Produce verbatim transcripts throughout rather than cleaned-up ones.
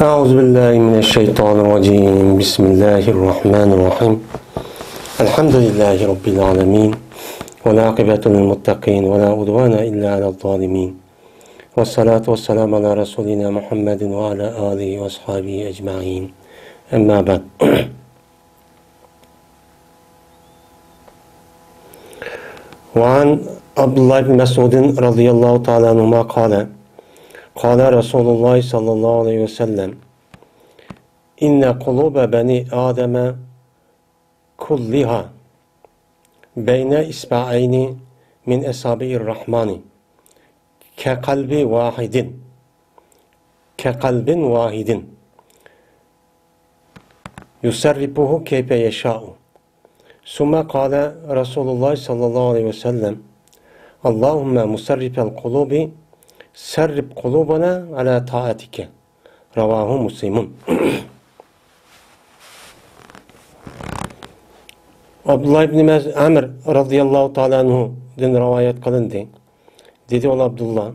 أعوذ بالله من الشيطان الرجيم. بسم الله الرحمن الرحيم. الحمد لله رب العالمين. والعاقبة للمتقين ولا عدوان إلا على الظالمين. والصلاة والسلام على رسولنا محمد وعلى آله وأصحابه أجمعين. أما بعد. وعن عبد الله بن مسعود رضي الله تعالى عنهما قال، قال رسول الله صلى الله عليه وسلم، إن قلوب بني آدم كلها بين إصبعين من أصابع الرحمن كقلب واحد، كقلب واحد يصرفه كيف يشاء. ثم قال رسول الله صلى الله عليه وسلم، اللهم مصرف القلوب، صرف قلوبنا على طاعتك. رواه مسلم. ئابدۇللا ئىبنى مەز-، ئەمر رەزىياللاھۇ تائالا ئەنھۇدىن رىۋايەت قىلىندى. دېدى ئۇ ئابدۇللا،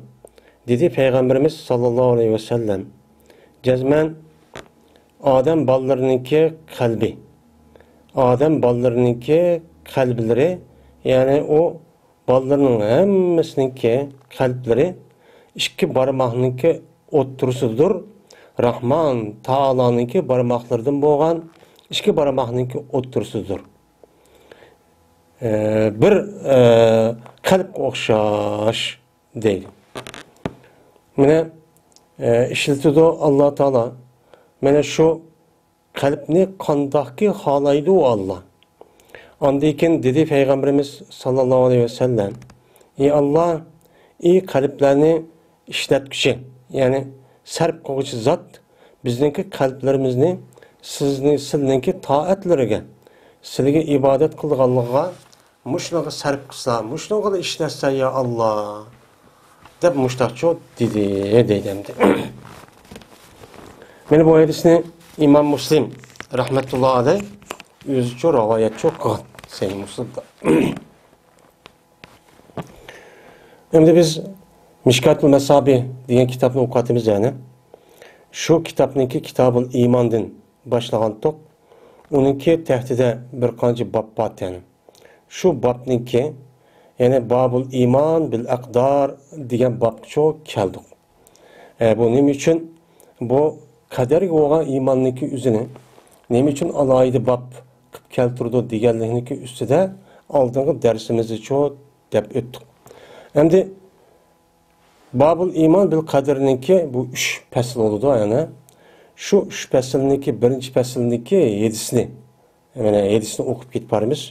دېدى پەيغەمبىرىمىز ساللاللاھۇ ئەلەيھى ۋەسەللەم، جەزمەن ئادەم بالىلىرىنىڭكى قەلبى، ئادەم بالىلىرىنىڭكى قەلبلىرى، يەنى ئۇ بالىلىرىنىڭ ھەممىسىنىڭكى قەلبلىرى ئىككى بارماقنىڭكى ئوتتۇرىسىدۇر. راھمان تائالانىڭكى بارماقلىرىدىن بولغان ئىككى بارماقنىڭكى ئوتتۇرىسىدۇر. ئە، بىر، ئە، قەلبكە ئوخشاش دەيدۇ. مانا، ئە، ئىشلىتىدۇ ئاللا تائالا. مانا شۇ قەلبنى قانداقكى خالايدۇ ئاللا. ئاندىن كېيىن دېدى پەيغەمبىرىمىز ساللاللاھۇ ئەلەيھى ۋەسەللەم، ئى ئاللا، ئى قەلبلەرنى ئىشلەتكۈچى، يەنى سەرپ قىلغۇچى زات، بىزنىڭكى قەلبلىرىمىزنى سىزنى، سىلىنىڭكى تائەتلىرىگە، سىلىگە ئىبادەت قىلىدىغانلىقىغا مۇشۇنىڭغا سەرپ قىلسا، مۇشۇنىڭغىلا ئىشلەتسە، يا ئاللا، دەپ مۇشتاقچۇ دېدى، دەيدۇ ئەمدى. مانا بۇ ھەدىسنى ئىمام مۇسلىم رەھمەتۇللا ئەلەيھ ئۆزىچۇ رىۋايەتچۇ قىلغان سەھىھ مۇسلىمدا. ئەمدى بىز مىشكاتۇل مەسابىھ دېگەن كىتابنى ئوقۇۋاتىمىز يەنى. شۇ كىتابنىڭكى كىتابۇل ئىماندىن باشلىغانتۇق. ئۇنىڭكى تەھتىدە بىر قانچە باب بار يەنى. شۇ بابنىڭكى، يەنى بابۇل ئىمان بىل ئەقدار دېگەن بابقىچۇ كەلدۇق. ئە، بۇ نېمە ئۈچۈن؟ بۇ قەدەرگە بولغان ئىماننىڭكى ئۆزىنى نېمە ئۈچۈن ئالاھىدە باب قىلىپ كەلتۈرىدۇ دېگەنلىكنىڭكى ئۈستىدە ئالدىنقى دەرسىمىزدىچۇ دەپ ئۆتتۇق. ئەمدى بابۇل ئىمان بىل قەدىرنىڭكى بۇ ئۈچ پەسىل بولىدۇ، يەنى. شۇ ئۈچ پەسىلنىڭكى بىرىنچى پەسىلنىڭكى ھەدىسىنى، مانا ھەدىسنى ئوقۇپ كېتىپ بارىمىز.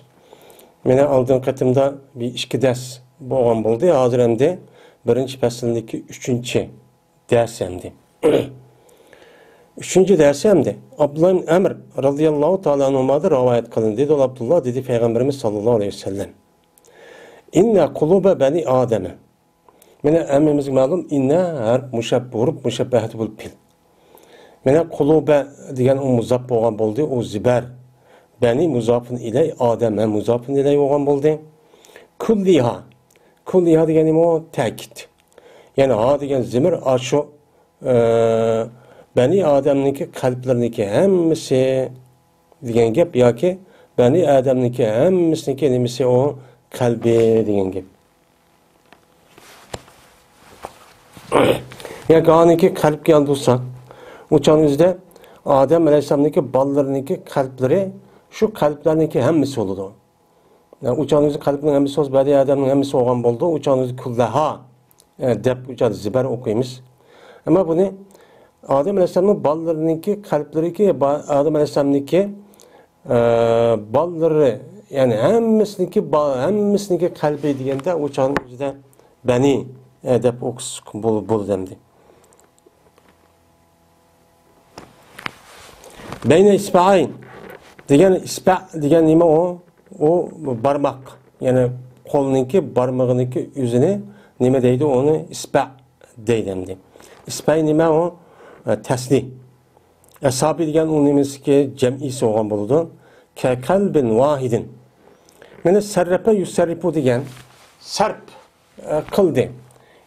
مانا ئالدىنقى قېتىمدا بىر ئىككى دەرس بولغان بولدى، ھازىر ئەمدى بىرىنچى پەسىلنىڭكى ئۈچىنچى دەرس ئەمدى. ئۈچىنچى دەرس ئەمدى. ئابدۇللا ئىبن ئەمر رەزىياللاھۇ تائالا ئەنھۇمادىن رىۋايەت قىلىندى. دېدى ئابدۇللا، دېدى پەيغەمبىرىمىز ساللاللاھۇ ئەلەيھى ۋەسەللەم، ئىننە قۇلۇبە بەنى ئادەمە. مانا ھەممىمىزگە مەلۇم، ئىننە ھەرپ مۇشەببە، ھۇرۇپ مۇشەببەھەتى بولۇپ پېئىل. مانا قۇلۇبە دېگەن ئۇ مۇزاپ بولغان بولدى، ئۇ زىبەر. بەنى مۇزاپۇن ئىلەي، ئادەم ھەم مۇزاپۇن ئىلەي بولغان بولدى. كۇللىھا. كۇللىھا دېگەن نېمە ئۇ؟ تەكىت. يەنى ھا دېگەن زىمىر ئاشۇ، ئە، بەنى ئادەمنىڭكى قەلبلىرىنىڭكى ھەممىسى دېگەن گەپ ياكى بەنى ئادەمنىڭكى ھەممىسىنىڭكى نېمىسى ئۇ؟ قەلبى دېگەن گەپ. ياكى ئانىڭكى قەلبكە ياندۇرساق، ئۇ چاغنىڭ ئۆزىدە ئادەم ئەلەيھىسسالامنىڭكى بالىلىرىنىڭكى قەلبلىرى شۇ قەلبلەرنىڭكى ھەممىسى بولىدۇ. يا، ئۇ چاغنىڭ ئۆزى قەلبنىڭ ھەممىسى بولسا، بەدىئىي ئادەمنىڭ ھەممىسى بولغان بولىدۇ. ئۇ چاغنىڭ ئۆزى كۇللەھا، ئە، دەپ ئۇ چاغدا زىبەر ئوقۇيمىز. ئەمما بۇنى ئادەم ئەلەيھىسسالامنىڭ بالىلىرىنىڭكى قەلبلىرىكى، با-، ئادەم ئەلەيھىسسالامنىڭكى، ئە، بالىلىرى، يەنى ھەممىسىنىڭكى با-، ھەممىسىنىڭكى قەلبى دېگەندە، ئۇ چاغنىڭ ئۆزىدە بەنى، ئە، دەپ ئوقۇسا بول-، بولىدۇ ئەمدى. بەينە ئىسبەئەين دېگەن، ئىسبەئ دېگەن نېمە ئۇ؟ ئۇ بارماق. يەنى قولنىڭكى بارمىقىنىڭكى ئۆزىنى نېمە دەيدۇ؟ ئۇنى ئىسبەئ دەيدۇ ئەمدى. ئىسبەئەين نېمە ئۇ؟ ئە، تەسنى. ئەسابى دېگەن ئۇ نېمىسىكى؟ جەمئىسى بولغان بولىدۇ. كەقەلبىن ۋاھىدىن. مانا سەررەپە يۇسەررىپۇ دېگەن سەرپ ئە، قىلدى.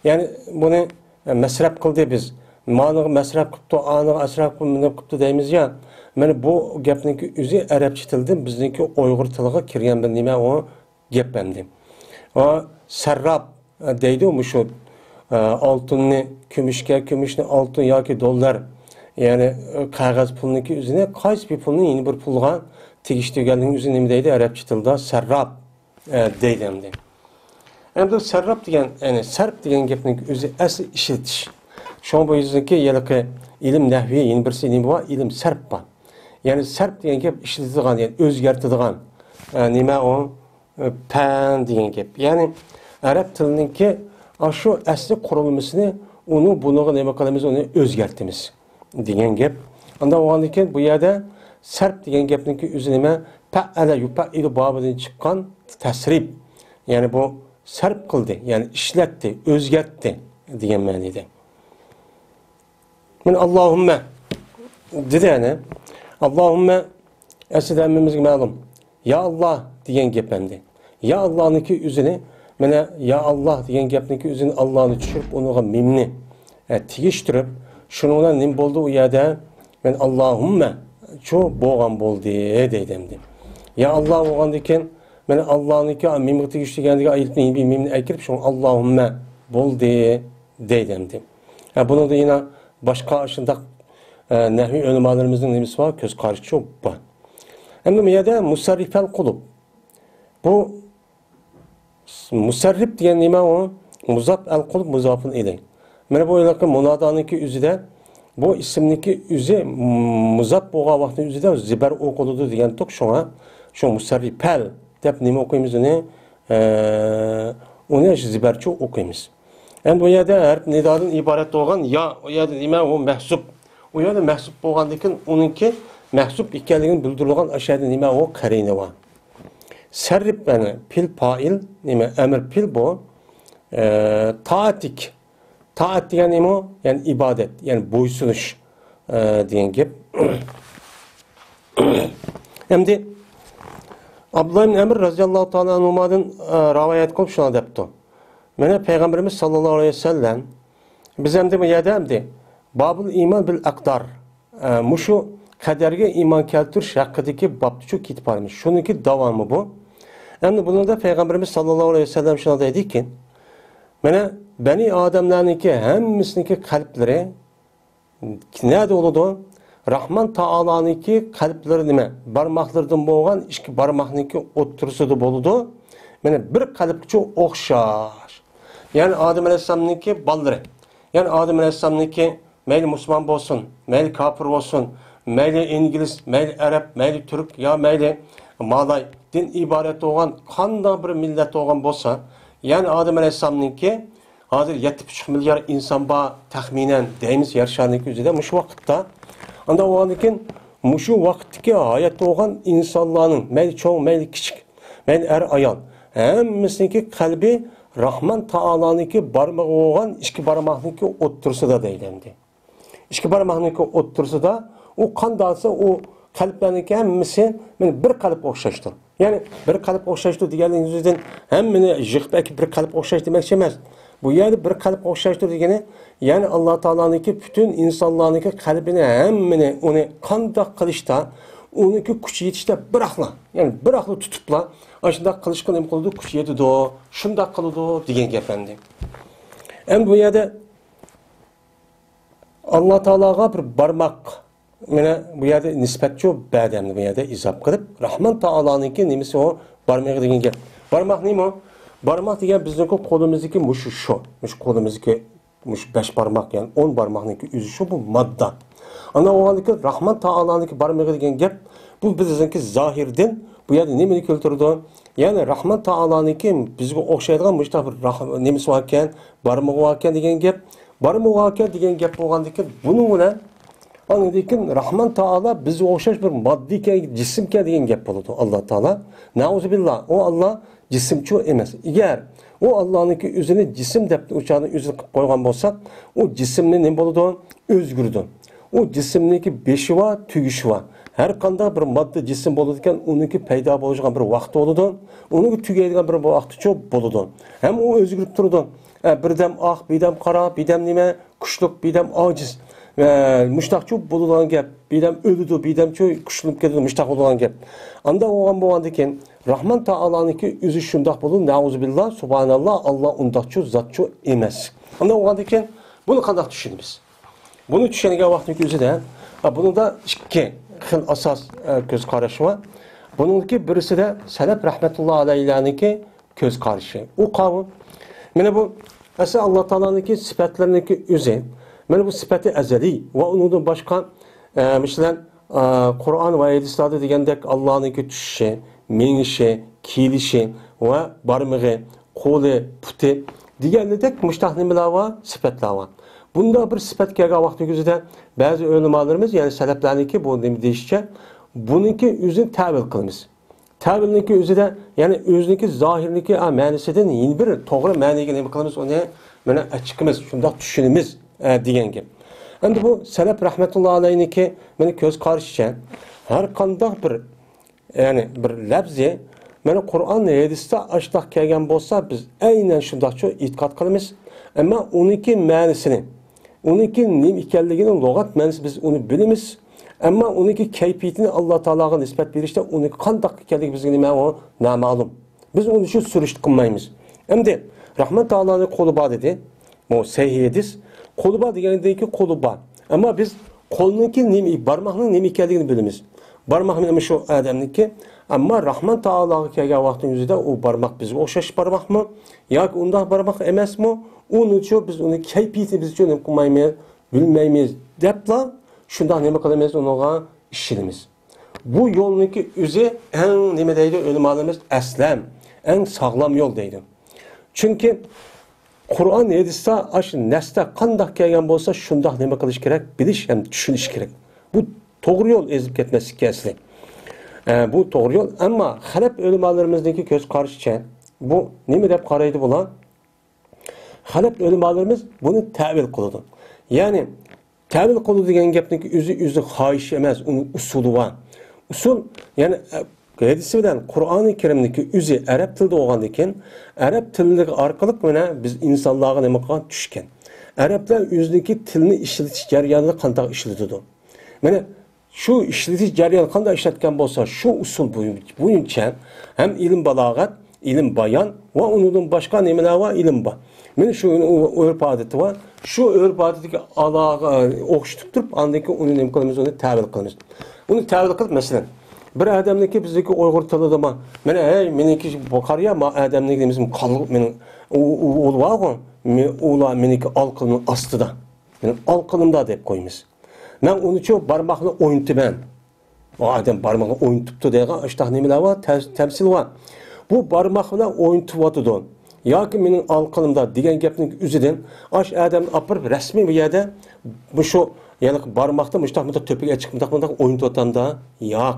يەنى بۇنى، ئە، مەسرەپ قىلدى بىز. مانىغا مەسرەپ قىپتۇ، ئانىغا ئەسرەپ قىپتۇ، مەنەپ قىپتۇ دەيمىز يا. مانا بۇ گەپنىڭكى ئۆزى ئەرەبچە تىلدىن بىزنىڭكى ئۇيغۇر تىلىغا كىرگەن بىر نېمە ئۇ گەپ ئەمدى. ئۇ سەرراپ، ئە، دەيدۇ مۇشۇ، ئە، ئالتۇننى كۈمۈشكە، كۈمۈشنى ئالتۇن ياكى دوللار، يەنى، ئە، قەغەز پۇلنىڭكى ئۆزىنى قايسى بىر پۇلنى يەنە بىر پۇلغا تېگىشتۈرگەنلىكىنىڭ ئۆزى نېمە دەيدۇ ئەرەبچە تىلدا؟ سەرراپ، ئە، دەيدۇ ئەمدى. ئەمدى سەرراپ دېگەن، يەنى سەرپ دېگەن گەپنىڭ ئۆزى ئەسلى ئىشلىتىش. شۇڭا بۇ يۈزدىكى ھېلىقى ئىلىم نەھۋى يەنە بىرسى نېمە بار؟ ئىلىم سەرپ بار. يەنى سەرپ دېگەن گەپ ئىشلىتىدىغان، يەنى ئۆزگەرتىدىغان، ئە، نېمە ئۇ؟ ئە، پەن دېگەن گەپ. يەنى ئەرەب تىلىنىڭكى ئاشۇ ئەسلى قۇرۇلمىسىنى ئۇنى بۇنىڭغا نېمە قىلىمىز؟ ئۇنى ئۆزگەرتىمىز دېگەن گەپ. ئانداق بولغاندىن كېيىن بۇ يەردە سەرپ دېگەن گەپنىڭكى ئۆزى نېمە؟ پەئەلە يۇپەئىلۇ بابىدىن چىققان تەسرىپ. يەنى بۇ سەرپ قىلدى، يەنى ئىشلەتتى، ئۆزگەرتتى دېگەن مەنىدە. مانا ئاللاھۇممە دېدى يەنى. ئاللاھۇممە ئەسلىدە ھەممىمىزگە مەلۇم. يا ئاللا دېگەن گەپ ئەمدى. يا ئاللانىڭكى ئۆزىنى، مانا يا ئاللا دېگەن گەپنىڭكى ئۆزىنى ئاللانى چۈشۈرۈپ، ئۇنىڭغا مىمنى، ئە، تېگىشتۈرۈپ، شۇنىڭ بىلەن نېمە بولدى ئۇ يەردە؟ مانا ئاللاھۇممە چۇ بولغان بولدى دەيدۇ ئەمدى. يا ئاللا بولغاندىن كېيىن، مانا ئاللانىڭكى مىمغا تېگىشتۈرگەندىكى ئايەتنى بىر مىمنى ئەكىرىپ، شۇڭا ئاللاھۇممە بولدى دەيدۇ ئەمدى. ھە، بۇنىڭدا يەنە باشقا شۇنداق، ئە، نەھۋىي ئۆلىمالىرىمىزنىڭ نېمىسى بار؟ كۆز قارىشى بار. ئەمدى بۇ يەردە مۇسەررىپەل قۇلۇب. بۇ مۇسەررىپ دېگەن نېمە ئۇ؟ مۇزاپ ئەل قۇلۇب مۇزاپۇن ئىلەي. مانا بۇ ھېلىقى مۇنادانىڭكى ئۆزىدە، بۇ ئىسىمنىڭكى ئۆزى مۇزاپ بولغان ۋاقىتنىڭ ئۆزىدە زىبەر ئوقۇلىدۇ دېگەنتۇق شۇڭا. شۇ مۇسەررىپەل دەپ نېمە ئوقۇيمىز ئۇنى؟ ئە، ئۇنى زىبەرچە ئوقۇيمىز. ئەمدى بۇ يەردە ھەرپ نىدادىن ئىبارەت بولغان يا، ئۇ يەردە نېمە ئۇ؟ مەھسۇپ. ئۇ يەردە مەھسۇپ بولغاندىن كېيىن ئۇنىڭكى مەھسۇپ ئىكەنلىكىنى بىلدۈرىدىغان ئاشۇ يەردە نېمە ئۇ؟ قەرىنە بار. سەررىپ، يەنى پېئىل پائىل، نېمە، ئەمىر پېئىل بۇ. ئە، تائەتلىك. تائەت دېگەن نېمە ئۇ؟ يەنى ئىبادەت، يەنى بويسۇنۇش، ئە، دېگەن گەپ. ئەمدى ئابدۇللا ئىبن ئەمر رەزىياللاھۇ تائالا ئەنھۇمادىن، ئە، رىۋايەت قىلىپ شۇنداق دەپتۇ. مانا پەيغەمبىرىمىز ساللاللاھۇ ئەلەيھى ۋەسەللەم، بىز ئەمدى بۇ يەردە ئەمدى بابۇل ئىمان بىل ئەقدار، ئە، مۇشۇ قەدەرگە ئىمان كەلتۈرۈش ھەققىدىكى بابتىچۇ كېتىپ بارىمىز. شۇنىڭكى داۋامى بۇ. ئەمدى بۇنىڭدا پەيغەمبىرىمىز ساللاللاھۇ ئەلەيھى ۋەسەللەم شۇنداق دەيدىكى، مانا بەنى ئادەملەرنىڭكى ھەممىسىنىڭكى قەلبلىرى نەدە بولىدۇ؟ راھمان تائالانىڭكى قەلبلىرى نېمە؟ بارماقلىرىدىن بولغان ئىككى بارماقنىڭكى ئوتتۇرىسىدا بولىدۇ. مانا بىر قەلبكىچۇ ئوخشاش. يەنى ئادەم ئەلەيھىسسالامنىڭكى بالىلىرى. يەنى ئادەم ئەلەيھىسسالامنىڭكى مەيلى مۇسۇلمان بولسۇن، مەيلى كاپىر بولسۇن، مەيلى ئىنگلىز، مەيلى ئەرەب، مەيلى تۈرك يا مەيلى مالاي، دىن ئىبارەت بولغان قانداق بىر مىللەت بولغان بولسا، يەنى ئادەم ئەلەيھىسسالامنىڭكى ھازىر يەتتە پۈتۈن ئۈچ مىليار ئىنسان بار تەخمىنەن دەيمىز يەر شارىنىڭكى ئۆزىدە مۇشۇ ۋاقىتتا. ئانداق بولغاندىن كېيىن مۇشۇ ۋاقىتتىكى ھاياتتا بولغان ئىنسانلارنىڭ مەيلى چوڭ، مەيلى كىچىك، مەيلى ئەر، ئايال، ھەممىسىنىڭكى قەلبى راھمان تائالانىڭكى بارمىقى بولغان ئىككى بارماقنىڭكى ئوتتۇرىسىدا دەيدۇ ئەمدى. ئىككى بارماقنىڭكى ئوتتۇرىسىدا ئۇ قانداقسا ئۇ قەلبلەرنىڭكى ھەممىسى مانا بىر قەلبكە ئوخشاشتۇر. يەنى بىر قەلبكە ئوخشاشتۇر دېگەننىڭ ئۆزىدىن ھەممىنى يىغىپ ئەكىپ بىر قەلبكە ئوخشاش دېمەكچى ئەمەس. بۇ يەردە بىر قەلبكە ئوخشاشتۇر دېگىنى، يەنى ئاللا تائالانىڭكى پۈتۈن ئىنسانلارنىڭكى قەلبىنى ھەممىنى ئۇنى قانداق قىلىشتا، ئۇنىڭكى كۈچى يېتىشتە بىراقلا، يەنى بىراقلا تۇتۇپلا، ئاشۇنداق قىلىشقا نېمە قىلىدۇ؟ كۈچى يېتىدۇ، شۇنداق قىلىدۇ دېگەن گەپ ئەمدى. ئەمدى بۇ يەردە ئاللا تائالاغا بىر بارماق، مانا بۇ يەردە نىسبەتچۇ بەدەمنى بۇ يەردە ئىزاپ قىلىپ، راھمان تائالانىڭكى نېمىسى ئۇ؟ بارمىقى دېگەن گەپ. بارماق نېمە ئۇ؟ بارماق دېگەن بىزنىڭكى قولىمىزدىكى مۇشۇ شۇ. مۇشۇ قولىمىزدىكى مۇشۇ بەش بارماق، يەنى ئون بارماقنىڭكى ئۆزى شۇ، بۇ ماددا. ئانداق بولغاندىكى راھمان تائالانىڭكى بارمىقى دېگەن گەپ، بۇ بىزنىڭكى زاھىردىن بۇ يەردە نېمىنى كەلتۈرىدۇ؟ يەنى راھمان تائالانىڭكى بىزگە ئوخشايدىغان مۇشۇنداق بىر راھ-، نېمىسى باركەن، بارمىقى باركەن دېگەن گەپ. بارمىقى باركەن دېگەن گەپ بولغاندىكىن بۇنىڭ بىلەن ئاندىن كېيىن راھمان تائالا بىزگە ئوخشاش بىر ماددىيكەن، جىسىمكەن دېگەن گەپ بولىدۇ. ئاللا تائالا، نەئۇزۇبىللا، ئۇ ئاللا جىسىمچۇ ئەمەس. ئەگەر ئۇ ئاللانىڭكى ئۆزىنى جىسىم دەپ ئۇ چاغدا ئۆزىنى قىلىپ قويغان بولسا، ئۇ جىسىمنى نېمە بولىدۇ؟ ئۆزگىرىدۇ. ئۇ جىسىمنىڭكى بېشى بار، تۈگىشى بار. ھەر قانداق بىر ماددا جىسىم بولىدىكەن، ئۇنىڭكى پەيدا بولىدىغان بىر ۋاقتى بولىدۇ. ئۇنىڭكى تۈگەيدىغان بىر ۋاقتىچۇ بولىدۇ. ھەم ئۇ ئۆزگىرىپ تۇرىدۇ. ئە، بىردەم ئاق، بىردەم قارا، بىردەم نېمە، كۈچلۈك، بىردەم ئاجىز. ۋە مۇشتاقچۇ بولىدىغان گەپ. بىردەم ئۆلىدۇ، بىردەمچۇ كۈچلىنىپ كېتىدۇ، مۇشتاق بولىدىغان گەپ. ئاندا بولغان، بولغاندىكىن، راھمان تائالانىڭكى ئۆزى شۇنداق بولىدۇ، نەئۇزۇبىللا، سۇبھاناللا، ئاللا ئۇنداقچۇ زاتچۇ ئەمەس. ئاندا بولغاندىكىن، بۇنى قانداق چۈشىنىمىز؟ بۇنى چۈشەنگەن ۋاقتىمىزدا، ھە، بۇنىڭدا ئىككى خىل ئاساس، ئە، كۆز قاراش بار. بۇنىڭدىكى بىرسىدە سەلەپ رەھمەتۇللا ئەلەيھىلەرنىڭكى كۆز قارىشى. ئۇ قاۋۇ، مانا بۇ ئەسلى ئاللا تائالانىڭكى سۈپەتلىرىنىڭكى ئۆزى، مانا بۇ سۈپەتى ئەزەلىي ۋە ئۇنىڭدىن باشقا، ئە، مىسالەن، ئە، قۇرئان ۋە ھەدىسلەردە دېگەندەك ئاللانىڭكى چۈشۈشى، مېڭىشى، كېلىشى ۋە بارمىقى، قولى، پۇتى دېگەندەك مۇشتاق نېمىلەر بار؟ سۈپەتلەر بار. بۇنداق بىر سۈپەت كەلگەن ۋاقتى كۆزىدە بەزى ئۆلىمالىرىمىز، يەنى سەلەپلەرنىڭكى بۇ نېمە دېيىشىچە، بۇنىڭكى ئۆزىنى تەۋىل قىلىمىز. تەۋىلنىڭكى ئۆزىدە، يەنى ئۆزىنىڭكى زاھىرنىڭكى، ئا، مەنىسىدىن يەنە بىر توغرا مەنىگە نېمە قىلىمىز؟ ئۇنى مانا ئەچىقىمىز، شۇنداق چۈشىنىمىز، ئە، دېگەن گەپ. ئەمدى بۇ سەلەپ رەھمەتۇللا ئەلەيھىنىڭكى مانا كۆز قارىشىچە، ھەر قانداق بىر، يەنى بىر لەپزى، مانا قۇرئان، ھەدىستە ئاشۇنداق كەلگەن بولسا، بىز ئەينەن شۇنداقچۇ ئېتىقاد قىلىمىز. ئەمما ئۇنىڭكى مەنىسىنى، ئۇنىڭكى نېمە ئىكەنلىكىنىڭ لۇغەت مەنىسى بىز ئۇنى بىلىمىز. ئەمما ئۇنىڭكى كەيپىيىتىنى ئاللا تائالاغا نىسبەت بېرىشتە ئۇنىڭ قانداق ئىكەنلىكى بىزگە نېمە ئۇ نامەلۇم. بىز ئۇنى شۇ سۈرۈشتە قىلمايمىز. ئەمدى رەھمان تائالانىڭ قولى بار دېدى. بۇ سەھىھ ھەدىس. قولى بار دېگەندىن كېيىن قولى بار. ئەمما بىز قولنىڭكى نېمە، بارماقنىڭ نېمە ئىكەنلىكىنى بىلىمىز. بارماق مانا شۇ ئادەمنىڭكى. ئەمما رەھمان تائالاغا كەلگەن ۋاقتىمىزدا ئۇ بارماق بىزگە ئوخشاش بارماقمۇ؟ ياكى ئۇنداق بارماق ئەمەسمۇ؟ ئۇنىچۇ بىز ئۇنى كەيپىيىتى بىزچۇ نېمە قىلمايمىز، بىلمەيمىز دەپلا شۇنداق نېمە قىلىمىز، ئۇنىڭغا ئىشىنىمىز. بۇ يولنىڭكى ئۆزى ئەڭ نېمە دەيدۇ ئۆلىمالىرىمىز؟ ئەسلەم، ئەڭ ساغلام يول دەيدۇ. چۈنكى قۇرئان، ھەدىستە ئاشۇ نەستە قانداق كەلگەن بولسا، شۇنداق نېمە قىلىش كېرەك، بىلىش ھەم چۈشىنىش كېرەك. بۇ توغرا يول، ئېزىپ كەتمەسلىككە ئەسلى. ئە، بۇ توغرا يول. ئەمما خەلەپ ئۆلىمالىرىمىزنىڭكى كۆز قارىشىچە، بۇ نېمە دەپ قارايدۇ بۇلار؟ خەلەپ ئۆلىمالىرىمىز بۇنى تەۋىل قىلىدۇ. يەنى، تەۋىل قىلىدۇ دېگەن گەپنىڭكى ئۆزى، ئۆزى خاھىش ئەمەس، ئۇنىڭ ئۇسۇلى بار. ئۇسۇل، يەنى، ئە، ھەدىسى بىلەن قۇرئانى كەرىمنىڭكى ئۆزى ئەرەب تىلىدا بولغاندىكىن، ئەرەب تىلى ئارقىلىق مانا بىز ئىنسانلارغا نېمە قىلغان؟ چۈشكەن. ئەرەبلەر ئۆزىنىڭكى تىلىنى ئىشلىتىش جەريانىدا قانداق ئىشلىتىدۇ؟ مانا شۇ ئىشلىتىش جەريانى قانداق ئىشلەتكەن بولسا، شۇ ئۇسۇل بويىچە ھەم ئىلىم بالاغەت، ئىلىم بايان ۋە ئۇنىڭدىن باشقا نېمىلەر بار؟ ئىلىم بار. مانا شۇ ئۆرپ-ئادىتى بار. شۇ ئۆرپ-ئادىتىگە ئالاغا ئوخشىتىپ تۇرۇپ، ئاندىن كېيىن ئۇنى نېمە قىلىمىز؟ ئۇنى تەۋىل قىلىمىز. ئۇنى تەۋىل قىلىپ، مەسىلەن، بىر ئادەمنىڭكى بىزدىكى ئۇيغۇر تىلىدا بار. مانا، ھەي، مېنىڭكى بۇ قارىيا، ما ئادەمنىڭكى نېمىسى قالغۇ-، مېنىڭ ئۇ، ئۇ، ئۇ بارغۇ، مې-، ئۇلار مېنىڭكى ئالقىنىمنىڭ ئاستىدا. مېنىڭ ئالقىنىمدا دەپ قويىمىز. مەن ئۇنىچۇ بارماقنى ئوينىتىمەن. ئۇ ئادەم بارماقنى ئوينىتىپتۇ دەيدىغان ئاشۇنداق نېمىلەر بار، تە-، تەمسىل بار. بۇ بارماق بىلەن ئوينىتىۋاتىدۇ. ياكى مېنىڭ ئالقىنىمدا دېگەن گەپنىڭ ئۆزىدىن ئاش ئادەمنى ئاپىرىپ رەسمىي بۇ يەردە مۇشۇ، يەنى بارماقتا مۇشتاق مۇنداق تۆپىگە چىقىپ مۇنداق مۇنداق ئوينىتىۋاتامدا؟ ياق.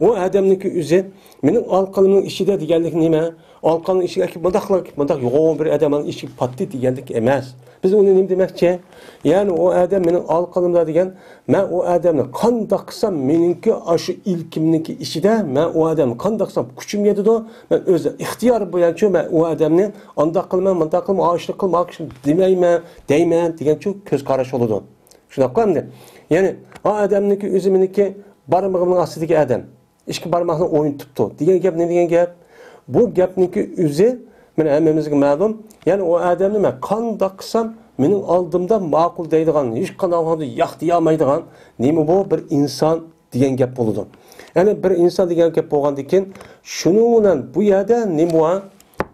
ئۇ ئادەمنىڭكى ئۆزى مېنىڭ ئالقىنىمنىڭ ئىچىدە دېگەنلىك نېمە؟ ئالقىنىڭ ئىچىگە ئەكىپ مۇنداقلا، مۇنداق يوغان بىر ئادەمنىڭ ئىچىگە پاتتى دېگەنلىك ئەمەس. بىز ئۇنى نېمە دېمەكچى؟ يەنى ئۇ ئادەم مېنىڭ ئالقىنىمدا دېگەن، مەن ئۇ ئادەمنى قانداق قىلسام مېنىڭكى ئاشۇ ئىلكىمنىڭكى ئىچىدە، مەن ئۇ ئادەمنى قانداق قىلسام كۈچۈم يېتىدۇ، مەن ئۆز ئىختىيارىم بويىچە مەن ئۇ ئادەمنى ئانداق قىلىمەن، مۇنداق قىلىمەن، ئاشۇنداق قىلىمەن، ئاشۇنداق دېمەيمەن، دەيمەن دېگەنچۇ كۆز قاراش بولىدۇ. شۇنداققۇ ئەمدى؟ يەنى، ئا ئادەمنىڭكى ئۆزى مېنىڭكى بارمىقىمنىڭ ئاستىدىكى ئادەم. ئىككى بارماقنى ئوينىتىپتۇ دېگەن گەپ نېمە دېگەن گەپ؟ بۇ گەپنىڭكى ئۆزى مانا ھەممىمىزگە مەلۇم. يەنى ئۇ ئادەمنى مەن قانداق قىلسام مېنىڭ ئالدىمدا ماقۇل دەيدىغان، ھېچقانداق ۋاقىتتا ياق دېيەلمەيدىغان نېمە بۇ؟ بىر ئىنسان دېگەن گەپ بولىدۇ. يەنى بىر ئىنسان دېگەن گەپ بولغاندىن كېيىن شۇنىڭ بىلەن بۇ يەردە نېمە بار؟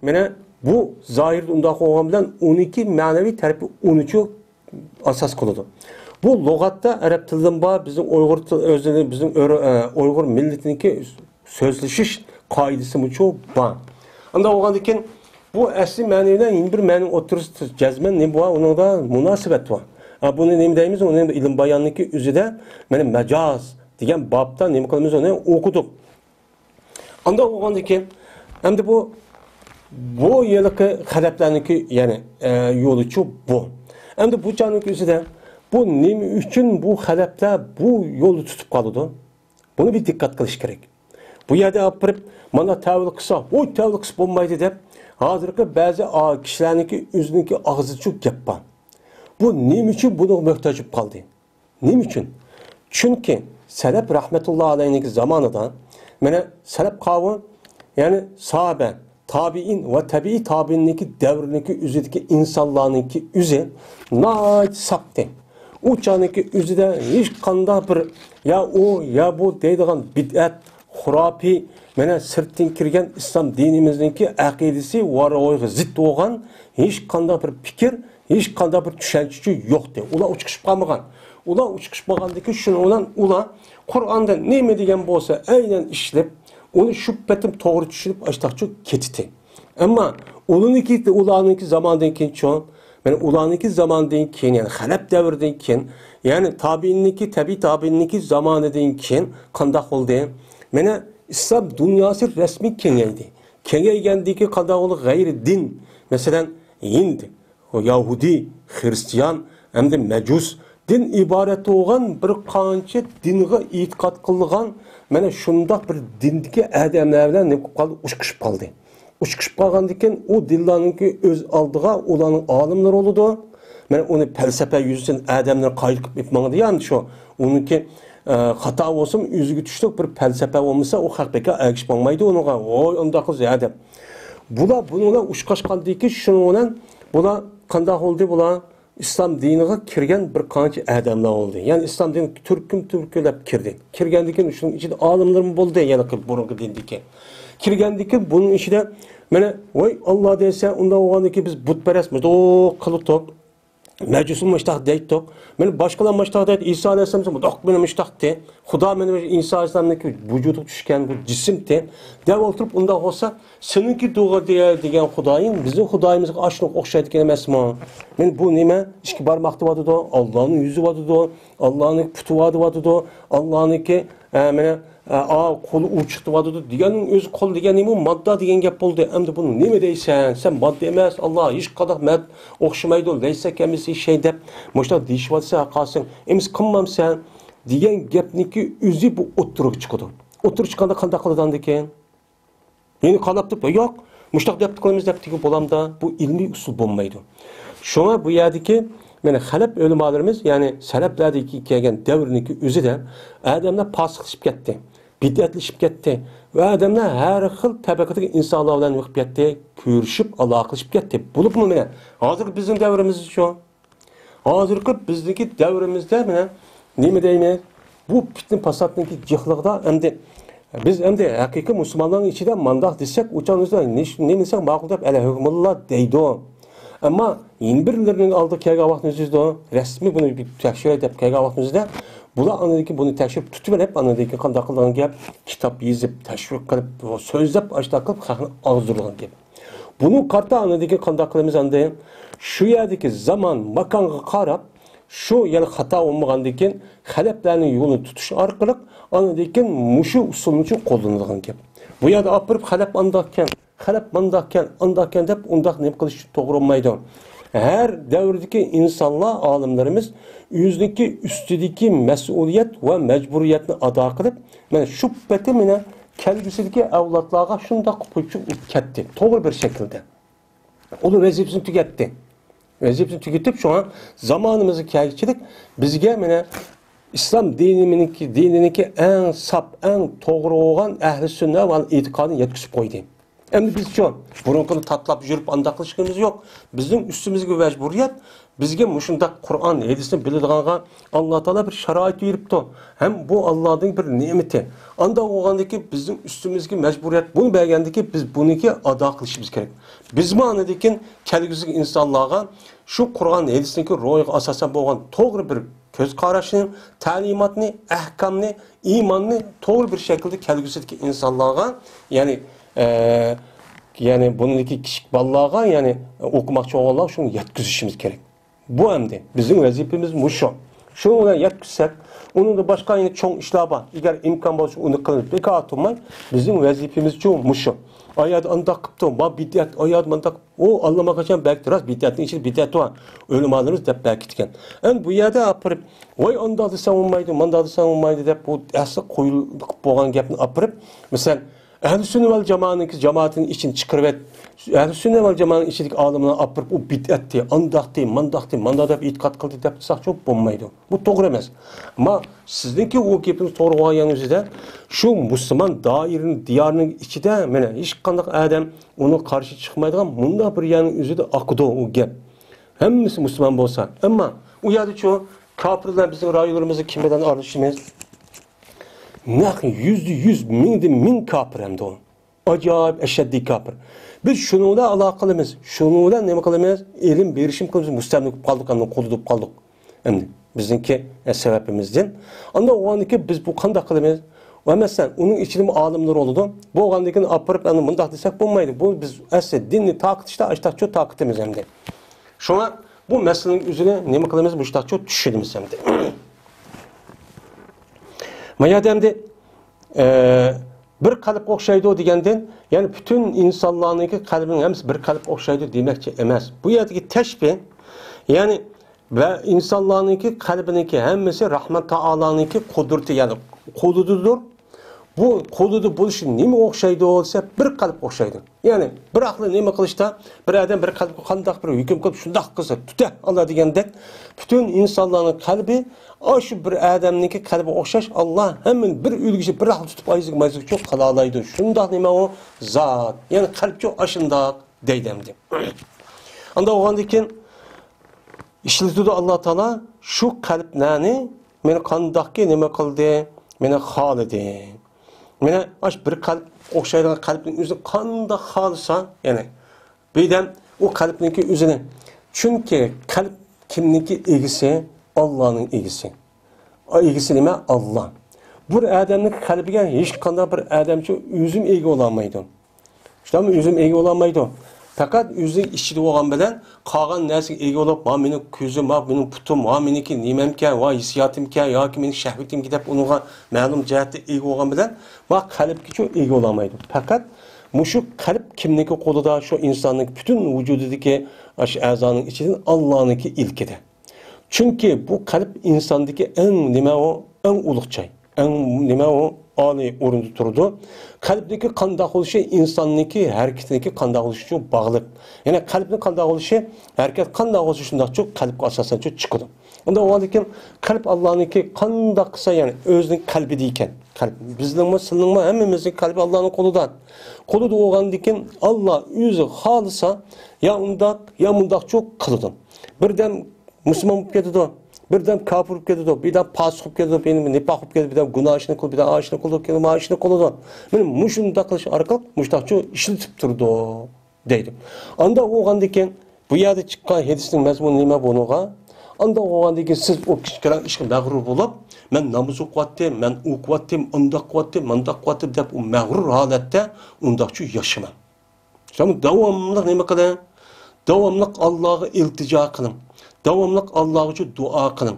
مانا بۇ زاھىردا ئۇنداق بولغان بىلەن ئۇنىڭكى مەنىۋى تەرىپى ئۇنىچۇ ئاساس قىلىدۇ. بۇ لۇغەتتە ئەرەب تىلىدىن بار، بىزنىڭ ئۇيغۇر تىل-، ئۆزىنى، بىزنىڭ ئۆر-، ئە، ئۇيغۇر مىللىتىنىڭكى سۆزلىشىش قائىدىسىمۇچۇ بار. ئۇنداق بولغاندىكىن، بۇ ئەسلى مەنە بىلەن يەنە بىر مەنىنىڭ ئوتتۇرىسىدا جەزمەن نېمە بار؟ ئۇنىڭدا مۇناسىۋەت بار. ھە، بۇنى نېمە دەيمىز؟ ئۇنى ئىلىم باياننىڭكى ئۆزىدە، مانا مەجاز دېگەن بابتا نېمە قىلىمىز؟ ئۇنى ئوقۇدۇق. ئانداق بولغاندىكىن، ئەمدى بۇ، بۇ ھېلىقى خەلەپلەرنىڭكى، يەنى، ئە، يولىچۇ بۇ. ئەمدى بۇ چاغنىڭكى ئۆزىدە بۇ نېمە ئۈچۈن بۇ خەلەپلەر بۇ يولنى تۇتۇپ قالىدۇ؟ بۇنى بىر دىققەت قىلىش كېرەك. بۇ يەردە ئاپىرىپ، مانا تەۋىل قىلسا، ۋوي، تەۋىل قىلسا بولمايدۇ دەپ، ھازىرقى بەزى ئا-، كىشىلەرنىڭكى ئۆزىنىڭكى ئاغزىچۇ گەپ بار. بۇ نېمە ئۈچۈن بۇنىڭغا موھتاج بولۇپ قالدى؟ نېمە ئۈچۈن؟ چۈنكى سەلەپ رەھمەتۇللا ئەلەيھنىڭكى زامانىدا، مانا، سەلەپ قاۋۇ، يەنى ساھابە، تابىئىن ۋە تەبىئىي تابىئىننىڭكى دەۋرىنىڭكى ئۆزىدىكى ئىنسانلارنىڭكى ئۆزى ناھايىتى ساپتى. ئۇ چاغنىڭكى ئۆزىدە ھېچقانداق بىر يا ئۇ، يا بۇ دەيدىغان بىدئەت، خۇراپىي، مانا، سىرتتىن كىرگەن ئىسلام دىنىمىزنىڭكى ئەقىدىسى ۋە روھىغا زىت بولغان ھېچقانداق بىر پىكىر، ھېچقانداق بىر چۈشەنچىچۇ يوقتى. ئۇلار ئۇچقۇشۇپ قالمىغان. ئۇلار ئۇچقۇشۇپ قالغاندىكىن شۇنىڭ بىلەن ئۇلار قۇرئاندا نېمە دېگەن بولسا ئەينەن ئىشلەپ، ئۇنى شۇ پېتىم توغرا چۈشىنىپ ئاشتاقچۇ كېتىتى. ئەمما ئۇلارنىڭكى، ئۇلارنىڭكى زاماندىن كېيىنچۇ، مانا ئۇلارنىڭكى زاماندىن كېيىن، يەنى خەلەپ دەۋرىدىن كېيىن، يەنى تابىئىننىڭكى، تەبىئىي تابىئىننىڭكى زامانىدىن كېيىن قانداق بولدى؟ مانا ئىسلام دۇنياسى رەسمىي كېڭەيدى. كېڭەيگەندىكى قانداق بولدى؟ غەيرىي دىن، مەسىلەن، ھىند، يەھۇدىي، خىرىستىيان ھەمدە مەجۇس دىن ئىبارەت بولغان بىر قانچە دىنغا ئېتىقاد قىلغان، مانا شۇنداق بىر دىندىكى ئادەملەر بىلەن نېمە قىلىپ قالدى؟ ئۇچقۇشۇپ قالدى. ئۇچقۇشۇپ قالغاندىن كېيىن ئۇ دىنلارنىڭكى ئۆز ئالدىغا ئۇلارنىڭ ئالىملىرى بولىدۇ. مانا ئۇنى پەلسەپە يۈزىسىدىن ئادەملەر قايىل قىلىپ ئېيتماڭ دېگەن شۇ. ئۇنىڭكى، ئە، خاتا بولسىمۇ ئۆزىگە تۇشلۇق بىر پەلسەپە بولمىسا، ئۇ خەق بەكەر ئەگىشىپ ماڭمايدۇ ئۇنىڭغا. ۋوي، ئۇنداق قىلسا ھە دەپ. بۇلار بۇنىڭ بىلەن ئۇچقاشقاندىن كېيىن شۇنىڭ بىلەن بۇلار قانداق بولدى؟ بۇلار ئىسلام دىنىغا كىرگەن بىر قانچە ئادەملەر بولدى. يەنى ئىسلام دىنىگە تۈركۈم تۈركۈملەپ كىردى. كىرگەندىن كېيىن شۇنىڭ ئىچىدە ئالىملىرمۇ بولدى، يەنە بۇرۇنقى دىندىكى. كىرگەندىن كېيىن بۇنىڭ ئىچىدە مانا، ۋاي ئاللا دەيسەن، ئۇنداق بولغاندىن كېيىن بىز بۇتپەرەس مۇنداق قىلاتتۇق. مەجۇسمۇ مۇشتاق دەيتتۇق. مانا باشقىلار مۇشتاق دەيتتى. ئىسا ئەلەيھىسسالام مۇنداق مېنى مۇشتاقتى. خۇدا مېنى ئىسا ئەلەيھىسسالامنىڭكى ۋۇجۇدىغا چۈشكەن بۇ جىسىمتى. دەپ ئولتۇرۇپ ئۇنداق بولسا، سېنىڭكى دۇغا دېگەن خۇدايىڭ بىزنىڭ خۇدايىمىزغا ئاشۇنىڭغا ئوخشايدىكەن ئەمەسمۇ؟ مانا بۇ نېمە؟ ئىككى بارماق دېۋاتىدۇ، ئاللانىڭ يۈزى دېۋاتىدۇ، ئاللانىڭ پۇتى بار دېۋاتىدۇ، ئاللانىڭكى، ئە، مانا، ئا، قولى ئۇچۇق دېۋاتىدۇ دېگەننىڭ ئۆزى قول دېگەن نېمە؟ ماددا دېگەن گەپ بولدى. ئەمدى بۇنى نېمە دەيسەن؟ سەن ماددا ئەمەس، ئاللا ھېچقانداق مەد ئوخشىمايدۇ، لەيسە كەمىسلىھى شەي دەپ مۇشۇنداق دېيىشىۋاتسا ھەققاسىڭ، ئەمىس قىلمامسەن دېگەن گەپنىڭكى ئۆزى بۇ ئوتتۇرىغا چىقىدۇ. ئوتتۇرىغا چىققاندا قانداق قىلىدۇ ئاندىن كېيىن؟ يەنى قالاپ تۇرۇپ، يوق، مۇشتاق دەپ قىلىمىز دەپ تېگىپ بولامدا، بۇ ئىلمىي ئۇسۇل بولمايدۇ. شۇڭا بۇ يەردىكى، مانا، خەلەپ ئۆلىمالىرىمىز، يەنى سەلەپلەردىكى كەلگەن دەۋرنىڭكى ئۆزىدە ئادەملەر پاسىقلىشىپ كەتتى، بىدئەتلىشىپ كەتتى ۋە ئادەملەر ھەر خىل تەبىقىدىكى ئىنسانلار بىلەن نېمە قىلىپ كەتتى؟ كۆرۈشۈپ، ئالاقىلىشىپ كەتتى. بولۇپمۇ، مانا، ھازىرقى بىزنىڭ دەۋرىمىزدىچۇ؟ ھازىرقى بىزنىڭكى دەۋرىمىزدە مانا نېمە دەيمىز؟ بۇ پىتنە پاساتنىڭكى جىقلىقىدا ئەمدى بىز ئەمدى ھەقىقىي مۇسۇلمانلارنىڭ ئىچىدە مانداق دېسەك، ئۇ چاغدا نېمە دېسەك ماقۇل دەپ ئەلە ھۆكمۇللا دەيدۇ. ئەمما يەنە بىرلىرىنىڭ ئالدىغا كەلگەن ۋاقتىمىزدا، رەسمىي بۇنى بىر تەكشۈرەي دەپ كەلگەن ۋاقتىمىزدا، بۇلار ئاندىن كېيىن بۇنى تەكشۈرۈپ تۇتۇۋېلىپ، ئاندىن كېيىن قانداق قىلىدىغان گەپ، كىتاب يېزىپ، تەشۋىق قىلىپ، سۆزلەپ، ئاشۇنداق قىلىپ خەقنى ئازدۇرىدىغان گەپ. بۇنى قارىتا ئاندىن كېيىن قانداق قىلىمىز ئەمدى؟ شۇ يەردىكى زامان، ماكانغا قاراپ، شۇ يەنە خاتا بولمىغاندىن كېيىن خەلەپلەرنىڭ يولىنى تۇتۇش ئارقىلىق ئاندىن كېيىن مۇشۇ ئۇسۇلنىچۇ قوللىنىدىغان گەپ. بۇ يەردە ئاپىرىپ خەلەپ ئانداقكەن، خەلەپ مانداقكەن، ئانداقكەن دەپ ئۇنداق نېمە قىلىش توغرا بولمايدۇ. ھەر دەۋردىكى ئىنسانلار، ئالىملىرىمىز ئۆزىنىڭكى ئۈستىدىكى مەسئۇلىيەت ۋە مەجبۇرىيەتنى ئادا قىلىپ، مانا شۇ پېتى مانا كەلگۈسىدىكى ئەۋلادلارغا شۇنداق قويۇپ كەتتى، توغرا بىر شەكىلدە. ئۇنىڭ ۋەزىپىسىنى تۈگەتتى. ۋەزىپىسىنى تۈگىتىپ، شۇڭا زامانىمىزغا كەلگۈچىلىك بىزگە مانا ئىسلام دىنىنىڭكى، دىنىنىڭكى ئەڭ ساپ، ئەڭ توغرا بولغان ئەھلى سۈننە ۋە ئېتىقادىنى يەتكۈزۈپ قويدى. ئەمدى بىزچۇ؟ بۇرۇنقىنى تاتلاپ يۈرۈپ ئانداق قىلىشىمىز يوق. بىزنىڭ ئۈستىمىزگە مەجبۇرىيەت، بىزگە مۇشۇنداق قۇرئان، ھەدىسنى بىلىدىغانغا ئاللا تائالا بىر شارائىت بېرىپتۇ. ھەم بۇ ئاللادىن بىر نېمىتى. ئانداق بولغاندىكى بىزنىڭ ئۈستىمىزگە مەجبۇرىيەت بۇنى بەرگەندىكى بىز بۇنىكى ئادا قىلىشىمىز كېرەك. بىزمۇ ئاندىن كېيىن كەلگۈسىدىكى ئىنسانلارغا شۇ قۇرئان، ھەدىسنىڭكى روھىغا ئاساسەن بولغان توغرا بىر كۆز قاراشنى، تەلىماتنى، ئەھكامنى، ئىماننى توغرا بىر شەكىلدە كەلگۈسىدىكى ئىنسانلارغا، يەنى، ئە، يەنى بۇنىڭدىكى كىچىك بالىلارغا، يەنى ئوقۇماقچى بولغانلارغا شۇنى يەتكۈزۈشىمىز كېرەك. بۇ ئەمدى بىزنىڭ ۋەزىپىمىز مۇشۇ. شۇنىڭ بىلەن يەتكۈزسەك، ئۇنىڭدا باشقا يەنە چوڭ ئىشلار بار. ئەگەر ئىمكان بولسا ئۇنى قىلىمىز. بىكار تۇرماي، بىزنىڭ ۋەزىپىمىزچۇ مۇشۇ. ئايەردە ئانداق قىپتۇ، ما بىدئەت، ئايەردە مانداق، ئۇ ئاللىماقاچان بەك راست، بىدئەتنىڭ ئىچىدە بىدئەت بار. ئۆلىمالىرىمىز دەپ بەك كەتكەن. ئەمدى بۇ يەردە ئاپىرىپ، ۋاي ئانداق دېسەڭ بولمايدۇ، مانداق دېسەڭ بولمايدۇ دەپ، بۇ ئەسلى قويۇلۇپ بولغان گەپنى ئاپىرىپ، مەسىلەن، ئەھلى سۈننە ۋەل جامائەتنىڭكى جامائىتىنىڭ ئىچىنى چىقىرىۋەت، ئەھلى سۈننە ۋەل جامائەتنىڭ ئىچىدىكى ئالىملارنى ئاپىرىپ، ئۇ بىدئەتتى، ئانداقتى، مانداقتى، مانداق دەپ ئېتىقاد قىلدى دەپ تۇرساقچۇ بولمايدۇ. بۇ توغرا ئەمەس. ئەمما سىزنىڭكى ئۇ گېپىڭىز توغرا بولغان يەرنىڭ ئۆزىدە، شۇ مۇسۇلمان دائىرىنىڭ، دىيارىنىڭ ئىچىدە مانا ھېچقانداق ئادەم ئۇنىڭغا قارشى چىقمايدىغان مۇنداق بىر يەرنىڭ ئۆزىدە ئاقىدۇ ئۇ گەپ. ھەممىسى مۇسۇلمان بولسا. ئەمما ئۇ يەردىچۇ كاپىرلار بىزنىڭ رايونلىرىمىزدا كىم بىلەن ئارىلىشىمىز؟ نەق يۈزدە يۈز، مىڭدە مىڭ كاپىر ئەمدى ئۇ. ئاجايىپ ئەشەددىي كاپىر. بىز شۇنىڭ بىلەن ئالاقە قىلىمىز، شۇنىڭ بىلەن نېمە قىلىمىز؟ ئېلىم بېرىشىم قىلىمىز، مۇستەملىكە بولۇپ قالدۇق، ئەمدى قۇلدا بولۇپ قالدۇق. ئەمدى بىزنىڭكى، ئە، سەۋەبىمىزدىن. ئاندىن ئۇنىڭدىن كېيىن بىز بۇ قانداق قىلىمىز؟ ۋە مەسىلەن، ئۇنىڭ ئىچىدىمۇ ئالىملار بولىدۇ. بولغاندىن كېيىن ئاپىرىپ، ئەنە مۇنداق دېسەك بولمايدۇ. بۇ بىز ئەسلى دىننى تارقىتىشتا ئاشتاقچۇ تارقىتىمىز ئەمدى. شۇڭا بۇ مەسىلىنىڭ ئۆزىنى نېمە قىلىمىز؟ مۇشتاقچۇ چۈشىنىمىز ئەمدى. ما يەردە ئەمدى، ئە، بىر قەلبكە ئوخشايدۇ دېگەندىن، يەنى پۈتۈن ئىنسانلارنىڭكى قەلبىنىڭ ھەممىسى بىر قەلبكە ئوخشايدۇ دېمەكچى ئەمەس. بۇ يەردىكى تەشبىھ، يەنى ۋە ئىنسانلارنىڭكى قەلبىنىڭكى ھەممىسى رەھمان تائالانىڭكى قۇدرىتى، يەنى قولىدىدۇر. بۇ قولىدا بولۇشى نېمىگە ئوخشايدۇ دېسە، بىر قەلبكە ئوخشايدۇ. يەنى بىراقلا نېمە قىلىشتا، بىر ئادەم بىر قەلبكە قانداق بىر ھۆكۈم قىلىپ، شۇنداق قىلسا، تۈتە، ئاللا دېگەندەك، پۈتۈن ئىنسانلارنىڭ قەلبى ئاشۇ بىر ئادەمنىڭكى قەلبىگە ئوخشاش، ئاللا ھەممىنى بىر ئۈلگىچە، بىراقلا تۇتۇپ ئايزىگە مايزىگىچۇ قىلالايدۇ. شۇنداق نېمە ئۇ؟ زات. يەنى قەلبچۇ ئاشۇنداق دەيدۇ ئەمدى. ئاندا بولغاندىن كېيىن ئىشلىتىدۇ ئاللا تائالا شۇ قەلبلەرنى مانا قانداقكى نېمە قىلدى؟ مانا خالىدى. مانا ئاش بىر قەلب ئوخشايدىغان قەلبنىڭ ئۆزىنى قانداق خالىسا، يەنى بىردەم ئۇ قەلبنىڭكى ئۆزىنى. چۈنكى قەلب كىمنىڭكى ئىگىسى؟ ئاللانىڭ ئىگىسى. ئا، ئىگىسى نېمە؟ ئاللا. بىر ئادەمنىڭ قەلبىگە ھېچقانداق بىر ئادەمچۇ ئۆزىمۇ ئىگە بولالمايدۇ. شۇنداقمۇ؟ ئۆزىمۇ ئىگە بولالمايدۇ. پەقەت ئۆزى ئىچىدە بولغان بىلەن قالغان نەرسىگە ئىگە بولۇپ، ۋا مېنىڭ كۆزۈم، ۋا مېنىڭ پۇتۇم، ۋا مېنىڭكى نېمەمكەن، ۋا ھېسسىياتىمكەن ياكى مېنىڭ شەھۋىتىمكەن دەپ ئۇنىڭغا مەلۇم جەھەتتە ئىگە بولغان بىلەن، ۋا قەلبكىچۇ ئىگە بولالمايدۇ. پەقەت مۇشۇ قەلب كىمنىڭكى قولىدا؟ شۇ ئىنساننىڭ پۈتۈن ۋۇجۇدىدىكى ئاشۇ ئەزانىڭ ئىچىدىن ئاللانىڭكى ئىلكىدە. چۈنكى بۇ قەلب ئىنساندىكى ئەڭ نېمە ئۇ؟ ئەڭ ئۇلۇغ جاي. ئەڭ نېمە ئۇ؟ ئالىي ئورۇندا تۇرىدۇ. قەلبنىڭكى قانداق بولۇشى ئىنساننىڭكى ھەرىكىتىنىڭكى قانداق بولۇشىغا باغلىق. يەنى قەلبنىڭ قانداق بولۇشى، ھەرىكەت قانداق بولسا شۇنداقچۇ قەلبكە ئاساسەنچۇ چىقىدۇ. ئۇنداق بولغاندىكىن قەلب ئاللانىڭكى قانداق قىلسا، يەنى ئۆزىنىڭ قەلبىدە ئىكەن. قەلب بىزنىڭمۇ، سىلىنىڭمۇ، ھەممىمىزنىڭ قەلبى ئاللانىڭ قولىدا. قولىدا بولغاندىكىن ئاللا ئۆزى خالىسا يا ئۇنداق، يا مۇنداقچۇ قىلىدۇ. بىردەم مۇسۇلمان بولۇپ كېتىدۇ، بىردەم كاپىر بولۇپ كېتىدۇ، بىردەم پاسىق بولۇپ كېتىدۇ، بىردەم نىپاق بولۇپ كېتىدۇ، بىردەم گۇناھ ئىشنى قىلىدۇ، بىردەم ئاشۇنى قىلىدۇ، كېيىن مانا ئاشۇنى قىلىدۇ. مانا مۇشۇنداق قىلىش ئارقىلىق مۇشۇنداقچۇ ئىشلىتىپ تۇرىدۇ دەيدۇ. ئانداق بولغاندىكىن بۇ يەردە چىققان ھەدىسنىڭ مەزمۇنى نېمە بۇنىڭغا؟ ئانداق بولغاندىكىن سىز ئۇ كىچىككىنە ئىشقا مەغرۇر بولۇپ، مەن ناماز ئوقۇۋاتتىم، مەن ئوقۇۋاتتىم، ئانداق قىلىۋاتتىم، مانداق قىلىۋاتتىم دەپ ئۇ مەغرۇر ھالەتتە ئۇنداقچۇ ياشىماڭ. شۇڭا داۋاملىق نېمە قىلىڭ؟ داۋاملىق ئاللاغا ئىلتىجا قىلىڭ. داۋاملىق ئاللاغىچۇ دۇئا قىلىڭ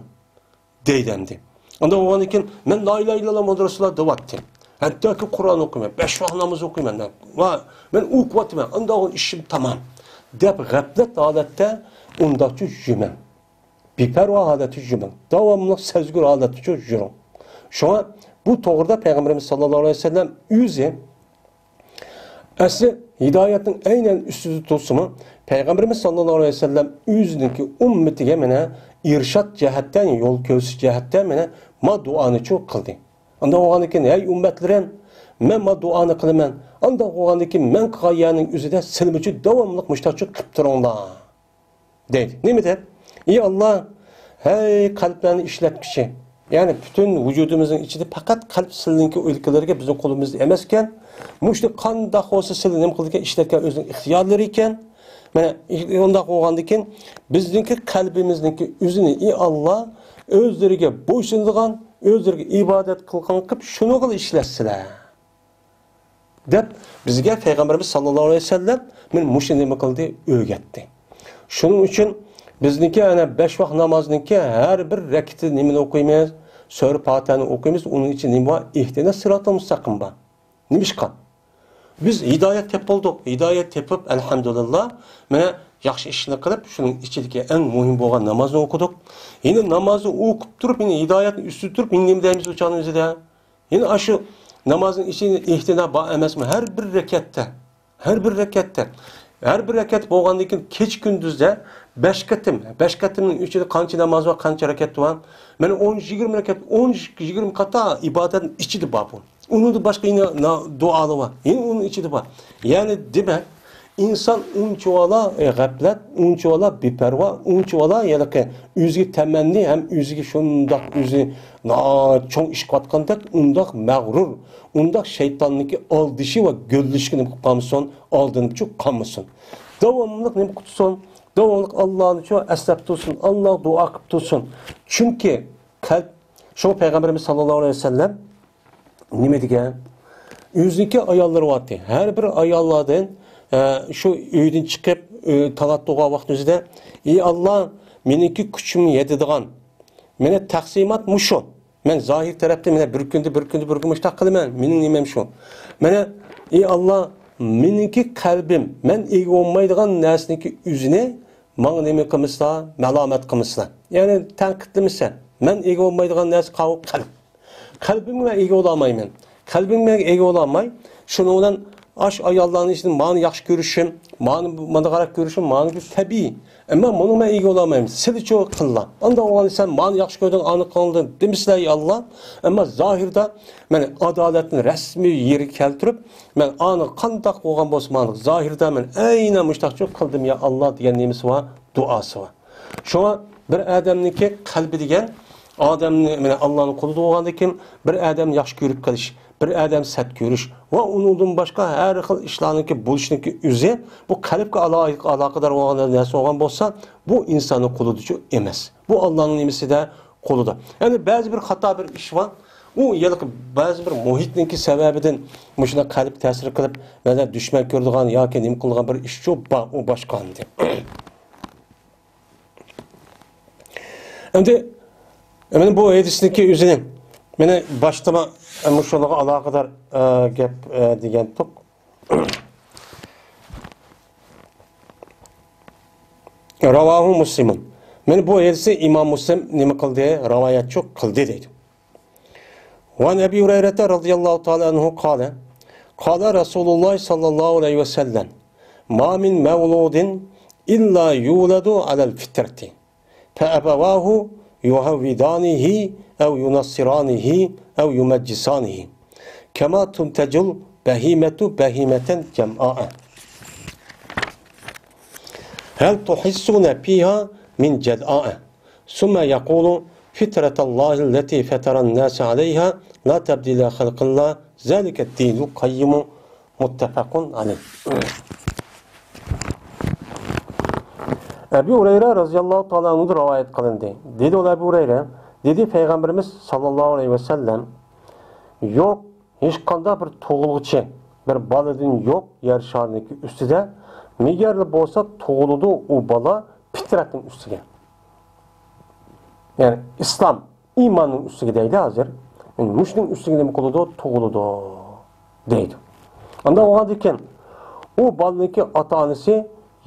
دەيدۇ ئەمدى. ئانداق بولغاندىن كېيىن، مەن لا ئىلاھە ئىللاللا مۇھەممەدۇر رەسۇلۇللا دەۋاتتىم. ھەتتاكى قۇرئان ئوقۇيمەن، بەش ۋاق ناماز ئوقۇيمەن دەپ. ۋا، مەن ئوقۇۋاتىمەن، ئانداق ئىشىم تامام دەپ غەپلەت ھالەتتە ئۇنداقچۇ يۈرمەڭ. بىپەرۋا ھالەتتە يۈرمەڭ. داۋاملىق سەزگۈر ھالەتتىچۇ يۈرۈڭ. شۇڭا بۇ توغرىدا پەيغەمبىرىمىز ساللاللاھۇ ئەلەيھى ۋەسەللەم ئۆزى ئەسلى ھىدايەتنىڭ ئەينەن ئۈستىدە تۇرسىمۇ، پەيغەمبىرىمىز ساللاللاھۇ ئەلەيھى ۋەسەللەم ئۆزىنىڭكى ئۈممىتىگە مانا ئىرشاد جەھەتتە، يول كۆرسىتىش جەھەتتە مانا ما دۇئانىچۇ قىلدى. ئانداق بولغاندىن كېيىن، ھەي ئۈممەتلىرىم، مەن ما دۇئانى قىلىمەن. ئانداق بولغاندىن كېيىن مەن قىلغان يەرنىڭ ئۆزىدە سىلىمىچۇ داۋاملىق مۇشتاقچۇ قىلىپ تۇرۇڭلار. دەيدۇ. نېمە دەپ؟ ئى ئاللا، ھەي قەلبلەرنى ئىشلەتكۈچى. يەنى پۈتۈن ۋۇجۇدىمىزنىڭ ئىچىدە پەقەت قەلب سىلىنىڭكى ئۆلكىلىرىگە بىزنىڭ قولىمىزدا ئەمەسكەن. مۇشۇ قانداق بولسا سىلى نېمە قىلىدىكەن، ئىشلەتكەن ئۆزىنىڭ ئىختىيارلىرى ئىكەن. مانا ئۇنداق بولغاندىكىن بىزنىڭكى قەلبىمىزنىڭكى ئۆزىنى ئى ئاللا ئۆزلىرىگە بويسۇنىدىغان، ئۆزلىرىگە ئىبادەت قىلغان قىلىپ شۇنىڭغىلا ئىشلەتسىلە. دەپ بىزگە پەيغەمبىرىمىز ساللاللاھۇ ئەلەيھى ۋەسەللەم مانا مۇشۇ نېمە قىلدى، ئۆگەتتى. شۇنىڭ ئۈچۈن بىزنىڭكى ئەنە بەش ۋاق نامازنىڭكى ھەر بىر رەكىتى نېمىنى ئوقۇيمىز؟ سۈرە پاتىھەنى ئوقۇيمىز. ئۇنىڭ ئىچىدە نېمە بار؟ ئىھدىنەس سىراتال مۇستەقىم بار. نېمىشقا؟ بىز ھىدايەت تېپىپ بولدۇق. ھىدايەت تېپىپ، ئەلھەمدۇلىللا، مانا ياخشى ئىشنى قىلىپ، شۇنىڭ ئىچىدىكى ئەڭ مۇھىم بولغان نامازنى ئوقۇدۇق. يەنە نامازنى ئوقۇپ تۇرۇپ، يەنە ھىدايەتنى ئۈستىدە تۇرۇپ، يەنە نېمە دەيمىز ئۇ چاغنىڭ ئۆزىدە؟ يەنە ئاشۇ نامازنىڭ ئىچىدە ئىھتىدا بار ئەمەسمۇ؟ ھەر بىر رەكەتتە، ھەر بىر رەكەتتە، ھەر بىر رەكەت بولغاندىن كېيىن كېچە كۈندۈزدە بەش قېتىم، بەش قېتىمنىڭ ئىچىدە قانچە ناماز بار، قانچە رەكەت بار؟ مانا ئون، يىگىرمە رەكەت، ئون، يىگىرمە قاتا ئىبادەتنىڭ ئىچىدە بار بۇ. ئۇنىڭدىن باشقا يەنە نا-، دۇئالار بار. يەنە ئۇنىڭ ئىچىدە بار. يەنى دېمەك، ئىنسان ئۇنچىۋالا، ئە، غەپلەت، ئۇنچىۋالا بىپەرۋا، ئۇنچىۋالا ھېلىقى ئۆزىگە تەمەننى ھەم ئۆزىگە شۇنداق ئۆزى ناھايىتى چوڭ ئىش قىلىۋاتقاندەك ئۇنداق مەغرۇر، ئۇنداق شەيتاننىڭكى ئالدىشى ۋە گۆللىشىگە نېمە قىلىپ قالمىسۇن، ئالدىنىپچۇ قالمىسۇن. داۋاملىق نېمە قىلىپ تۇرسۇن؟ داۋاملىق ئاللانىچۇ ئەسلەپ تۇرسۇن، ئاللاغا دۇئا قىلىپ تۇرسۇن. چۈنكى قەلب، شۇ پەيغەمبىرىمىز ساللاللاھۇ ئەلەيھى ۋەسەللەم نېمە دېگەن؟ ئۆزىنىڭكى ئاياللىرى بارتى. ھەر بىر ئاياللاردىن، ئە، شۇ ئۆيدىن چىقىپ، ئۆ-، تالات تۇغان ۋاقتىمىزدا، ئى ئاللا، مېنىڭكى كۈچۈم يېتىدىغان. مانا تەقسىمات مۇشۇ. مەن زاھىر تەرەپتە مانا بىر كۈندە، بىر كۈندە، بىر كۈن مۇشتاق قىلىمەن. مېنىڭ نېمەم شۇ. مانا، ئى ئاللا، مېنىڭكى قەلبىم، مەن ئىگە بولمايدىغان نەرسىنىڭكى ئۆزىنى ماڭا نېمە قىلمىسىلا، مالامەت قىلمىسىلا. يەنى تەنقىدلىمىسە. مەن ئىگە بولمايدىغان نەرسە قاۋۇ قەلب. قەلبىمگە مەن ئىگە بولالمايمەن. قەلبىمگە مەن ئىگە بولالماي، شۇنىڭ بىلەن ئاش ئاياللارنىڭ ئىچىدە مانى ياخشى كۆرۈشۈم، مانى مانداقراق كۆرۈشۈم، مانى تەبىئىي. ئەمما مۇنىڭ مەن ئىگە بولالمايمەن. سىلىچۇ قىللا. ئانداق بولغاندا سەن مانى ياخشى كۆردۈڭ، ئانى قىلدىڭ دېمىسىلە، يا ئاللا. ئەمما زاھىردا مەن ئادالەتنى رەسمىي يېرىگە كەلتۈرۈپ، مەن ئانى قانداق بولغان بولسا، مانا زاھىردا مەن ئەينەن مۇشتاقچۇ قىلدىم، يا ئاللا دېگەن نېمىسى بار، دۇئاسى بار. شۇڭا بىر ئادەمنىڭكى قەلبى دېگەن ئادەمنى، مانا، ئاللانىڭ قۇلى بولغاندىن كېيىن بىر ئادەمنى ياخشى كۆرۈپ قېلىش، بىر ئادەم سەت كۆرۈش ۋە ئۇنىڭدىن باشقا ھەر خىل ئىشلارنىڭكى بولۇشنىڭكى ئۆزى بۇ قەلبكە ئالا-، ئالاقىدار بولغان نەرسە بولغان بولسا، بۇ ئىنساننىڭ قۇلىدىچۇ ئەمەس. بۇ ئاللانىڭ نېمىسىدە؟ قۇلىدا. يەنى بەزى بىر خاتا بىر ئىش بار. ئۇ يەنە بەزى بىر مۇھىتنىڭكى سەۋەبىدىن مۇشۇنداق قەلب تەسىر قىلىپ، مانا دۈشمەن كۆرىدىغان ياكى نېمە قىلىدىغان بىر ئىشچۇ بار، ئۇ باشقا ئەمدى. ئەمدى، مانا بۇ ھەدىسنىڭكى ئۆزىنى، مانا باشتا ما-، مۇشۇنىڭغا ئالاقىدار، ئە، گەپ، ئە، دېگەنتۇق. رەۋاھۇ مۇسلىمۇن. مانا بۇ ھەدىسنى ئىمام مۇسلىم نېمە قىلدى؟ رىۋايەتچۇ قىلدى دەيدۇ. وعن أبي هريرة رضي الله تعالى عنه قال: قال رسول الله صلى الله عليه وسلم: ما من مولود إلا يولد على الفطرة، فأبواه يهودانه أو ينصرانه أو يمجسانه، كما تنتج البهيمة بهيمة جمعاء، هل تحسون فيها من جدعاء، ثم يقول: فطرة الله التي فطر الناس عليها لا تبديل لخلق الله، ذلك الدين القيم. مۇتتەپەقۇن ئەلەيھ. ئەبۇ ھۇرەيرە رەزىياللاھۇ تائالا ئەنھۇدىن رىۋايەت قىلىندى. دېدى ئۇ ئەبۇ ھۇرەيرە، دېدى پەيغەمبىرىمىز ساللاللاھۇ ئەلەيھى ۋەسەللەم، يوق، ھېچقانداق بىر تۇغۇلغۇچى، بىر بالىدىن يوق يەر شارىنىڭكى ئۈستىدە، نېگەرلا بولسا تۇغۇلىدۇ ئۇ بالا پىترەتنىڭ ئۈستىگە. يەنى ئىسلام ئىماننىڭ ئۈستىگە دەيدۇ ھازىر. يەنى مۇشۇنىڭ ئۈستىگە نېمە قىلىدۇ؟ تۇغۇلىدۇ دەيدۇ. ئانداق بولغاندىكىن، ئۇ بالىنىڭكى ئاتا-ئانىسى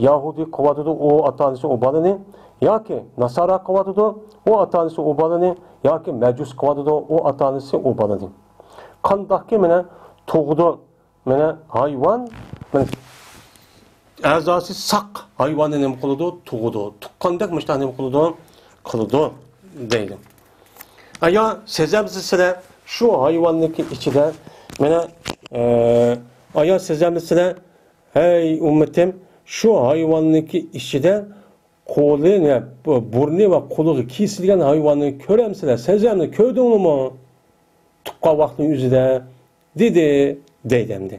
يەھۇدىي قىلىۋاتىدۇ، ئۇ ئاتا-ئانىسى ئۇ بالىنى، ياكى ناسارا قىلىۋاتىدۇ، ئۇ ئاتا-ئانىسى ئۇ بالىنى، ياكى مەجۇس قىلىۋاتىدۇ، ئۇ ئاتا-ئانىسى ئۇ بالىنى. قانداقكى مانا تۇغىدۇ، مانا ھايۋان، مانا ئەزاسى ساق ھايۋاننى نېمە قىلىدۇ؟ تۇغىدۇ. تۇغقاندەك مۇشۇنداق نېمە قىلىدۇ؟ قىلىدۇ دەيدۇ. ئايا سېزەمسىلەر شۇ ھايۋاننىڭكى ئىچىدە، مانا، ئە، ئايا سېزەمسىلەر، ھەي ئۈممىتىم، شۇ ھايۋاننىڭكى ئىچىدە قولى، نە، بۇ، بۇرنى ۋە قۇلىقى كېسىلگەن ھايۋاننى كۆرەمسىلەر، سېزەمسىلەر، كۆردۈڭلارمۇ؟ تۇغقان ۋاقتىنىڭ ئۆزىدە دېدى، دەيدۇ ئەمدى.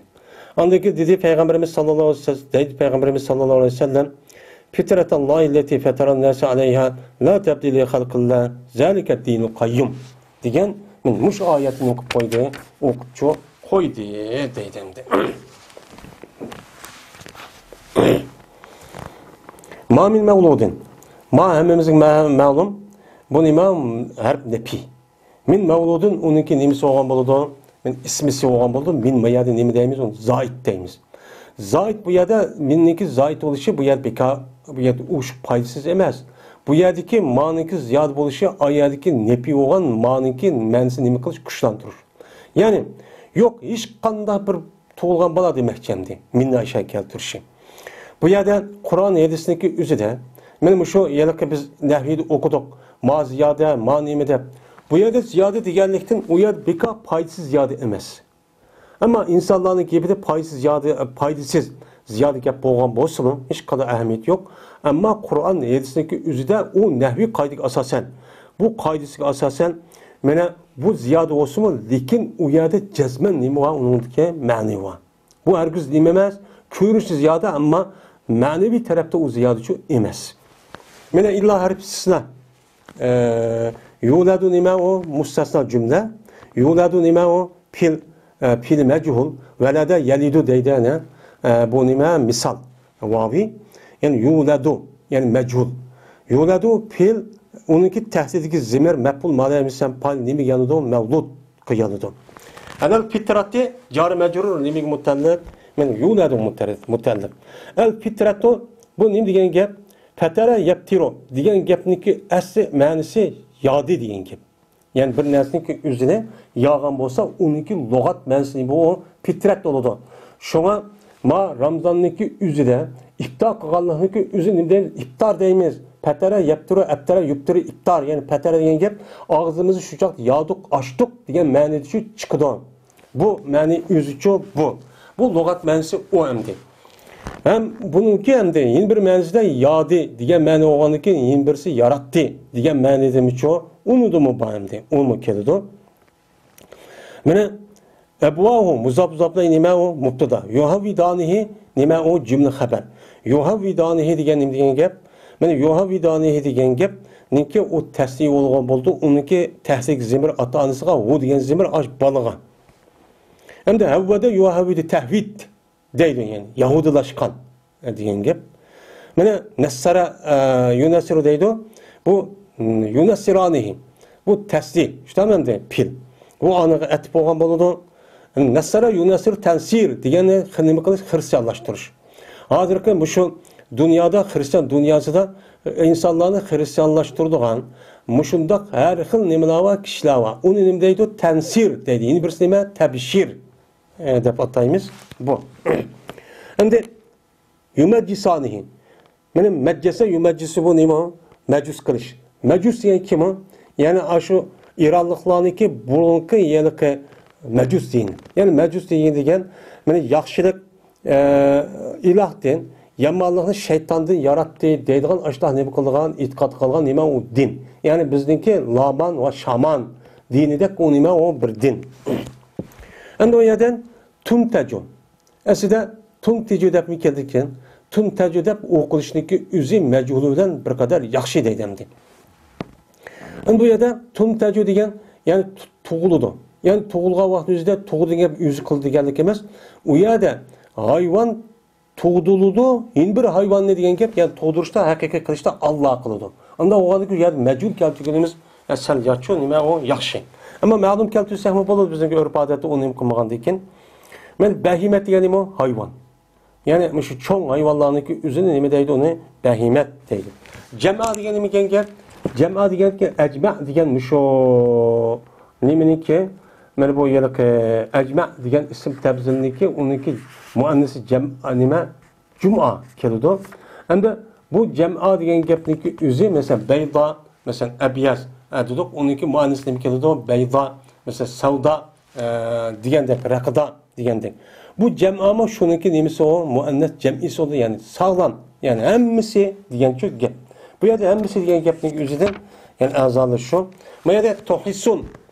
ئاندىن كېيىن دېدى پەيغەمبىرىمىز ساللاللاھۇ ئەلەيھى ۋەسەللەم، دەيدۇ پەيغەمبىرىمىز ساللاللاھۇ ئەلەيھى ۋەسەللەم، فطرة الله التي فطر الناس عليها لا تبديل لخلق الله ذلك الدين القيم دېگەن، مانا مۇشۇ ئايەتنى ئوقۇپ قويدى، ئوقۇپچۇ قويدى دەيدۇ ئەمدى. ما من مولود. ما ھەممىمىزگە مە-، مەلۇم. بۇ نېمە؟ ھەرپ نەپى. من مولود، ئۇنىڭكى نېمىسى بولغان بولىدۇ؟ من ئىسمىسى بولغان بولىدۇ. من ما يەردە نېمە دەيمىز؟ ئۇنى زائىد دەيمىز. زائىد بۇ يەردە، مننىڭكى زائىد بولۇشى بۇ يەردە بىكار، بۇ يەردە ئۇ پايدىسىز ئەمەس. بۇ يەردىكى مانىڭكى زىيادە بولۇشى، ئا يەردىكى نەپى بولغان مانىڭكى مەنىسى نېمە قىلىش؟ كۈچلەندۈرۈش. يەنى، يوق، ھېچقانداق بىر تۇغۇلغان بالا دېمەكچى ئەمدى. مىننى ئاشۇ كەلتۈرۈشى. بۇ يەردە قۇرئان ھەدىسنىڭكى ئۆزىدە، مانا مۇشۇ ھېلىقى بىز نەھۋىدە ئوقۇدۇق، ما زىيادە، ما نېمە دەپ. بۇ يەردە زىيادە دېگەنلىكتىن، ئۇ يەردە بىكار پايدىسىز زىيادە ئەمەس. ئەمما ئىنسانلارنىڭ گېپىدە پايدىسىز زىيادە، پايدىسىز زىيادە گەپ بولغان بولسىمۇ، ھېچقانداق ئەھمىيىتى يوق. ئەمما قۇرئان ھەدىسنىڭكى ئۆزىدە ئۇ نەھۋىي قائىدىگە ئاساسەن، بۇ قائىدىسىگە ئاساسەن، مانا بۇ زىيادە بولسىمۇ، لېكىن ئۇ يەردە جەزمەن نېمە بار؟ ئۇنىڭدىكى مەنە بار. بۇ ھەرگىز نېمە ئەمەس، كۆرۈنۈشى زىيادە، ئەمما مەنىۋى تەرەپتە ئۇ زىيادىچۇ ئەمەس. مانا ئىللا ھەرپ ئىستىسنا. ئە، يۇلەدۇ نېمە ئۇ؟ مۇستەسنا جۈملە. يۇلەدۇ نېمە ئۇ؟ پېئىل، ئە، پېئىل مەجھۇل. ۋەلەدە يەلىدۇ دەيدۇ، يەنە. ئە، بۇ نېمە؟ مىسال. ۋاۋى. يەنى يۇلەدۇ، يەنى مەجھۇل. يۇلەدۇ پېئىل، ئۇنىڭكى تەھتىدىكى زېمىر، مەپئۇل، مالەيمىسەن پايىل نېمىگە يانىدۇ؟ مەۋلۇد. قىلىۋالىدۇ. ئەلەل پىتراتى جارى مەجرۇر نېمىگە مۇتەللىق؟ مانا يۇلەدۇ مۇتەللىق. ئەل پىتراتۇ، بۇ نېمە دېگەن گەپ؟ پەتەرە يەپتىرۇ دېگەن گەپنىڭكى ئەسلى مەنىسى يادى دېگەن گەپ. يەنى بىر نەرسىنىڭكى ئۆزىنى ياغان بولسا، ئۇنىڭكى لۇغەت مەنىسى بۇ پىترەت بولىدۇ. شۇڭا ما رامزاننىڭكى ئۆزىدە ئىپتار قىلغانلىقنىڭكى ئۆزى نېمە دەيمىز؟ ئىپتار دەيمىز. پەتەرە يەپتۇرۇ، ئەپتەرە يۇپتۇرۇ، ئىپتار. يەنى پەتەرە دېگەن گەپ، ئاغزىمىزنى شۇ چاغدا يادۇق، ئاچتۇق دېگەن مەنىدە شۇ چىقىدۇ. بۇ مەنى ئۆزىچۇ بۇ. بۇ لۇغەت مەنىسى ئۇ ئەمدى. ھەم بۇنىڭكى ئەمدى يەنە بىر مەنىسىدە يادى دېگەن مەنە بولغاندىن كېيىن يەنە بىرسى ياراتتى دېگەن مەنىدىمۇچۇ؟ ئۇنىدىمۇ بار ئەمدى. ئۇمۇ كېلىدۇ. مانا، ئەبۋاھۇ، مۇزاپ، مۇزاپلەي نېمە ئۇ؟ مۇبتىدا. يۇھەۋۋىدانىھى نېمە ئۇ؟ جۈملە خەبەر. يۇھەۋۋىدانىھى دېگەن نېمە دېگەن گەپ؟ مانا، يۇھەۋۋىدانىھى دېگەن گەپنىڭكى ئۇ تەسنىيە بولغان بولىدۇ. ئۇنىڭكى تەھرىك زېمىر ئاتا-ئانىسىغا، ھۇ دېگەن زېمىر ئاش بالىغا. ئەمدى ھەۋۋەدە يۇھەۋۋىدۇ تەھۋىد. دەيدۇ، يەنى يەھۇدىيلاشقان، ئە، دېگەن گەپ. مانا نەسسەرە، ئە، يۇنەسسىرۇ دەيدۇ. بۇ، م، يۇنەسسىرانىھى. بۇ تەسدىق، شۇنداقمۇ ئەمدى پېئىل. بۇ ئانىغا ئەتىپ بولغان بولىدۇ. نەسسەرە يۇنەسسىرۇ تەنسىر دېگەننى خ-، نېمە قىلىش؟ خىرىستىيانلاشتۇرۇش. ھازىرقى مۇشۇ دۇنيادا، خىرىستىيان دۇنياسىدا، ئە، ئىنسانلارنى خىرىستىيانلاشتۇرىدىغان مۇشۇنداق ھەر خىل نېمىلەر بار، كىشىلەر بار. ئۇنى نېمە دەيدۇ؟ تەنسىر دەيدۇ. يەنە بىرسى نېمە؟ تەبشىر. ئە، دەپ ئاتايمىز. بۇ. ئەمدى يۇمەججىسانىھى. مانا مەججەسە يۇمەججىسۇ بۇ نېمە؟ مەجۇس قىلىش. مەجۇس دېگەن كىم ئۇ؟ يەنى ئاشۇ ئىرانلىقلارنىڭكى بۇرۇنقى ھېلىقى مەجۇس دىنى. يەنى مەجۇس دىنى دېگەن، مانا ياخشىلىق، ئە، ئىلاھتىن، يامانلىقنى شەيتاندىن ياراتتى دەيدىغان ئاشۇنداق نېمە قىلىدىغان، ئېتىقاد قىلغان نېمە ئۇ دىن. يەنى بىزنىڭكى لامان ۋە شامان دىنىدەك ئۇ نېمە ئۇ بىر دىن. ئەمدى ئۇ يەردىن تۇنتەجۇ. ئەسلىدە تۇنتىجۇ دەپمۇ كېلىدىكەن. تۇنتەجۇ دەپ ئوقۇلۇشنىڭكى ئۆزى مەجھۇلى بىلەن بىر قەدەر ياخشى دەيدۇ ئەمدى. ئەمدى بۇ يەردە تۇنتەجۇ دېگەن، يەنى تۇ-، تۇغۇلىدۇ. يەنى تۇغۇلغان ۋاقتى ئۆزىدە تۇغۇلدى دېگەن ئۆزى قىلدى دېگەنلىك ئەمەس. ئۇ يەردە ھايۋان تۇغدۇرۇلىدۇ، يەنە بىر ھايۋاننى دېگەن گەپ، يەنى تۇغدۇرۇشتا ھەقىقىي قىلىشتا ئاللا قىلىدۇ. ئانداق بولغاندىكىن يەنى مەجھۇل كەلتۈرگىنىمىز، يا سەل ياخشى، نېمە ئۇ ياخشى. ئەمما مەلۇم كەلتۈرسەكمۇ بولىدۇ، بىزنىڭكى ئۆرپ ئادەتتە ئۇنى نېمە قىلمىغاندىكىن. مەن بەھىمەت دېگەن نېمە ئۇ؟ ھايۋان. يەنى مۇشۇ چوڭ ھايۋانلارنىڭكى ئۆزىنى نېمە دەيدۇ؟ ئۇنى بەھىمەت دەيدۇ. جەمئا دېگەن نېمە دېگەن گەپ؟ جەمئا دېگەنكى ئەجمە دېگەن مۇشۇ نېمىنىڭكى، مانا بۇ ھېلىقى ئەجمە دېگەن ئىسىم تەبزىلنىڭكى، ئۇنىڭكى مۇئەننىسى جەم-، نېمە؟ جۇمئا كېلىدۇ. ئەمدى بۇ جەمئا دېگەن گەپنىڭكى ئۆزى، مەسىلەن، بەيدا، مەسىلەن، ئەبيەز، ئە، دېدۇق، ئۇنىڭكى مۇئەننىسى نېمە كېلىدۇ؟ بەيدا، مەسىلەن، سەۋدا، ئە، دېگەندەك، رەقىدا دېگەندەك. بۇ جەمئامۇ شۇنىڭكى نېمىسى ئۇ؟ مۇئەننەس جەمئىسى بولىدۇ، يەنى ساغلام، يەنى ھەممىسى دېگەنچۇ گەپ. بۇ يەردە ھەممىسى دېگەن گەپنىڭ ئۆزىدىن، يەنى ئەزالىرى شۇ. بۇ يەردە تۇھىسسۇن.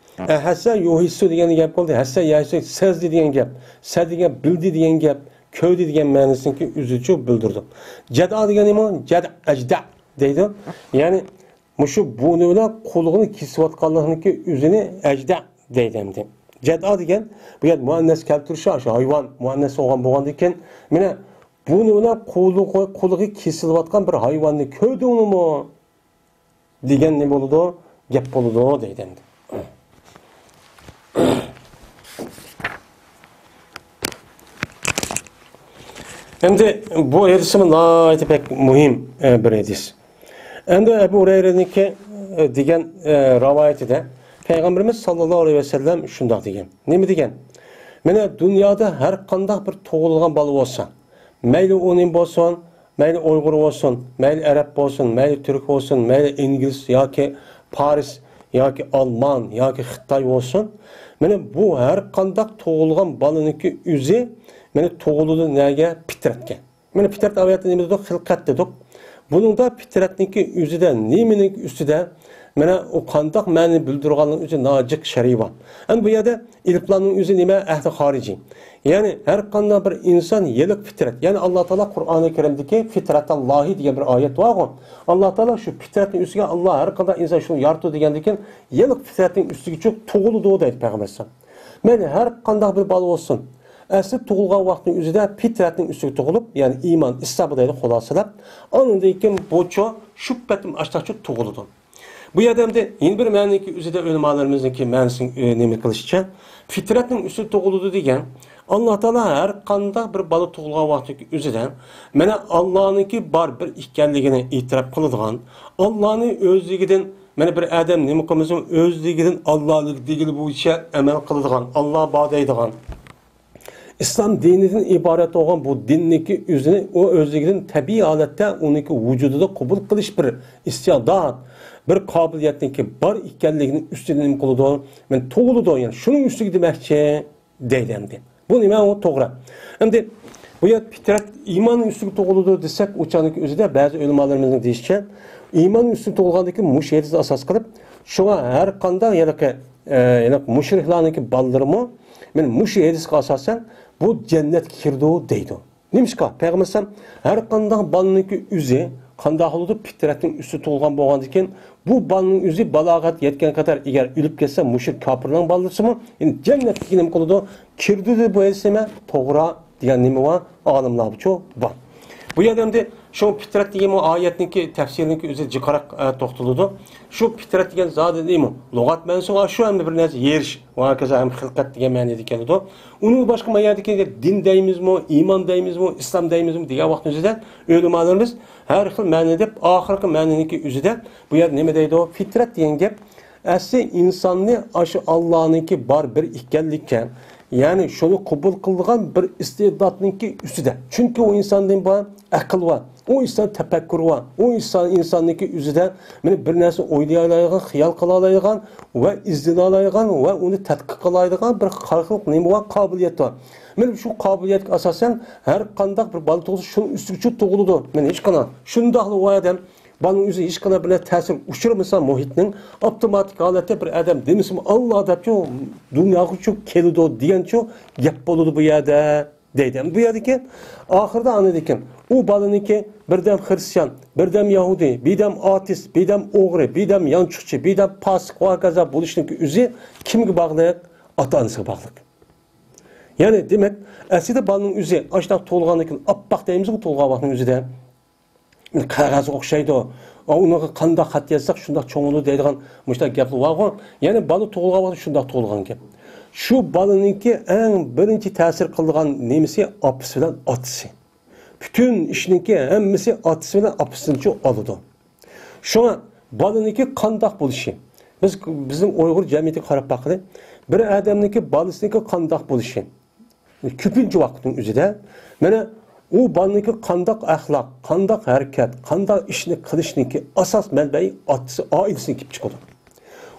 ئەھەسسە يۇھىسسۇ دېگەن گەپ بولدى. ھەسسە يەھسسۇ سەزدى دېگەن گەپ. سەزدى دېگەن بىلدى دېگەن گەپ. كۆردى دېگەن مەنىسىنىڭكى ئۆزىچۇ بىلدۈرىدۇ. جەدئا دېگەن نېمە؟ جەد، ئەجدە دەيدۇ. يەنى مۇشۇ بۇنى بىلەن قۇلىقىنى كېسىۋاتقانلىقنىڭكى ئۆزىنى ئەجدە دەيدۇ ئەمدى. جەدئا دېگەن بۇ يەردە مۇئەننەس كەلتۈرۈشى، ئاشۇ ھايۋان مۇئەننەس بولغان بولغاندىكىن، مانا بۇنى بىلەن قۇلىقى، قۇلىقى كېسىلىۋاتقان بىر ھايۋاننى كۆردۈڭمۇ؟ دېگەن نېمە بولىدۇ؟ گەپ بولىدۇ دەيدۇ ئەمدى. ئەمدى بۇ ھەدىسمۇ ناھايىتى بەك مۇھىم، ئە، بىر ھەدىس. ئەمدى ئەبۇ ھۇرەيرىنىڭكى، ئە، دېگەن، ئە، رىۋايىتىدە، پەيغەمبىرىمىز ساللاللاھۇ ئەلەيھى ۋەسەللەم شۇنداق دېگەن. نېمە دېگەن؟ مانا دۇنيادا ھەر قانداق بىر تۇغۇلغان بالا بولسا، مەيلى ئۇ نېمە بولسۇن، مەيلى ئۇيغۇر بولسۇن، مەيلى ئەرەب بولسۇن، مەيلى تۈرك بولسۇن، مەيلى ئىنگلىز ياكى پارس ياكى ئالمان ياكى خىتاي بولسۇن، مانا بۇ ھەر قانداق تۇغۇلغان بالىنىڭكى ئۆزى مانا تۇغۇلىدۇ نەگە؟ پىترەتكە. مانا پىترەت ئايەتتە نېمە دېدۇق؟ خىلقەت دېدۇق. بۇنىڭدا پىترەتنىڭكى ئۆزىدە، نېمىنىڭكى ئۈستىدە، مانا ئۇ قانداق مەنىنى بىلدۈرىدىغانلىقىنىڭ ئۆزى ناھايىتى شەرھى بار. ئەمدى بۇ يەردە ئېلىپلامنىڭ ئۆزى نېمە؟ ئەھدى خارىجىي. يەنى ھەر قانداق بىر ئىنسان يېلىق پىترەت. يەنى ئاللا تائالا قۇرئانى كەرىمدىكى فىترەتاللاھى دېگەن بىر ئايەت بارغۇ. ئاللا تائالا شۇ پىترەتنىڭ ئۈستىگە، ئاللا ھەر قانداق ئىنسان شۇنى يارىتىدۇ دېگەندىن كېيىن، يېلىق پىترەتنىڭ ئۈستىگە چۈشۈپ تۇغۇلىدۇ دەيدۇ پەيغەمبەر ئەلەيھىسسالام. مەيلى ھەر قانداق بىر بالا بولسۇن، ئەسلى تۇغۇلغان ۋاقتىنىڭ ئۆزىدە پىترەتنىڭ ئۈستىگە تۇغۇلۇپ، يەنى ئىمان، ئىسلام دەيدۇ خۇلاسىلەپ، ئاندىن كېيىن بۇچۇ شۇ پەتىم ئاشتاقچۇ تۇغۇلىدۇ. بۇ يەردە ئەمدى يەنە بىر مەنىنىڭكى ئۆزىدە ئۆلىمالىرىمىزنىڭكى مەنىسىنى، ئە، نېمە قىلىشىچە، پىترەتنىڭ ئۈستىدە تۇغۇلىدۇ دېگەن، ئاللا تائالا ھەر قانداق بىر بالا تۇغۇلغان ۋاقتىنىڭكى ئۆزىدە مانا ئاللانىڭكى بار بىر ئىكەنلىكىنى ئېتىراپ قىلىدىغان، ئاللانى ئۆزلۈكىدىن، مانا بىر ئادەم نېمە قىلمىسۇن، ئۆزلۈكىدىن ئاللا دېگىنى بويىچە ئەمەل قىلىدىغان، ئاللا بار دەيدىغان، ئىسلام دىنىدىن ئىبارەت بولغان بۇ دىننىڭكى ئۆزىنى ئۇ ئۆزلۈكىدىن تەبىئىي ھالەتتە ئۇنىڭكى ۋۇجۇدىدا قوبۇل قىلىش بىر ئىستىئدات، بىر قابىلىيەتنىڭكى بار ئىكەنلىكىنىڭ ئۈستىدە نېمە قىلىدۇ؟ مانا تۇغۇلىدۇ، يەنى شۇنىڭ ئۈستىگە دېمەكچى دەيدۇ ئەمدى. بۇ نېمە؟ ئۇ توغرا. ئەمدى بۇ يەر پىترەت ئىماننىڭ ئۈستىگە تۇغۇلىدۇ دېسەك، ئۇ چاغنىڭكى ئۆزىدە بەزى ئۆلىمالىرىمىزنىڭ دېيىشىچە، ئىماننىڭ ئۈستىگە تۇغۇلغاندىن كېيىن مۇشۇ ھەدىسنى ئاساس قىلىپ، شۇڭا ھەر قانداق ھېلىقى، ئە، ھېلىقى مۇشرىكلارنىڭكى بالىلىرىمۇ مانا مۇشۇ ھەدىسكە ئاساسەن بۇ جەننەتكە كىرىدۇ دەيدۇ. نېمىشقا؟ پەيغەمبەر ئەلەيھىسسالام ھەر قانداق بالىنىڭكى ئۆزى قانداق بولىدۇ؟ پىترەتنىڭ ئۈستىدە تۇغۇلغان بولغاندىن كېيىن، بۇ بالىنىڭ ئۆزى بالاغەت يەتكەن قەدەر ئەگەر ئۆلۈپ كەتسە، مۇشرىك كاپىرنىڭ بالىسىمۇ، يەنى جەننەتكە نېمە قىلىدۇ؟ كىرىدۇ دەپ بولسا نېمە؟ توغرا دېگەن نېمە بار؟ ئالىملار بۇچۇ بار. بۇ يەردە ئەمدى شۇ پىترەت دېگەن بۇ ئايەتنىڭكى تەپسىرىنىڭكى ئۆزى جىقراق، ئە، توختىلىدۇ. شۇ پىترەت دېگەن زادى نېمە؟ لۇغەت مەنىسى شۇ ئەمدى بىر نەرسە يېرىش ۋە ھاكازا ھەم خىلقەت دېگەن مەنىدە كېلىدۇ. ئۇنىڭ باشقا ما يەردىكى دىن دەيمىزمۇ، ئىمان دەيمىزمۇ، ئىسلام دەيمىزمۇ دېگەن ۋاقىتنىڭ ئۆزىدە ئۆلىمالىرىمىز ھەر خىل مەنە دەپ ئاخىرقى مەنىنىڭكى ئۆزىدە بۇ يەردە نېمە دەيدۇ؟ پىترەت دېگەن گەپ ئەسلى ئىنساننى ئاشۇ ئاللانىڭكى بار بىر ئىكەنلىككە، يەنى شۇنى قوبۇل قىلىدىغان بىر ئىستېداتنىڭكى ئۈستىدە. چۈنكى ئۇ ئىنساندىن بار ئەقىل بار، ئۇ ئىنسان تەپەككۇر بار، ئۇ ئىنسان، ئىنساننىڭكى ئۆزىدە مانا بىر نەرسە ئويلايالايدىغان، خىيال قىلالايدىغان ۋە ئىزدىنالايدىغان ۋە ئۇنى تەتقىق قىلالايدىغان بىر خىللىق نېمە بار؟ قابىلىيەت بار. مانا شۇ قابىلىيەتكە ئاساسەن ھەر قانداق بىر بالا تۇغۇلسا شۇنىڭ ئۈستىگە چۈشۈپ تۇغۇلىدۇ. مانا ھېچقانداق شۇنداقلا ئۇ ئادەم بالىنىڭ ئۆزى ھېچقانداق بىر تەسىر ئۇچرىمىسا مۇھىتنىڭ، ئاپتوماتىك ھالەتتە بىر ئادەم دېمىسىمۇ ئاللا دەپچۇ دۇنياغىچۇ كېلىدۇ دېگەنچۇ گەپ بولىدۇ بۇ يەردە. دەيدۇ. ئەمدى بۇ يەردىكى ئاخىرىدا ئاندىن كېيىن ئۇ بالىنىڭكى بىردەم خىرىستىيان، بىردەم يەھۇدىي، بىردەم ئارتىس، بىردەم ئوغرى، بىردەم يانچۇقچى، بىردەم پاسىق ۋە ھاكازا بولۇشنىڭكى ئۆزى كىمگە باغلىق؟ ئاتا-ئانىسىغا باغلىق. يەنى دېمەك، ئەسلىدە بالىنىڭ ئۆزى ئاشۇنداق تۇغۇلغاندىن كېيىن ئاپئاق دەيمىزغۇ تۇغۇلغان ۋاقىتنىڭ ئۆزىدە. قەغەزگە ئوخشايدۇ. ئۇنىڭغا قانداق خەت يازساق شۇنداق چوڭىيىدۇ دەيدىغان مۇشۇنداق گەپلەر بارغۇ. يەنى بالا تۇغۇلغان ۋاقتى شۇنداق تۇغۇلغان گەپ. شۇ بالىنىڭكى ئەڭ بىرىنچى تەسىر قىلىدىغان نېمىسى؟ ئاپىسى بىلەن ئاتىسى. پۈتۈن ئىشنىڭكى ھەممىسى ئاتىسى بىلەن ئاپىسىدىنچۇ ئالىدۇ. شۇڭا بالىنىڭكى قانداق بولۇشى، بىز، بىزنىڭ ئۇيغۇر جەمئىيىتىگە قاراپ باققىلى، بىر ئادەمنىڭكى بالىسىنىڭكى قانداق بولۇشى، كۆپىنچە ۋاقىتنىڭ ئۆزىدە مانا ئۇ بالىنىڭكى قانداق ئەخلاق، قانداق ھەرىكەت، قانداق ئىشنى قىلىشنىڭكى ئاساس مەنبەي ئاتىسى، ئائىلىسىدىن كېلىپ چىقىدۇ.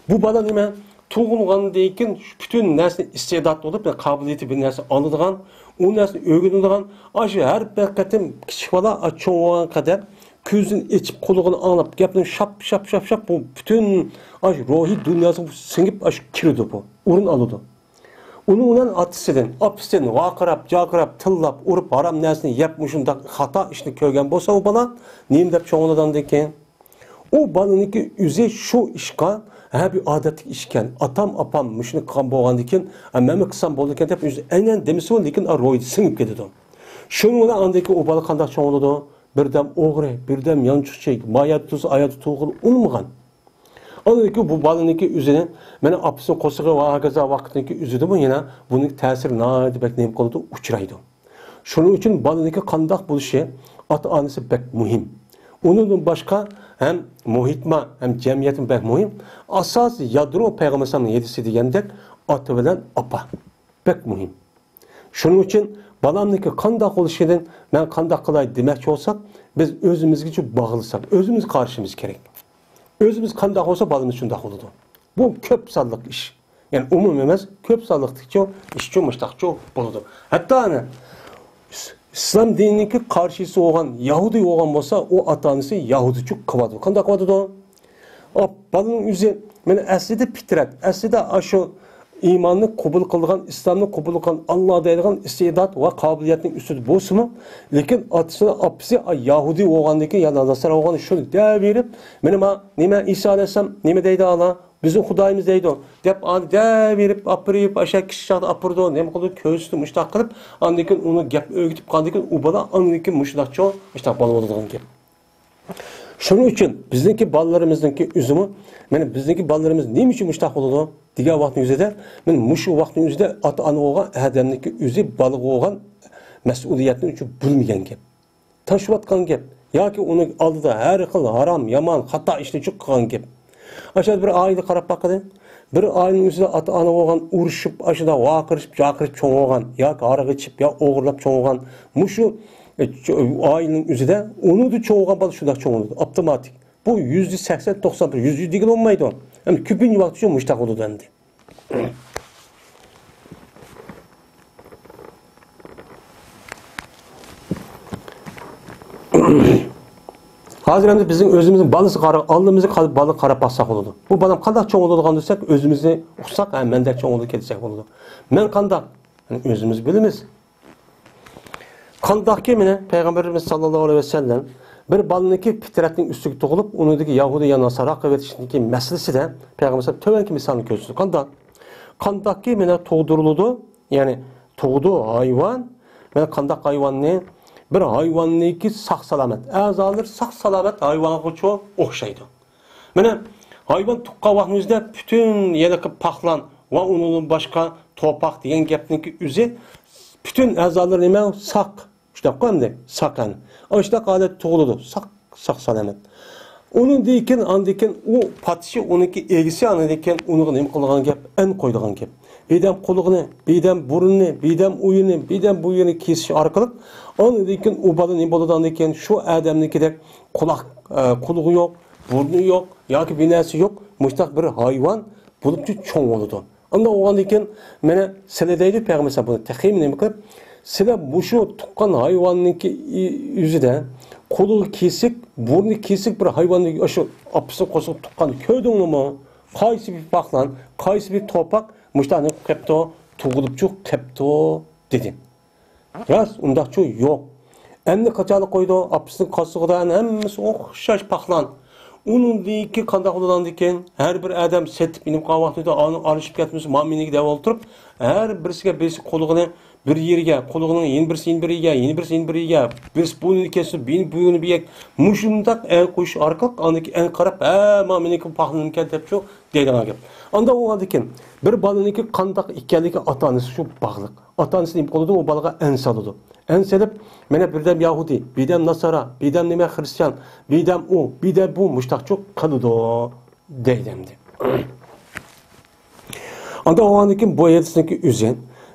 بۇ بالا نېمە؟ تۇغۇلغاندىن كېيىن پۈتۈن نەرسىنى ئىستېدات بولۇپ، قابىلىيىتى بىر نەرسە ئالىدىغان، ئۇ نەرسىنى ئۆگىنىدىغان، ئاشۇ ھەر بىر قېتىم كىچىك بالا چوڭ بولغان قەدەر كۆزىنى ئېچىپ، قۇلىقىنى ئاڭلاپ، گەپنى شاپ، شاپ، شاپ، شاپ، بۇ پۈتۈن ئاشۇ روھىي دۇنياسىغا سىڭىپ، ئاشۇ كىرىدۇ بۇ، ئورۇن ئالىدۇ. ئۇنىڭ بىلەن ئاتىسىدىن، ئاپىسىدىن ۋارقىراپ، جارقىراپ، تىللاپ، ئۇرۇپ، ھارام نەرسىنى يەپ، مۇشۇنداق خاتا ئىشنى كۆرگەن بولسا، ئۇ بالا نېمە دەپ چوڭ بولىدۇ ئاندىن كېيىن؟ ئۇ بالىنىڭكى ئۆزى شۇ ئىشقا، ھە، بۇ ئادەتتىكى ئىشكەن، ئاتام، ئاپام مۇشۇنى قىلغان بولغاندىكىن، ھە، مەنمۇ قىلسام بولىدىكەن دەپ ئۆزى ئەينەن دېمىسىمۇ، لېكىن، ھە، روھىدا سىڭىپ كېتىدۇ. شۇنىڭ بىلەن ئاندىن كېيىن ئۇ بالا قانداق چوڭ بولىدۇ؟ بىردەم ئوغرى، بىردەم يانچۇقچى، ما يەردە تۇرسا، ئا يەردە تۇرغىلى ئۇنىمىغان. ئاندىن كېيىن بۇ بالىنىڭكى ئۆزىنى، مانا، ئاپىسىنىڭ قورسىقى ۋە ھاكازا ۋاقىتنىڭكى ئۆزىدىمۇ يەنە بۇنىڭ تەسىرى ناھايىتى بەك نېمە قىلىدۇ؟ ئۇچرايدۇ. شۇنىڭ ئۈچۈن بالىنىڭكى قانداق بولۇشى ئاتا-ئانىسى بەك مۇھىم. ئۇنىڭدىن باشقا ھەم مۇھىتما، ھەم جەمئىيەتمۇ بەك مۇھىم. ئاساسىي يادرو پەيغەمبەر ئەلەيھىسسالامنىڭ يېتىسى دېگەندەك ئاتا بىلەن ئاپا بەك مۇھىم. شۇنىڭ ئۈچۈن بالامنىڭكى قانداق بولۇشىدىن مەن قانداق قىلاي دېمەكچى بولساق، بىز ئۆزىمىزگىچە باغلىساق، ئۆزىمىز قارىشىمىز كېرەك. ئۆزىمىز قانداق بولسا، بالىمىز شۇنداق بولىدۇ. بۇ كۆپ سانلىق ئىش. يەنى ئومۇم ئەمەس، كۆپ سانلىقتىكى ئىشچۇ مۇشتاقچۇ بولىدۇ. ھەتتا ئەنە ئىس-، ئىسلام دىنىنىڭكى قارشىسى بولغان يەھۇدىي بولغان بولسا، ئۇ ئاتا-ئانىسى يەھۇدىيچۇ قىلىۋاتىدۇ. قانداق قىلىۋاتىدۇ؟ ئاپ، بالىنىڭ ئۆزى، مانا ئەسلىدە پىترەت، ئەسلىدە ئاشۇ ئىماننى قوبۇل قىلغان، ئىسلامنى قوبۇل قىلغان، ئاللا دەيدىغان ئىستېئداد ۋە قابىلىيەتنىڭ ئۈستىدە بولسىمۇ، لېكىن ئاتىسىنىڭ ئاپىسى، ئا، يەھۇدىي بولغاندىكىن يا ناسارا بولغان شۇنى دەۋېرىپ، مانا ما، نېمە، ئىسا ئەلەيھىسسالام نېمە دەيدۇ ئالا؟ بىزنىڭ خۇدايىمىز دەيدۇ، دەپ ئانى دەۋېرىپ، ئاپىرىپ، ئاشا كىچىك چاغدا ئاپىرىدۇ، نېمە قىلىدۇ، كۆرسىتىپ مۇشتاق قىلىپ، ئاندىن كېيىن ئۇنى گەپ ئۆگىتىپ قاندىن كېيىن ئۇ بالا ئاندىن كېيىن مۇشۇنداق چوڭ، مۇشتاق بالا بولىدىغان گەپ. شۇنىڭ ئۈچۈن بىزنىڭكى بالىلىرىمىزنىڭكى ئۆزىمۇ، مانا بىزنىڭكى بالىلىرىمىز نېمە ئۈچۈن مۇشتاق بولىدۇ دېگەن ۋاقىتنىڭ ئۆزىدە، مانا مۇشۇ ۋاقىتنىڭ ئۆزىدە ئاتا-ئانا بولغان ئادەمنىڭكى ئۆزى بالىغا بولغان مەسئۇلىيەتنى ئۈچۈن بىلمىگەن گەپ. تاشلىۋاتقان گەپ ياكى ئۇنىڭ ئالدىدا ھەر خىل ھارام، يامان، خاتا ئىشنى چۈ قىلغان گەپ. ئاشۇنداق بىر ئائىلە قاراپ باققىلى. بىر ئائىلىنىڭ ئۆزىدە ئاتا-ئانا بولغان، ئۇرۇشۇپ، ئاشۇنداق ۋارقىرىشىپ، جارقىرىشىپ چوڭ بولغان ياكى ھاراق ئىچىپ يا ئوغرىلاپ چوڭ بولغان. مۇشۇ، ئە، چو-، ئائىلىنىڭ ئۆزىدە ئۇنىڭدا چوڭ بولغان بالا شۇنداق چوڭ بولىدۇ. ئاپتوماتىك. بۇ يۈزدە سەكسەن، توقسان بىر، يۈز، يۈز دېگىلى بولمايدۇ. ئەمدى كۆپىنچە ۋاقىت ئۈچۈن مۇشۇنداق بولىدۇ ئەمدى. ھازىر ئەمدى بىزنىڭ ئۆزىمىزنىڭ بالىسىغا قارا-، ئالدىمىزغا قا-، بالىغا قاراپ باقساق بولىدۇ. بۇ بالام قانداق چوڭ بولىدىغان دېسەك، ئۆزىمىزنى ئۇقساق، ھە، مەندەك چوڭ بولىدۇ دېسەك بولىدۇ. مەن قانداق؟ يەنى ئۆزىمىز بىلىمىز. قانداقكى مانا پەيغەمبىرىمىز ساللاللاھۇ ئەلەيھى ۋەسەللەم بىر بالىنىڭكى پىترەتنىڭ ئۈستىگە تۇغۇلۇپ، ئۇنىڭدىكى يەھۇدىي يا ناسارا قىلىۋېتىشنىڭكى مەسىلىسىدە پەيغەمبەر تۆۋەنكى مىسالنى كۆرسىتىدۇ. قانداق؟ قانداقكى مانا تۇغدۇرۇلىدۇ، يەنى تۇغىدۇ ھايۋان، مانا قانداق ھايۋاننى؟ بىر ھايۋاننىڭكى ساق-سالامەت، ئەزالىرى ساق-سالامەت ھايۋانغىچۇ ئوخشايدۇ. مانا، ھايۋان تۇغقان ۋاقتىنىڭ ئۆزىدە پۈتۈن ھېلىقى پاقلان ۋە ئۇنىڭدىن باشقا توپاق دېگەن گەپنىڭكى ئۆزى پۈتۈن ئەزالىرى نېمە؟ ساق. شۇنداققۇ ئەمدى؟ ساق ئەنە. ئاشۇنداق ھالەتتە تۇغۇلىدۇ. ساق، ساق سالامەت. ئۇنىڭدىن كېيىن، ئاندىن كېيىن ئۇ پادىشى، ئۇنىڭكى ئىگىسى ئاندىن كېيىن ئۇنىڭغا نېمە قىلىدىغان گەپ؟ ئەن قويىدىغان گەپ. بىردەم قۇلىقىنى، بىردەم بۇرنىنى، بىردەم ئۇيىنى، بىردەم بۇ يېرىنى كېسىش ئارقىلىق ئاندىن كېيىن ئۇ بالا نېمە بولىدۇ؟ ئاندىن كېيىن شۇ ئادەمنىڭكىدەك قۇلاق، ئە، قۇلىقى يوق، بۇرنى يوق ياكى بىر نەرسە يوق، مۇشۇنداق بىر ھايۋان بولۇپ چوڭ بولىدۇ. ئانداق بولغاندىن كېيىن، مانا سىلە دەيدۇ پەيغەمبەر بۇنى تېخىمۇ نېمە قىلىپ، سىلە مۇشۇ تۇغقان ھايۋاننىڭكى ئۆزىدە قۇلىقى كېسىك، بۇرنى كېسىك بىر ھايۋاننى ئاشۇ ئاپىسىنىڭ قورسىقىدا تۇغقاننى كۆردۈڭلىمۇ؟ قايسى بىر پاقلان، قايسى بىر توپاق مۇشۇنداق نېمە قىلىپ قېپتۇ، تۇغۇلۇپچۇ قېپتۇ دېدى. راست، ئۇنداقچۇ يوق. ئەمدى قاچانلا قويدۇ، ئاپىسىنىڭ قاسىغىدا ھەممىسى ئوخشاش پاقلان. ئۇنىڭدىن كېيىن قانداق بولىدىكىن، ھەر بىر ئادەم سېتىپ يېنىپ قالغان ۋاقتىدا ئانىڭ ئارىلىشىپ كەتمىسە، مانا مېنىڭكى دەپ ئولتۇرۇپ، ھەر بىرسىگە بىرسى قۇلىقىنى بىر يېرىگە، قۇلىقىنىڭ يەنە بىرسى يەنە بىر يېرىگە، يەنە بىرسى يەنە بىر يېرىگە، بىرسى بۇرنىنى كەسسە، بىرسى بۇرنىنى بىر يەرگە، مۇشۇنداق ئەن قويۇش ئارقىلىق ئاندىن كېيىن ئەن قاراپ، ھە، مانا مېنىڭكى پاقلىنىمكەن دەپچۇ دەيدىغان گەپ. ئانداق بولغاندىكىن، بىر بالىنىڭكى قانداق ئىكەنلىكى ئاتا-ئانىسى شۇ باغلىق. ئاتا-ئانىسى نېمە قىلىدۇ، ئۇ بالىغا ئەن سالىدۇ. ئەن سېلىپ، مانا بىردەم يەھۇدىي، بىردەم ناسارا، بىردەم نېمە خرىستىيان، بىردەم ئۇ، بىردەم بۇ، مۇشتاقچۇ قىلىدۇ، دەيدۇ ئەمدى. ئانداق بولغاندىكىن بۇ ھەدىسنىڭكى ئۆزى،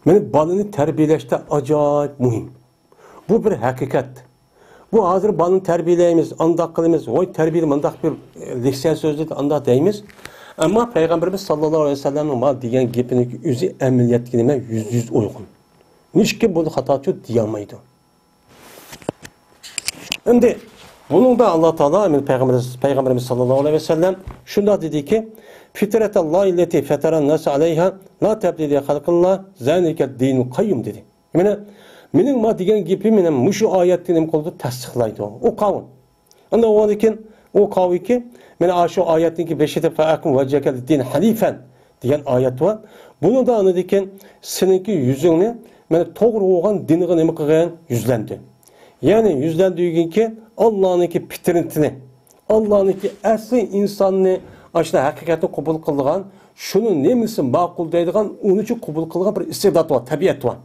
مانا بالىنى تەربىيەلەشتە ئاجايىپ مۇھىم. بۇ بىر ھەقىقەت. بۇ ھازىر بالىنى تەربىيەلەيمىز، ئانداق قىلىمىز، ۋاي تەربىيە مانداق بىر، ئە، لېكسىيە سۆزلىدى، ئانداق دەيمىز. ئەمما پەيغەمبىرىمىز ساللاللاھۇ ئەلەيھى ۋەسەللەمنىڭ مانا دېگەن گېپىنىڭ ئۆزى ئەمەلىيەتكە نېمە يۈزدە يۈز ئۇيغۇن. ھېچكىم بۇنى خاتاچۇ دېيەلمەيدۇ. ئەمدى بۇنىڭدا ئاللا تائالا، مانا پەيغەمبىرىمىز، پەيغەمبىرىمىز ساللاللاھۇ ئەلەيھى ۋەسەللەم شۇنداق دېدىكى، فىترەتەللاھىللەتى فەتەرەنناسە ئەلەيھا لا تەبدىلە لىخەلقىللا زالىكەددىنۇل قەييۇم دېدى. مانا، مېنىڭ ما دېگەن گېپىم مانا مۇشۇ ئايەتتە نېمە قىلىدۇ؟ تەستىقلايدۇ. ئۇ قاۋۇل. ئاندىن ئۇنىڭدىن كېيىن ئۇ قاۋۇلكى، مانا شۇ ئايەتنىڭكى بېشىدا فەئەقىم ۋەجھەكە لىددىنى ھەنىفەن دېگەن ئايەت بار. بۇنىڭدا ئاندىن كېيىن سېنىڭكى يۈزۈڭنى مانا توغرا بولغان دىنغا نېمە قىلغىن؟ يۈزلەندۈر. يەنى يۈزلەندۈرگىنكى ئاللانىڭكى پىترىتىنى، ئاللانىڭكى ئەسلى ئىنساننى، ئاشۇنداق ھەقىقەتنى قوبۇل قىلىدىغان، شۇنى نېمىسى ماقۇل دەيدىغان، ئۇنىچۇ قوبۇل قىلىدىغان بىر ئىستېدات بار، تەبىئەت بار.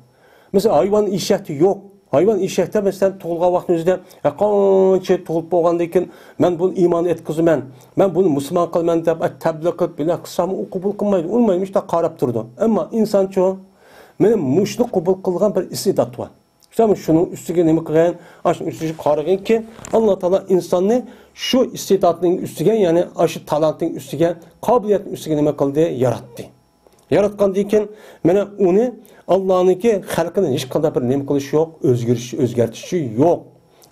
مەسىلەن، ھايۋان ئېشەكتە يوق. ھايۋان ئېشەكتە، مەسىلەن، تۇغۇلغان ۋاقتىمىزدا، ھە، قانچە تۇغۇلۇپ بولغاندىن كېيىن، مەن بۇنى ئىمان ئېيتقۇزىمەن، مەن بۇنى مۇسۇلمان قىلىمەن دەپ، ئە، تەبلىغ قىلىپ، بىلە قىلسام، ئۇ قوبۇل قىلمايدۇ. ئۇنىمايدۇ، مۇشۇنداق قاراپ تۇرىدۇ. ئەمما ئىنسانچۇ، مېنىڭ مۇشۇنى قوبۇل قىلغان بىر ئىستېدات بار. شۇنىڭ ئۈستىگە نېمە قىلغان؟ ئاشۇنىڭ ئۈستىگە قارىغىنكى، ئاللا تائالا ئىنساننى شۇ ئىستېداتنىڭ ئۈستىگە، يەنى ئاشۇ تالانتنىڭ ئۈستىگە، قابىلىيەتنىڭ ئۈستىگە نېمە قىلدى؟ ياراتتى. ياراتقاندىن كېيىن، مانا ئۇنى، ئاللانىڭكى خەلقىنى ھېچقانداق بىر نېمە قىلىشى يوق، ئۆزگىرىش، ئۆزگەرتىشى يوق.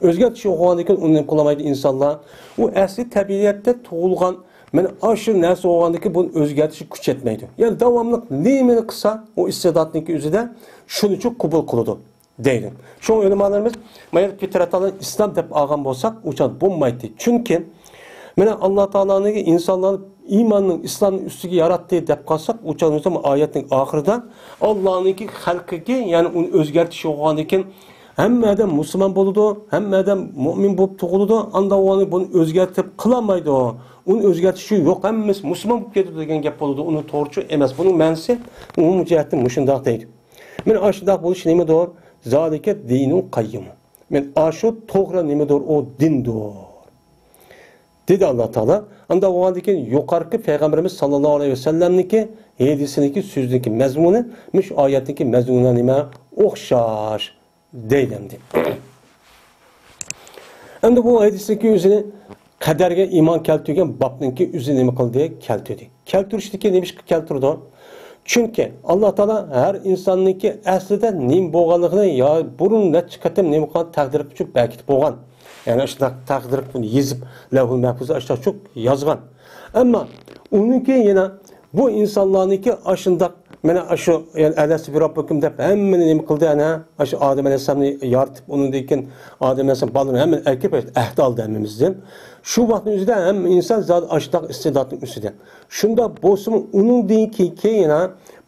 ئۆزگەرتىشى يوق بولغاندىن كېيىن ئۇنى نېمە قىلالمايدۇ ئىنسانلار؟ ئۇ ئەسلى تەبىئەتتە تۇغۇلغان، مانا ئاشۇ نەرسە بولغاندىن كېيىن بۇنى ئۆزگەرتىشكە كۈچ يەتمەيدۇ. يەنى داۋاملىق نېمىنى قىلسا، ئۇ ئىستېداتنىڭكى ئۆزىدە شۇنىچۇ قوبۇل قىلىدۇ. دەيدۇ. شۇڭا ئۆلىمالىرىمىز، مانا فىترەتاللا ئىسلام دەپ ئالغان بولساق، ئۇ چاغ بولمايتتى. چۈنكى، مانا، ئاللا تائالانىڭ ئىنسانلارنى ئىماننىڭ، ئىسلامنىڭ ئۈستىگە ياراتتى دەپ قالساق، ئۇ چاغ ئايەتنىڭ ئاخىرىدا، ئاللانىڭكى خەلقىگە، يەنى ئۇنى ئۆزگەرتىش يوق بولغاندىن كېيىن، ھەممە ئادەم مۇسۇلمان بولىدۇ، ھەممە ئادەم مۇئمىن بولۇپ تۇغۇلىدۇ، ئاندا ئۇنى، بۇنى ئۆزگەرتىپ قىلالمايدۇ. ئۇنى ئۆزگەرتىشى يوق، ھەممىسى مۇسۇلمان بولۇپ كېتىدۇ دېگەن گەپ بولىدۇ. ئۇنىڭ توغرىچۇ ئەمەس. بۇنىڭ مەنىسى ئومۇمىي جەھەتتىن مۇشۇنداق دەيدۇ. مانا ئاشۇنداق بولۇش نېمىدۇر؟ زالىكە دىنۇ قەييىم. مانا ئاشۇ توغرا نېمىدۇر؟ ئۇ دىندۇر. دېدى ئاللا تائالا. ئاندا بولغاندىن كېيىن يۇقىرىقى پەيغەمبىرىمىز ساللاللاھۇ ئەلەيھى ۋەسەللەمنىڭكى ھەدىسىنىڭكى سۆزىنىڭكى مەزمۇنى مۇشۇ ئايەتنىڭكى مەزمۇنىغا نېمە؟ ئوخشاش دەيدۇ ئەمدى. ئەمدى بۇ ھەدىسنىڭكى ئۆزىنى قەدەرگە ئىمان كەلتۈرگەن بابنىڭكى ئۆزى نېمە قىلدى؟ كەلتۈردى. كەلتۈرۈشتىكى نېمە ئىشقا كەلتۈرىدۇ؟ چۈنكى ئاللا تائالا ھەر ئىنساننىڭكى ئەسلىدە نېمە بولغانلىقىنى يا بۇرۇن نەچچە قېتىم نېمە قىلغان؟ تەقدىر قىلىپ بەكىتىپ قويغان. يەنى شۇنداق تەقدىر قىلىپ يېزىپ، لەۋھۇل مەھپۇزدا ئاشۇنداق يازغان. ئەمما ئۇنىڭكى يەنە بۇ ئىنسانلارنىڭكى ئاشۇنداق، مانا ئاشۇ، يەنى ئەلەستۇ بىرەببىكۇم دەپ ھەممىنى نېمە قىلدى، ئەنە ئاشۇ ئادەم ئەلەيھىسسالامنى يارىتىپ، ئۇنىڭدىن كېيىن ئادەم ئەلەيھىسسالام بالىنى ھەممىنى ئەكىپ ئەھدى ئالدى ھەممىمىزدىن. شۇ ۋاقىتنىڭ ئۆزىدە ھەممە ئىنسان زادى ئاشۇنداق ئىستېداتنىڭ ئۈستىدە. شۇنداق بولسىمۇ، ئۇنىڭدىن كېيىن، كېيىن يەنە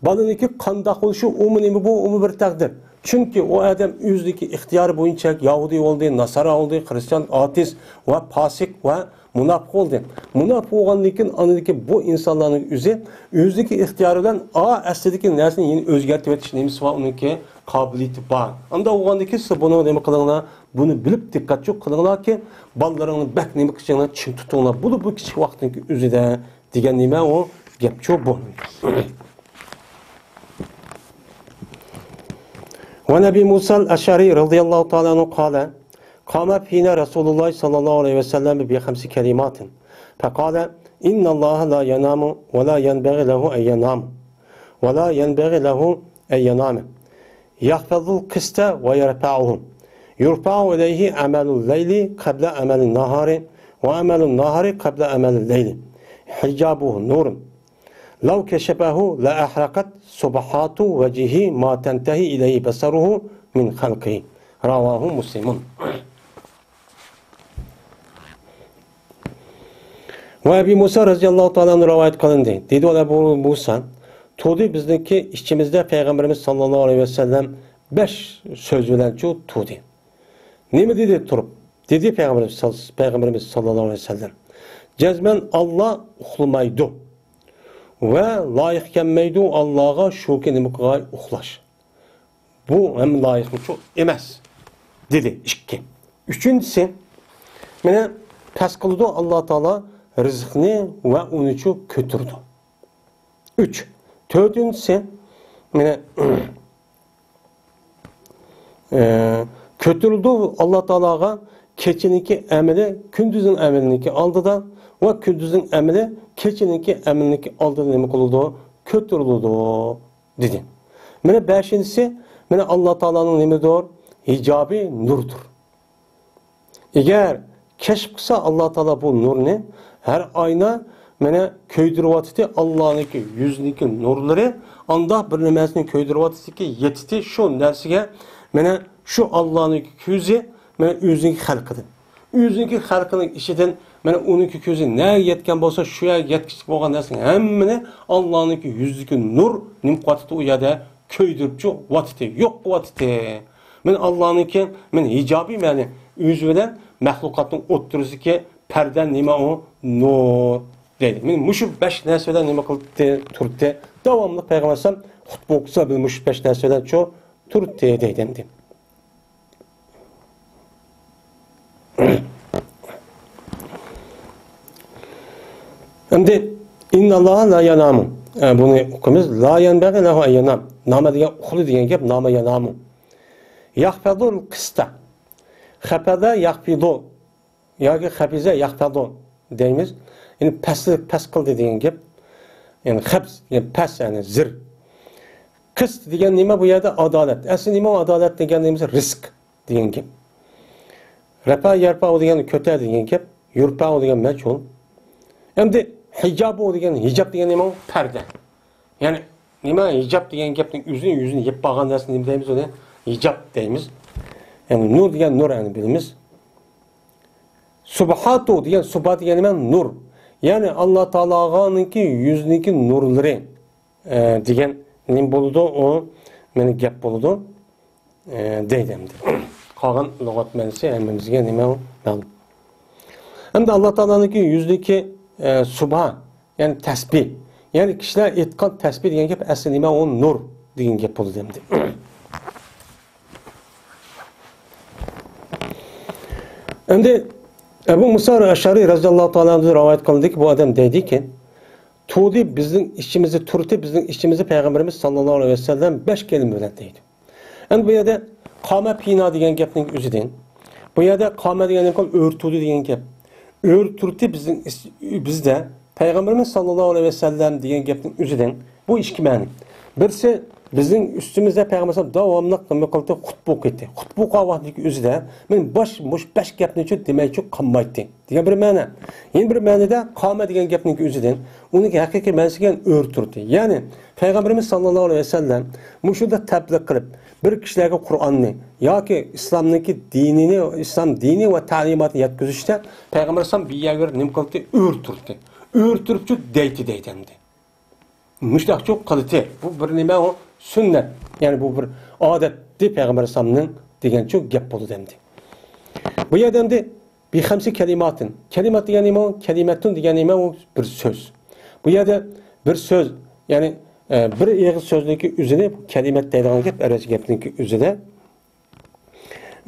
بالىنىڭكى قانداق بولۇشى، ئۇمۇ نېمە بۇ، ئۇمۇ بىر تەقدىر. چۈنكى ئۇ ئادەم ئۆزىنىڭكى ئىختىيارى بويىچە يەھۇدىي بولدى، ناسارا بولدى، خرىستىيان، ئاتېئىست ۋە پاسىق ۋە مۇناپىق بولدى. مۇناپىق بولغاندىن كېيىن، ئاندىن كېيىن بۇ ئىنسانلارنىڭ ئۆزى، ئۆزىنىڭكى ئىختىيارى بىلەن ئا ئەسلىدىكى نەرسىنى يەنە ئۆزگەرتىۋېتىش نېمىسى بار، ئۇنىڭكى قابىلىيىتى بار. ئانداق بولغاندىن كېيىن سىز بۇنى نېمە قىلىڭلار؟ بۇنى بىلىپ دىققەتچۇ قىلىڭلاركى، بالىلىرىڭنى بەك نېمە قىلىشىڭلار، چىڭ تۇتۇڭلار. بۇ، بۇ كىچىك ۋاقىتنىڭكى ئۆزىدە دېگەن نېمە ئۇ گەپچۇ بۇ. وعن أبي موسى الأشعري رضي الله تعالى عنه قال: قام فينا رسول الله صلى الله عليه وسلم بخمس كلمات، فقال: إن الله لا ينام ولا ينبغي له أن ينام، ولا ينبغي له أن ينام، يخفض القسط ويرفعه، يرفع إليه عمل الليل قبل عمل النهار، وعمل النهار قبل عمل الليل، حجابه نور، لو كشفه لأحرقت سبحات وجهه ما تنتهي إليه بصره من خلقه. رواه مسلم. ۋە ئەبى مۇسا رەزىياللاھۇ تائالا ئەنھۇ رىۋايەت قىلىندى. دېدى ئەبۇ مۇسا، تۇردى بىزنىڭكى ئىچىمىزدە پەيغەمبىرىمىز ساللاللاھۇ ئەلەيھى ۋەسەللەم بەش سۆز بىلەنچۇ تۇردى. نېمە دېدى تۇرۇپ؟ دېدى پەيغەمبىرىمىز، پەيغەمبىرىمىز ساللاللاھۇ ئەلەيھى ۋەسەللەم، جەزمەن ئاللا ئۇخلىمايدۇ ۋە لايىق كەلمەيدۇ ئاللاغا شۇكى نېمە قىلغاي ئۇخلاش. بۇ ھەم لايىقمۇچۇ ئەمەس، دېدى. ئىككى. ئۈچىنچىسى، مانا پەس قىلىدۇ ئاللا تائالا رىزىقنى ۋە ئۇنىچۇ كۆتۈرىدۇ. ئۈچ. تۆتىنچىسى، مانا، ئە، كۆتۈرۈلىدۇ ئاللا تائالاغا كېچىنىڭكى ئەمىلى كۈندۈزنىڭ ئەمىلىنىڭكى ئالدىدا ۋە كۈندۈزنىڭ ئەمىلى كېچىنىڭكى ئەمىلىنىڭكى ئالدىدا نېمە قىلىدۇ؟ كۆتۈرۈلىدۇ، دېدى. مانا بەشىنچىسى، مانا ئاللا تائالانىڭ نېمىدۇر؟ ھىجابى نۇردۇر. ئەگەر كەشىپ قىلسا ئاللا تائالا بۇ نۇرنى، ھەر ئاينا مانا كۆيدۈرۈۋاتىتى ئاللانىڭكى يۈزىنىڭكى نۇرلىرى، ئانداق بىر نېمەسىنى كۆيدۈرۈۋاتىتىكى يېتىتى شۇ نەرسىگە، مانا شۇ ئاللانىڭكى كۆزى، مانا ئۆزىنىڭكى خەلقىدىن. ئۆزىنىڭكى خەلقىنىڭ ئىچىدىن، مانا ئۇنىڭكى كۆزى نەگە يەتكەن بولسا، شۇ يەرگە يەتكۈچىلىك بولغان نەرسىنىڭ ھەممىنى ئاللانىڭكى يۈزىدىكى نۇر نېمە قىلىۋاتىتى، ئۇ يەردە كۆيدۈرۈپچۇ ۋاتىتى، يوق قىلىۋاتىتى. مانا ئاللانىڭكى، مانا ھىجابى، يەنى ئۆزى بىلەن مەخلۇقاتنىڭ ئوتتۇرىسىدىكى پەردە نېمە ئۇ؟ نۇر دەيدۇ. مانا مۇشۇ بەش نەرسە بىلەن نېمە قىلدى؟ تۇردى. داۋاملىق پەيغەمبەر ئەلەيھىسسالام خۇتبە ئوقۇسا، مانا مۇشۇ بەش نەرسە بىلەن شۇ تۇردى دەيدۇ ئەمدى. ئەمدى، ئىنناللاھا لا يانامۇ. ئە، بۇنى ئوقۇيمىز. لا يەنبەغى لەھۇ ئەن يەنام. نامە دېگەن ئۇخلىدى دېگەن گەپ، نامە يەنامۇ. يەخفەزۇل قىستا. خەپەزە يەخفىزۇ. ياكى خەپىزە يەخپەزۇ دەيمىز. يەنى پەسلىك، پەس قىلدى دېگەن گەپ. يەنى خەپس، يەنى پەس، يەنى زىر. قىست دېگەن نېمە بۇ يەردە؟ ئادالەت. ئەسلى نېمە ئۇ ئادالەت دېگەن نېمىسى؟ رىزق دېگەن گەپ. رەپە يەرپەئۇ دېگەن كۆتەر دېگەن گەپ. يۇرپەئۇ دېگەن مەجھۇل. ئەمدى ھىجابۇ دېگەن، ھىجاب دېگەن نېمە ئۇ؟ پەردە. يەنى نېمە ھىجاب دېگەن گەپنىڭ ئۆزىنى، يۈزىنى يېپىپ قالغان نەرسىنى نېمە دەيمىز ئۇنى؟ ھىجاب دەيمىز. يەنى نۇر دېگەن نۇر، يەنى بىلىمىز. سۇبھاتۇ دېگەن، سۇبھا دېگەن نېمە؟ نۇر. يەنى ئاللا تائالانىڭكى يۈزىنىڭكى نۇرلىرى، ئە، دېگەن نېمە بولىدۇ؟ ئۇ مېنى گەپ بولىدۇ، ئە، دەيدۇ ئەمدى. قالغان لۇغەت مەنىسى ھەممىمىزگە نېمە ئۇ؟ مەلۇم. ئەمدى ئاللا تائالانىڭكى يۈزىدىكى، ئە، سۇبھا، يەنى تەسبىھ. يەنى كىشىلەر ئېيتقان تەسبىھ دېگەن گەپ ئەسلى نېمە؟ ئۇ نۇر دېگەن گەپ بولىدۇ ئەمدى. ئەمدى ئەبۇ مۇسا ئەشئەرى رەزىياللاھۇ تائالا ئەنھۇ رىۋايەت قىلدىكى، بۇ ئادەم دەيدىكى، تۇردى بىزنىڭ ئىچىمىزدە، تۇردى بىزنىڭ ئىچىمىزدە پەيغەمبىرىمىز ساللاللاھۇ ئەلەيھى ۋەسەللەم بەش كەلىمە بىلەن دەيدۇ. ئەمدى بۇ يەردە قامە پىنا دېگەن گەپنىڭ ئۆزىدىن، بۇ يەردە قامە دېگەن گەپ ئۆرتۈردى دېگەن گەپ. ئۆرتۈردى بىزنىڭ ئىس-، بىزدە پەيغەمبىرىمىز ساللاللاھۇ ئەلەيھى ۋەسەللەم دېگەن گەپنىڭ ئۆزىدىن بۇ ئىككى مەنە. بىرسى، بىزنىڭ ئۈستىمىزدە پەيغەمبەر ئەلەيھىسسالام داۋاملىق نېمە قىلدى؟ خۇتبە ئوقۇيتتى. خۇتبە ئوقۇغان ۋاقتىدىكى ئۆزىدە مەن باش، مۇشۇ بەش گەپنىچۇ دېمەيچۇ قالمايتتى دېگەن بىر مەنە. يەنە بىر مەنىدە قامە دېگەن گەپنىڭ ئۆزىدىن ئۇنىڭ ھەقىقىي مەنىسى دېگەن ئۆرتۈردى. يەنى پەيغەمبىرىمىز ساللاللاھۇ ئەلەيھى ۋەسەللەم مۇشۇنداق تەبلىغ قىلىپ، بىر كىشىلەرگە قۇرئاننى ياكى ئىسلامنىڭكى دىنىنى، ئىسلام دىنى ۋە تەلىماتىنى يەتكۈزۈشتە پەيغەمبەر ئەلەيھىسسالام بىر يەرگە بېرىپ نېمە قىلدى؟ ئۆرتۈردى. ئۆرتۈرۈپچۇ دەيتتى دەيدۇ ئەمدى. مۇشتاقچۇ قىلدى. بۇ بىر نېمە ئۇ؟ سۈننەت. يەنى بۇ بىر ئادەتتى پەيغەمبەر ئەلەيھىسسالامنىڭ دېگەنچۇ گەپ بولىدۇ ئەمدى. بۇ يەردە ئەمدى بىخەمسە كەلىماتىن. كەلىمات دېگەن نېمە ئۇ؟ كەلىمەتۇن دېگەن نېمە ئۇ؟ بىر سۆز. بۇ يەردە بىر سۆز، يەنى، ئە، بىر ئېغىز سۆزنىڭكى ئۆزىنى كەلىمەت دەيدىغان گەپ، ئەرەبچە گەپنىڭكى ئۆزىدە.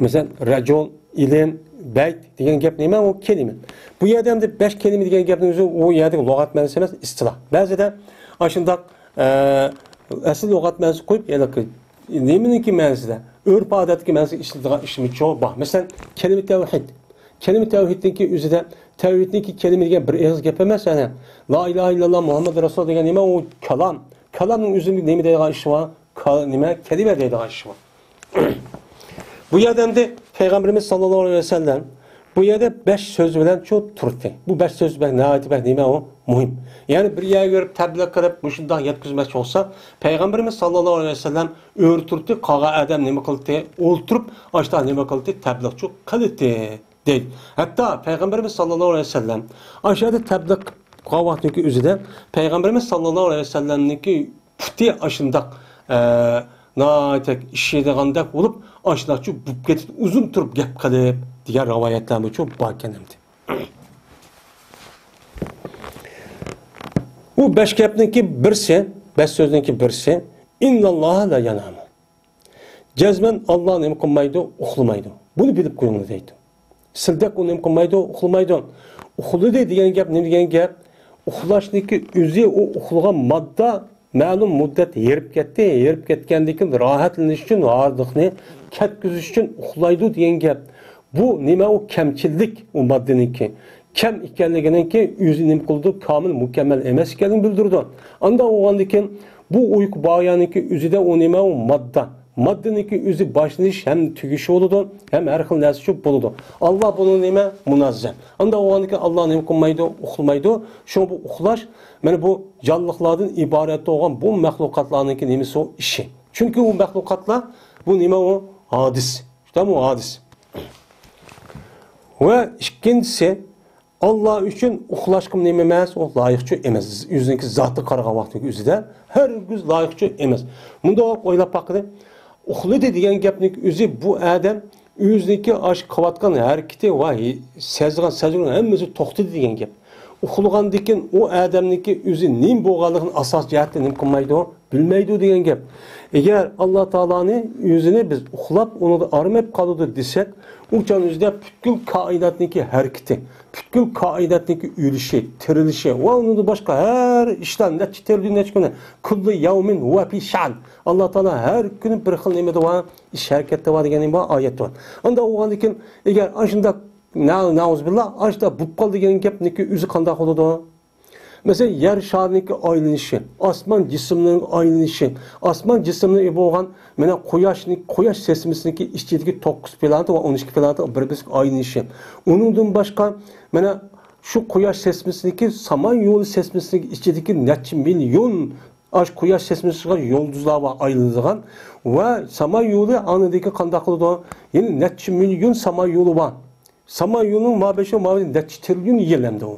مەسىلەن، رەجۇل، ئىلىم، بەيت دېگەن گەپ نېمە؟ ئۇ كەلىمە. بۇ يەردە ئەمدى بەش كەلىمە دېگەن گەپنىڭ ئۆزى ئۇ يەردىكى لۇغەت مەنىسى ئەمەس، ئىستىلاھ. بەزىدە ئاشۇنداق، ئە، ئەسلى لۇغەت مەنىسى قويۇپ، يەنە نېمىنىڭكى مەنىسىدە، ئۆرپ-ئادەتتىكى مەنىسىدە ئىشلىتىدىغان ئىشلىمىچۇ بار. مەسىلەن، كەلىمە تەۋھىد. كەلىمە تەۋھىدنىڭكى ئۆزىدە، تەۋھىدنىڭكى كەلىمە دېگەن بىر ئېغىز گەپ ئەمەس، يەنى لا ئىلاھە ئىللاللا مۇھەممەد رەسۇل دېگەن نېمە؟ ئۇ كالام. كالامنىڭ ئۆزىدە نېمە دەيدىغان ئىش بار؟ كا-، نېمە؟ كەلىمە دەيدىغان ئىش بار. بۇ يەردە ئەمدى پەيغەمبىرىمىز ساللاللاھۇ ئەلەيھى ۋەسەللەم بۇ يەردە بەش سۆز بىلەن شۇ تۇردى. بۇ بەش سۆز بەك ناھايىتى بەك نېمە ئۇ؟ مۇھىم. يەنى بىر يەرگە بېرىپ تەبلىغ قىلىپ مۇشۇنداق يەتكۈزمەكچى بولسا، پەيغەمبىرىمىز ساللاللاھۇ ئەلەيھى ۋەسەللەم ئۆرە تۇردى، قالغان ئادەم نېمە قىلدى؟ ئولتۇرۇپ، ئاشتا نېمە قىلدى؟ تەبلىغچۇ قىلدى دەيدۇ. ھەتتا پەيغەمبىرىمىز ساللاللاھۇ ئەلەيھى ۋەسەللەم ئاشۇ يەردە تەبلىغ قىلغان ۋاقتىدىكى ئۆزىدە پەيغەمبىرىمىز ساللاللاھۇ ئەلەيھى ۋەسەللەمنىڭكى پۇتى ئاشۇنداق، ئە، ناھايىتى ئىششىيدىغاندەك بولۇپ، ئاشۇنداقچۇ بولۇپ كېتىپ، ئۇزۇن تۇرۇپ گەپ قىلىپ دېگەن رىۋايەتلەرمۇچۇ باركەن ئەمدى. بۇ بەش گەپنىڭكى بىرسى، بەش سۆزنىڭكى بىرسى، ئىنناللاھا لا يانامۇ. جەزمەن ئاللا نېمە قىلمايدۇ؟ ئۇخلىمايدۇ. بۇنى بىلىپ قويۇڭلار دەيدۇ. سىلدەك ئۇ نېمە قىلمايدۇ؟ ئۇخلىمايدۇ. ئۇخلىدى دېگەن گەپ نېمە دېگەن گەپ؟ ئۇخلاشنىڭكى ئۆزى، ئۇ ئۇخلىغان ماددا مەلۇم مۇددەت ھېرىپ كەتتى. ھېرىپ كەتكەندىن كېيىن راھەتلىنىش ئۈچۈن، ھاردۇقنى كەتكۈزۈش ئۈچۈن ئۇخلايدۇ دېگەن گەپ. بۇ نېمە؟ ئۇ كەمچىللىك ئۇ ماددىنىڭكى. كەم ئىكەنلىكىنىڭكى ئۆزى نېمە قىلىدۇ؟ كامىل، مۇكەممەل ئەمەس ئىكەنلىكىنى بىلدۈرىدۇ. ئانداق بولغاندىن كېيىن بۇ ئۇيقۇ بايانىكى ئۆزىدە ئۇ نېمە؟ ئۇ ماددا. ماددىنىڭكى ئۆزى باشلىنىش ھەم تۈگىشى بولىدۇ، ھەم ھەر خىل نەرسە شۇ بولىدۇ. ئاللا بۇنىڭ نېمە؟ مۇنەززە. ئانداق بولغاندىكىن ئاللا نېمە قىلمايدۇ؟ ئۇخلىمايدۇ. شۇڭا بۇ ئۇخلاش، مانا بۇ جانلىقلاردىن ئىبارەت بولغان بۇ مەخلۇقاتلارنىڭكى نېمىسى ئۇ؟ ئىشى. چۈنكى ئۇ مەخلۇقاتلار بۇ نېمە ئۇ؟ ھادىس. شۇنداقمۇ؟ ھادىس. ۋە ئىككىنچىسى، ئاللا ئۈچۈن ئۇخلاشقىمۇ نېمە ئەمەس، ئۇ لايىقچۇ ئەمەس. ئۆزىنىڭكى زاتىغا قارىغان ۋاقتىدىكى ئۆزىدە ھەرگىز لايىقچۇ ئەمەس. مۇنداق ئويلاپ باققىلى، ئۇخلىدى دېگەن گەپنىڭ ئۆزى بۇ ئادەم ئۆزىنىڭكى ئاشۇ قىلىۋاتقان ھەرىكىتى ۋە ھې-، سەزگەن سەزگۈنىڭ ھەممىسى توختىدى دېگەن گەپ. ئۇخلىغاندىن كېيىن ئۇ ئادەمنىڭكى ئۆزى نېمە بولغانلىقىنى ئاساسىي جەھەتتىن نېمە قىلمايدۇ، بىلمەيدۇ دېگەن گەپ. ئەگەر ئاللا تائالانى ئۆزىنى بىز ئۇخلاپ، ئۇنىڭدا ئارام ئېلىپ قالىدۇ دېسەك، ئۇ چاغنىڭ ئۆزىدە پۈتكۈل كائىناتنىڭكى ھەرىكىتى، پۈتكۈل كائىناتنىڭكى ئۆلۈشى، تىرىلىشى ۋە ئۇنىڭدىن باشقا ھەر ئىشلار نەچچە تىرىليون نەچچە كۈنى، كۇللۇ يەۋمىن ھۇۋە فى شەئن. ئاللا تائالا ھەر كۈنى بىر خىل نېمىدە بار، ئىش ھەرىكەتتە بار دېگەن نېمە بار، ئايەت بار. ئاندا بولغاندىن كېيىن، ئەگەر ئاشۇنداق نە-، نەئۇزۇبىللا، ئاشۇنداق بولۇپ قالدى دېگەن گەپنىڭكى ئۆزى قانداق بولىدۇ؟ مەسىلەن، يەر شارىنىڭكى ئايلىنىشى، ئاسمان جىسىملىرىنىڭ ئايلىنىشى، ئاسمان جىسىملىرى بولغان، مانا، قۇياشنىڭ، قۇياش سىستېمىسىنىڭكى ئىچىدىكى توققۇز پلانېتا ۋە ئون ئىككى پلانېتا بىر-بىرسىگە ئايلىنىشى. ئۇنىڭدىن باشقا، مانا، شۇ قۇياش سىستېمىسىنىڭكى، سامان يولى سىستېمىسىنىڭكى ئىچىدىكى نەچچە مىليون ئاشۇ قۇياش سىستېمىسىغا يۇلدۇزلار بار ئايلىنىدىغان ۋە سامان يولى ئاندىكى قانداق قىلىدۇ؟ يەنە نەچچە مىليون سامان يولى بار. سامان يولىنىڭ مابەينى شۇ مابەينى نەچچە تىرىليون يىل ئەمدى ئۇ.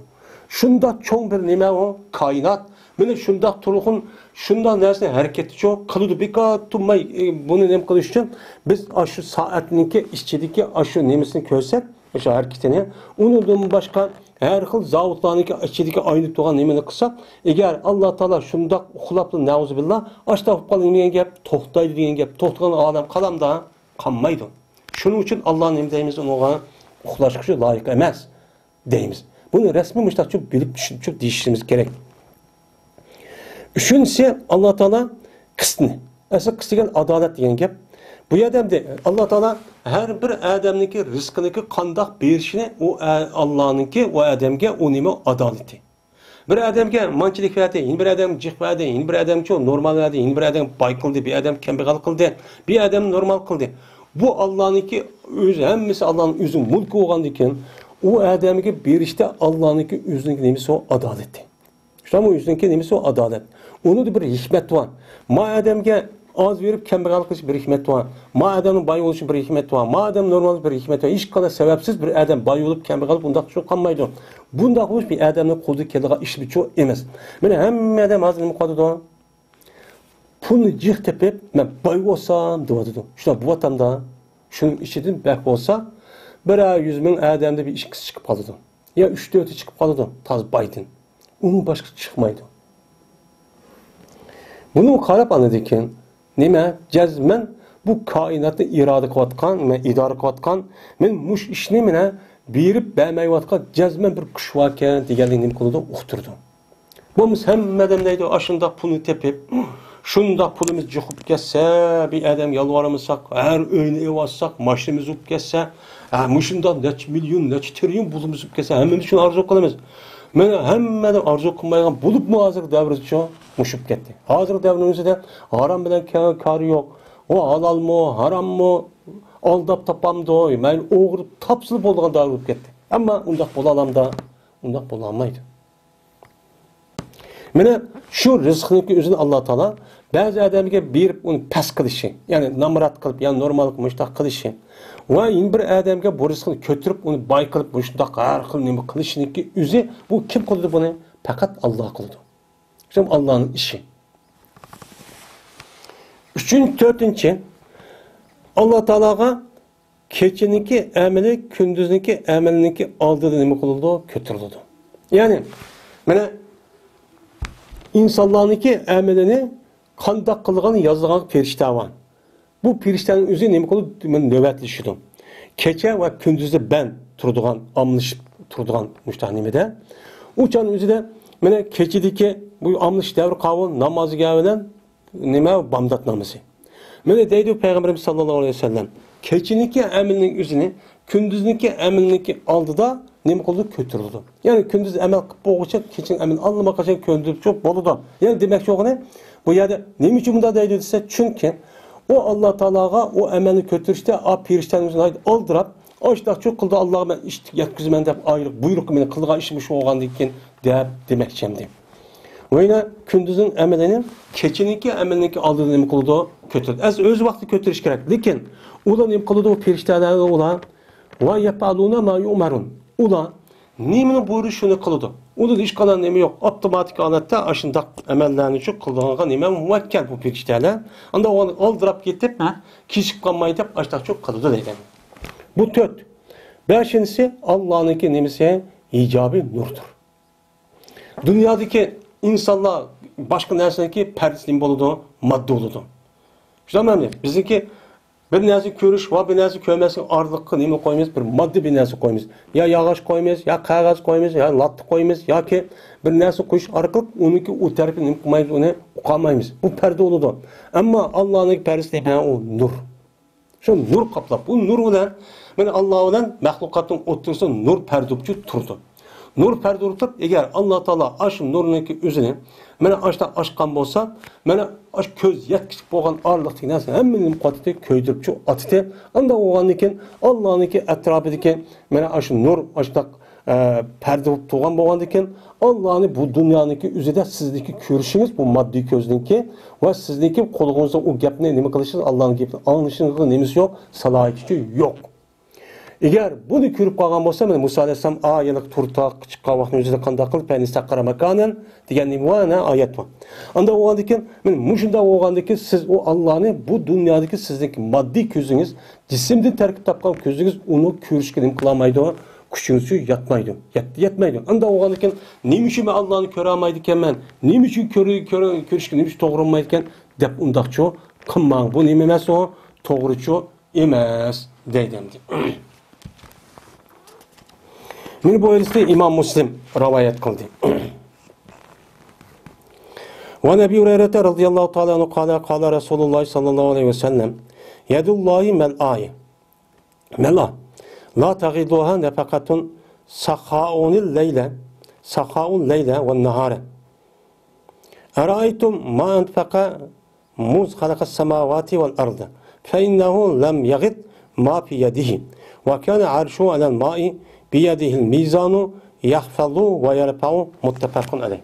شۇنداق چوڭ بىر نېمە ئۇ؟ كائىنات. مانا شۇنداق تۇرغۇن، شۇنداق نەرسىنى ھەرىكەتتە شۇ قىلىدۇ. بىكار تۇرماي، ئى، بۇنى نېمە قىلىش ئۈچۈن بىز ئاشۇ سائەتنىڭكى ئىچىدىكى ئاشۇ نېمىسىنى كۆرسەك، ئاشۇ ھەرىكىتىنى، ئۇنىڭدىن باشقا ھەر خىل زاۋۇتلارنىڭكى ئىچىدىكى ئايلىنىپ تۇرغان نېمىنى قىلساق، ئەگەر ئاللا تائالا شۇنداق ئۇخلاپلا، نەئۇزۇبىللا، ئاشۇنداق بولۇپ قالدى دېگەن گەپ، توختايدۇ دېگەن گەپ، توختىغان ئالەم قالامدا؟ قالمايدۇ. شۇنىڭ ئۈچۈن ئاللا نېمە دەيمىز ئۇنىڭغا؟ ئۇخلاشقا شۇ لايىق ئەمەس دەيمىز. بۇنى رەسمىي مۇشۇنداق بىلىپ، چۈشىنىپ دېيىشىمىز كېرەك. ئۈچىنچىسى، ئاللا تائالا قىستنى، ئەسلى قىست دېگەن ئادالەت دېگەن گەپ. بۇ يەردە ئەمدى ئاللا تائالا ھەر بىر ئادەمنىڭكى رىزقىنىڭكى قانداق بېرىشىنى ئۇ ئە-، ئاللانىڭكى ئۇ ئادەمگە ئۇ نېمە ئادالىتى. بىر ئادەمگە مانچىلىك بەردى، يەنە بىر ئادەمگە جىق بەردى، يەنە بىر ئادەمگىچۇ نورمال بەردى، يەنە بىر ئادەم باي قىلدى، بىر ئادەم كەمبەغەل قىلدى، بىر ئادەم نورمال قىلدى. بۇ ئاللانىڭكى ئۆزى، ھەممىسى ئاللانىڭ ئۆزىنىڭ مۇلكى بولغاندىكىن، ئۇ ئادەمگە بېرىشتە ئاللانىڭكى ئۆزىنىڭكى نېمىسى ئۇ؟ ئادالىتى. شۇنداقمۇ؟ ئۆزىنىڭكى نېمىسى ئۇ؟ ئادالەت. ئۇنىڭدا بىر ھېكمەت بار. ما ئادەمگە ئاز بېرىپ كەمبەغەل قىلىش بىر ھېكمەت بار. ما ئادەمنىڭ باي بولۇشى بىر ھېكمەت بار. ما ئادەم نورمال بىر ھېكمەت بار. ھېچقانداق سەۋەبسىز بىر ئادەم باي بولۇپ كەمبەغەل بولۇپ ئۇنداق شۇ قالمايدۇ. بۇنداق بولۇش بىر ئادەمنىڭ قولىدىن كېلىدىغان ئىشمۇچۇ ئەمەس. مانا ھەممە ئادەم ھازىر نېمە قىلىدۇ؟ پۇلنى جىق تېپىپ، مەن باي بولسام دەۋاتىدۇ. شۇنداق بولۇۋاتامدا، شۇنىڭ ئىچىدىن بەك بولسا، بىرەر يۈز مىڭ ئادەمدە بىر ئىككىسى چىقىپ قالىدۇ. يا ئۈچ تۆتى چىقىپ قالىدۇ، تازا بايدىن. ئۇنىڭ باشقىسى چىقمايدۇ. بۇنىڭغا قاراپ ئاندىن كېيىن نېمە؟ جەزمەن بۇ كائىناتنى ئىرادە قىلىۋاتقان، نېمە، ئىدارە قىلىۋاتقان، مەن مۇشۇ ئىشنى مانا بېرىپ بەرمەيۋاتقان جەزمەن بىر كۈچ باركەن دېگەنلىكنى نېمە قىلىدۇ؟ ئۇقتۇرىدۇ. بولمىسا ھەممە ئادەم دەيدۇ، ئاشۇنداق پۇلنى تېپىپ، شۇنداق پۇلىمىز جىق بولۇپ كەتسە، بىر ئادەم يالۋارمىساق، ھەر ئۆينى ئېلىۋالساق، ماشىنىمىز بولۇپ كەتسە، ھە، مۇشۇنداق نەچچە مىليون، نەچچە تىرىليون پۇلىمىز بولۇپ كەتسە، ھەممىمىز شۇنى ئارزۇ قىلىمىز. مانا ھەممە ئادەم ئارزۇ قىلمايدىغان، بولۇپمۇ ھازىرقى دەۋردىچۇ مۇشۇ بولۇپ كەتتى. ھازىرقى دەۋرنىڭ ئۆزىدە ھارام بىلەن كا-، كارى يوق. ئۇ ھالالمۇ، ھاراممۇ، ئالداپ تاپامدۇ، مەيلى ئوغرى تاپسىلا بولىدىغان دەۋر بولۇپ كەتتى. ئەمما ئۇنداق بولالامدا؟ ئۇنداق بولالمايدۇ. مانا شۇ رىزقنىڭكى ئۆزىنى ئاللا تائالا بەزى ئادەمگە بېرىپ ئۇنى پەس قىلىشى، يەنى نامرات قىلىپ، يا نورمال مۇشۇنداق قىلىشى ۋە يەنە بىر ئادەمگە بۇ رىزقىنى كۆتۈرۈپ ئۇنى باي قىلىپ مۇشۇنداق ھەر خىل نېمە قىلىشىنىڭكى ئۆزى، بۇ كىم قىلىدۇ بۇنى؟ پەقەت ئاللا قىلىدۇ. شۇ ئاللانىڭ ئىشى. ئۈچىنچى، تۆتىنچى، ئاللا تائالاغا كېچىنىڭكى ئەمىلى كۈندۈزنىڭكى ئەمىلىنىڭكى ئالدىدا نېمە قىلىدۇ؟ كۆتۈرۈلىدۇ. يەنى، مانا، ئىنسانلارنىڭكى ئەمىلىنى قانداق قىلىدىغان يازىدىغان پېرىشتە بار. بۇ پېرىشتەنىڭ ئۆزى نېمە قىلىدۇ؟ مانا، نۆۋەتلىشىدۇ. كېچە ۋە كۈندۈزدە بەند تۇرىدىغان، ئالمىشىپ تۇرىدىغان مۇشۇنداق نېمىدە. ئۇ چاغنىڭ ئۆزىدە، مانا، كېچىدىكى بۇ ئالمىشىش دەۋرى قاۋۇل نامازىگە بىلەن نېمە، بامدات نامىزى. مانا دەيدۇ پەيغەمبىرىمىز ساللاللاھۇ ئەلەيھى ۋەسەللەم، كېچىنىڭكى ئەمىلىنىڭ ئۆزىنى كۈندۈزنىڭكى ئەمىلىنىڭكى ئالدىدا نېمە قىلىدۇ؟ كۆتۈرىدۇ. يەنى كۈندۈز ئەمەل قىلىپ بولغۇچە كېچىنىڭ ئەمىلى ئاللىماقاچان كۆتۈرۈلۈپ بولىدۇ. يەنى دېمەكچى بولغىنى، بۇ يەردە نېمە ئۈچۈن بۇنداق دەيدۇ دېسە، چۈنكى ئۇ ئاللا تائالاغا ئۇ ئەمەلنى كۆتۈرۈشتە ئا پېرىشتەنىڭ ئۆزى ناھايىتى ئالدىراپ، ئاشۇنداقچۇ قىلدى، ئاللاغا مەن ئىش يەتكۈزىمەن دەپ ئايرىق بۇيرۇقى مېنى قىلىدىغان ئىشىم شۇ بولغاندىن كېيىن دەپ دېمەكچى ئەمدى. ۋە يەنە كۈندۈزنىڭ ئەمىلىنى كېچىنىڭكى ئەمىلىنىڭكى ئالدىدا نېمە قىلىدۇ؟ كۆتۈرىدۇ. ئەس-، ئۆز ۋاقتىدا كۆتۈرۈش كېرەك. لېكىن ئۇلار نېمە قىلىدۇ؟ پېرىشتەلەر ئۇلار. ۋە يەپئەلۇنە ما يۇئمەرۇن. ئۇلار نېمىنى بۇيرۇسا شۇنى قىلىدۇ. ئۇنىڭدا ھېچقانداق نېمە يوق. ئاپتوماتىك ھالەتتە ئاشۇنداق ئەمەللەرنى شۇ قىلىدىغانغا نېمە مۇۋەككەل بۇ پېرىشتەلەر. ئاندا ئۇلار ئالدىراپ كېتىپ، ھە، كېچىكىپ قالماي دەپ ئاشۇنداقچۇ قىلىدۇ دېگەن. بۇ تۆت. بەشىنچىسى، ئاللانىڭكى نېمىسى؟ ھىجابى نۇردۇر. دۇنيادىكى ئىنسانلار باشقا نەرسىنىڭكى پەردىسى نېمە بولىدۇ؟ ماددا بولىدۇ. شۇنداقمۇ؟ بىزنىڭكى بىر نەرسە كۆرۈش ۋە بىر نەرسە كۆرمەسلىك ئارىلىققا نېمە قويىمىز؟ بىر ماددىي بىر نەرسە قويىمىز. يا ياغاچ قويىمىز، يا قەغەز قويىمىز، يا لاتا قويىمىز ياكى بىر نەرسە قويۇش ئارقىلىق ئۇنىڭكى ئۇ تەرىپىنى نېمە قىلمايمىز، ئۇنى ئۇقالمايمىز. بۇ پەردە بولىدۇ. ئەمما ئاللانىڭ پەردىسى نېمە؟ ئۇ نۇر. شۇ نۇر قاپلاپ، بۇ نۇر بىلەن، مانا، ئاللا بىلەن مەخلۇقاتنىڭ ئوتتۇرىسىدا نۇر پەردە بولۇپ تۇرىدۇ. نۇر پەردە بولۇپ تۇرۇپ، ئەگەر ئاللا تائالا ئاشۇ نۇرنىڭكى ئۆزىنى، مانا، ئاشۇنداق ئاچقان بولسا، مانا، ئاشۇ كۆز يەتكۈسىلىك بولغان ئارىلىقتىكى نەرسە ھەممىنى قاتتى كۆيدۈرۈپ چۇ ئاتىتى. ئاندا بولغاندىن كېيىن، ئاللانىڭكى ئەتراپىدىكى، مانا، ئاشۇ نۇر ئاشۇنداق ئە، پەردە بولۇپ تۇرغان بولغاندىكىن، ئاللانى بۇ دۇنيانىڭكى ئۆزىدە سىزنىڭكى كۆرۈشىڭىز، بۇ ماددىي كۆزنىڭكى ۋە سىزنىڭكى قولىڭىزدا ئۇ گەپنى نېمە قىلىشىڭىز، ئاللانىڭ گېپىنى ئاڭلىشىڭىزغا نېمىسى يوق، سالاھىيىتى يوق. ئەگەر بۇنى كۆرۈپ قالغان بولسا، مانا، مۇسا ئەلەيھىسسالام، ئا، يەنە تۇرتاق چىققان ۋاقتىنىڭ ئۆزىدە قانداق قىلىپ، پەنى سەققەرە ماكانەن دېگەن نېمە بار؟ ئەنە ئايەت بار. ئاندا بولغاندىكىن، مانا، مۇشۇنداق بولغاندىكىن، سىز ئۇ ئاللانى بۇ دۇنيادىكى سىزنىڭكى ماددىي كۆزىڭىز، جىسىمدىن تەركىب تاپقان كۆزىڭىز ئۇنى كۆرۈشكە نېمە قىلالمايدۇ؟ كۈچىڭىزچۇ يەتمەيدۇ. يەت-، يەتمەيدۇ. ئاندا بولغاندىكىن، نېمە ئۈچۈن مەن ئاللانى كۆرەلمەيدىكەنمەن؟ نېمە ئۈچۈن كۆر-، كۆر-، كۆرۈشكە نېمە ئۈچۈن توغرا بولمايدىكەن؟ دەپ ئۇنداقچۇ قىلماڭ. بۇ نېمە ئەمەس ئۇ؟ توغرىچۇ ئەمەس، دەيدۇ ئەمدى. مانا بۇ ھەدىسنى ئىمام مۇسلىم رىۋايەت قىلدى. وعن أبي هريرة رضي الله تعالى عنه قال، قال رسول الله صلى الله عليه وسلم، يد الله ملأى، ملأى، لا تغيضها نفقة سخاء الليل، سخاء الليل والنهار. أرأيتم ما أنفق منذ خلق السماوات والأرض، فإنه لم يغض ما في يده، وكان عرشه على الماء، بيده الميزان، يخفض ويرفع، متفق عليه.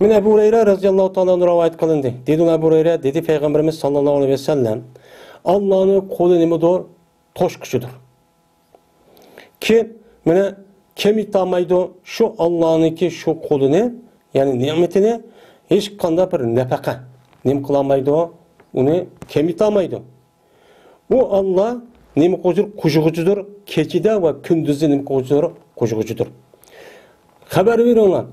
مانا ئەبۇ ھۇرەيرە رەزىياللاھۇ تائالا ئەنھۇ رىۋايەت قىلىندى. دېدى ئەبۇ ھۇرەيرە، دېدى پەيغەمبىرىمىز ساللاللاھۇ ئەلەيھى ۋەسەللەم، ئاللانىڭ قولى نېمىدۇر؟ توشقۇچىدۇر. كىم، مانا، كېمىتالمايدۇ شۇ ئاللانىڭكى شۇ قولىنى، يەنى نېمىتىنى ھېچقانداق بىر نەپەقە نېمە قىلالمايدۇ، ئۇنى كېمىتالمايدۇ. ئۇ ئاللا نېمە قىلغۇچىدۇر؟ قوشقۇچىدۇر. كېچىدە ۋە كۈندۈزدە نېمە قىلغۇچىدۇر؟ قوشقۇچىدۇر. خەۋەر بېرىڭلار.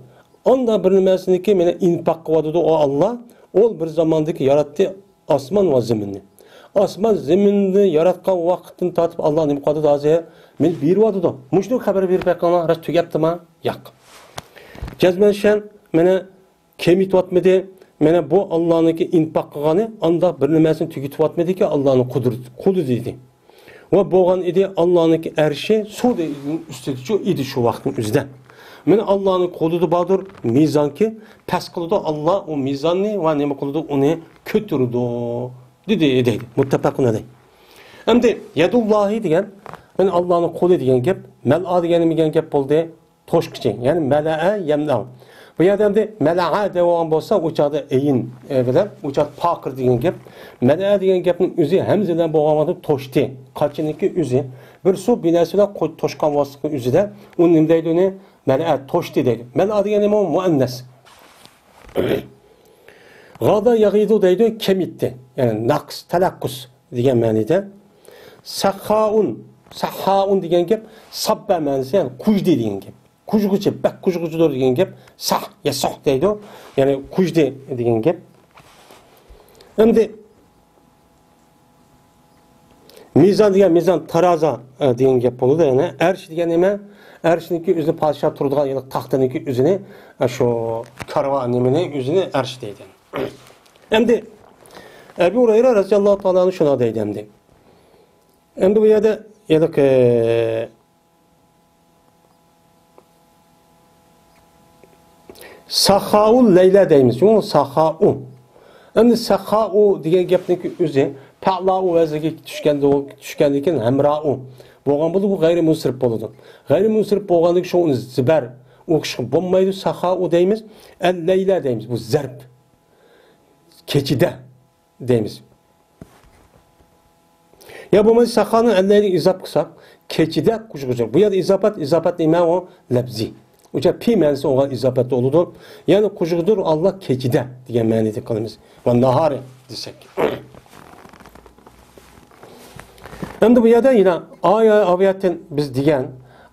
ئاندا بىر نېمىسىنىكى مانا ئىنپاق قىلىۋاتىدۇ ئۇ ئاللا. ئۇ بىر زاماندىكى ياراتتى ئاسمان ۋە زېمىننى. ئاسمان زېمىننى ياراتقان ۋاقىتتىن تارتىپ ئاللا نېمە قىلىۋاتىدۇ ھازىر؟ مېنى بېرىۋاتىدۇ. مۇشۇنى خەۋەر بېرىپ بېقىڭلار، راست تۈگەپتىما؟ ياق. جەزمەن شەن، مانا كېمىتىۋاتمىدى. مانا بۇ ئاللانىڭكى ئىنپاق قىلغىنى ئانداق بىر نېمىسىنى تۈگىتىۋاتمىدىكى، ئاللانىڭ قۇدرىتى، قولى دېدى. ۋە بولغان ئىدى، ئاللانىڭكى ئەرشى سۇ دېڭىزىنىڭ ئۈستىدىچۇ ئىدى شۇ ۋاقىتنىڭ ئۆزىدە. مانا ئاللانىڭ قولىدا باردۇر مىزانكى، پەس قىلىدۇ ئاللا ئۇ مىزاننى ۋە نېمە قىلىدۇ، ئۇنى كۆتۈرىدۇ، دېدى، دەيدۇ. مۇتتەپەقۇن ئەلەيھ. ئەمدى يەدۇللاھى دېگەن، مانا ئاللانىڭ قولى دېگەن گەپ، مەلئا دېگەن نېمە دېگەن گەپ بولدى؟ توشقۇچى، يەنى مەلەئە يەمنەئۇ. بۇ يەردە ئەمدى مەلەئە دەپ بولغان بولسا، ئۇ چاغدا ئەين، ئە، بىلەن، ئۇ چاغدا پاقىر دېگەن گەپ. مەلەئە دېگەن گەپنىڭ ئۆزى ھەمزە بىلەن بولغان ۋاقىتتا توشتى. قاچىنىڭكى ئۆزى. بىر سۇ بىناسى بىلەن قو-، توشقان ۋاسىتىنىڭ ئۆزىدە. ئۇنى نېمە دەيدۇ ئۇنى؟ مەلەئە، توشتى دەيدۇ. مەلئا دېگەن نېمە ئۇ؟ مۇئەننەس. غادا ياغىدۇ دەيدۇ، كېمىتتى. يەنى نەقىس، تەنەققۇس دېگەن مەنىدە. سەخائۇن، سەخائۇن دېگەن گەپ ساببە مەنىسى، يەنى قۇيدى دېگەن گەپ. قۇژغۇچى، بەك قۇژغۇچىدۇر دېگەن گەپ. ساھ، يەسۇھ دەيدۇ. يەنى قۇژدى دېگەن گەپ. ئەمدى مىزان دېگەن، مىزان، تارازا، ئە، دېگەن گەپ بولىدۇ. يەنى ئەرش دېگەن نېمە؟ ئەرشنىڭكى ئۆزى پادىشاھ تۇرىدىغان، يەنى تاختىنىڭكى ئۆزىنى، ئە، شۇ كارۋان نېمىنى ئۆزىنى ئەرش دەيدۇ. ئەمدى ئەبۇ ھۇرەيرە رەزىياللاھۇ تائالا ئەنھۇ شۇنداق دەيدۇ ئەمدى. ئەمدى بۇ يەردە، يەنى، ئە، ساخاۋۇل لەيلە دەيمىز. يوق، ساخاۋۇ. ئەمدى ساخاۋۇ دېگەن گەپنىڭكى ئۆزى پەئلاۋۇ ۋەزنىگە چۈشكەندە، چۈشكەندىن كېيىن ھەمراۋۇ بولغان بولىدۇ، بۇ غەيرىي مۇنسىرىپ بولىدۇ. غەيرىي مۇنسىرىپ بولغاندىن كېيىن شۇ ئۇنى زىبەر ئوقۇشقا بولمايدۇ، ساخاۋۇ دەيمىز. ئەل لەيلە دەيمىز، بۇ زەرب. كېچىدە دەيمىز. يا بولمىسا ساخانىڭ ئەللەيلىگە ئىزاپە قىلساق، كېچىدە قۇژغۇچىدۇر. بۇ يەردە ئىزاپەت، ئىزاپەت نېمە ئۇ؟ لەپزىي. ئۇچا پى مەنىسى ئوغان ئىزاپەت بولىدۇ. يەنى قۇژغۇدۇر ئاللا كېچىدە دېگەن مەنىدە قىلىمىز. ۋە ناھارى دېسەك. ئەمدى بۇ يەردە يەنە ئايە ئاۋىيەتتىن بىز دېگەن،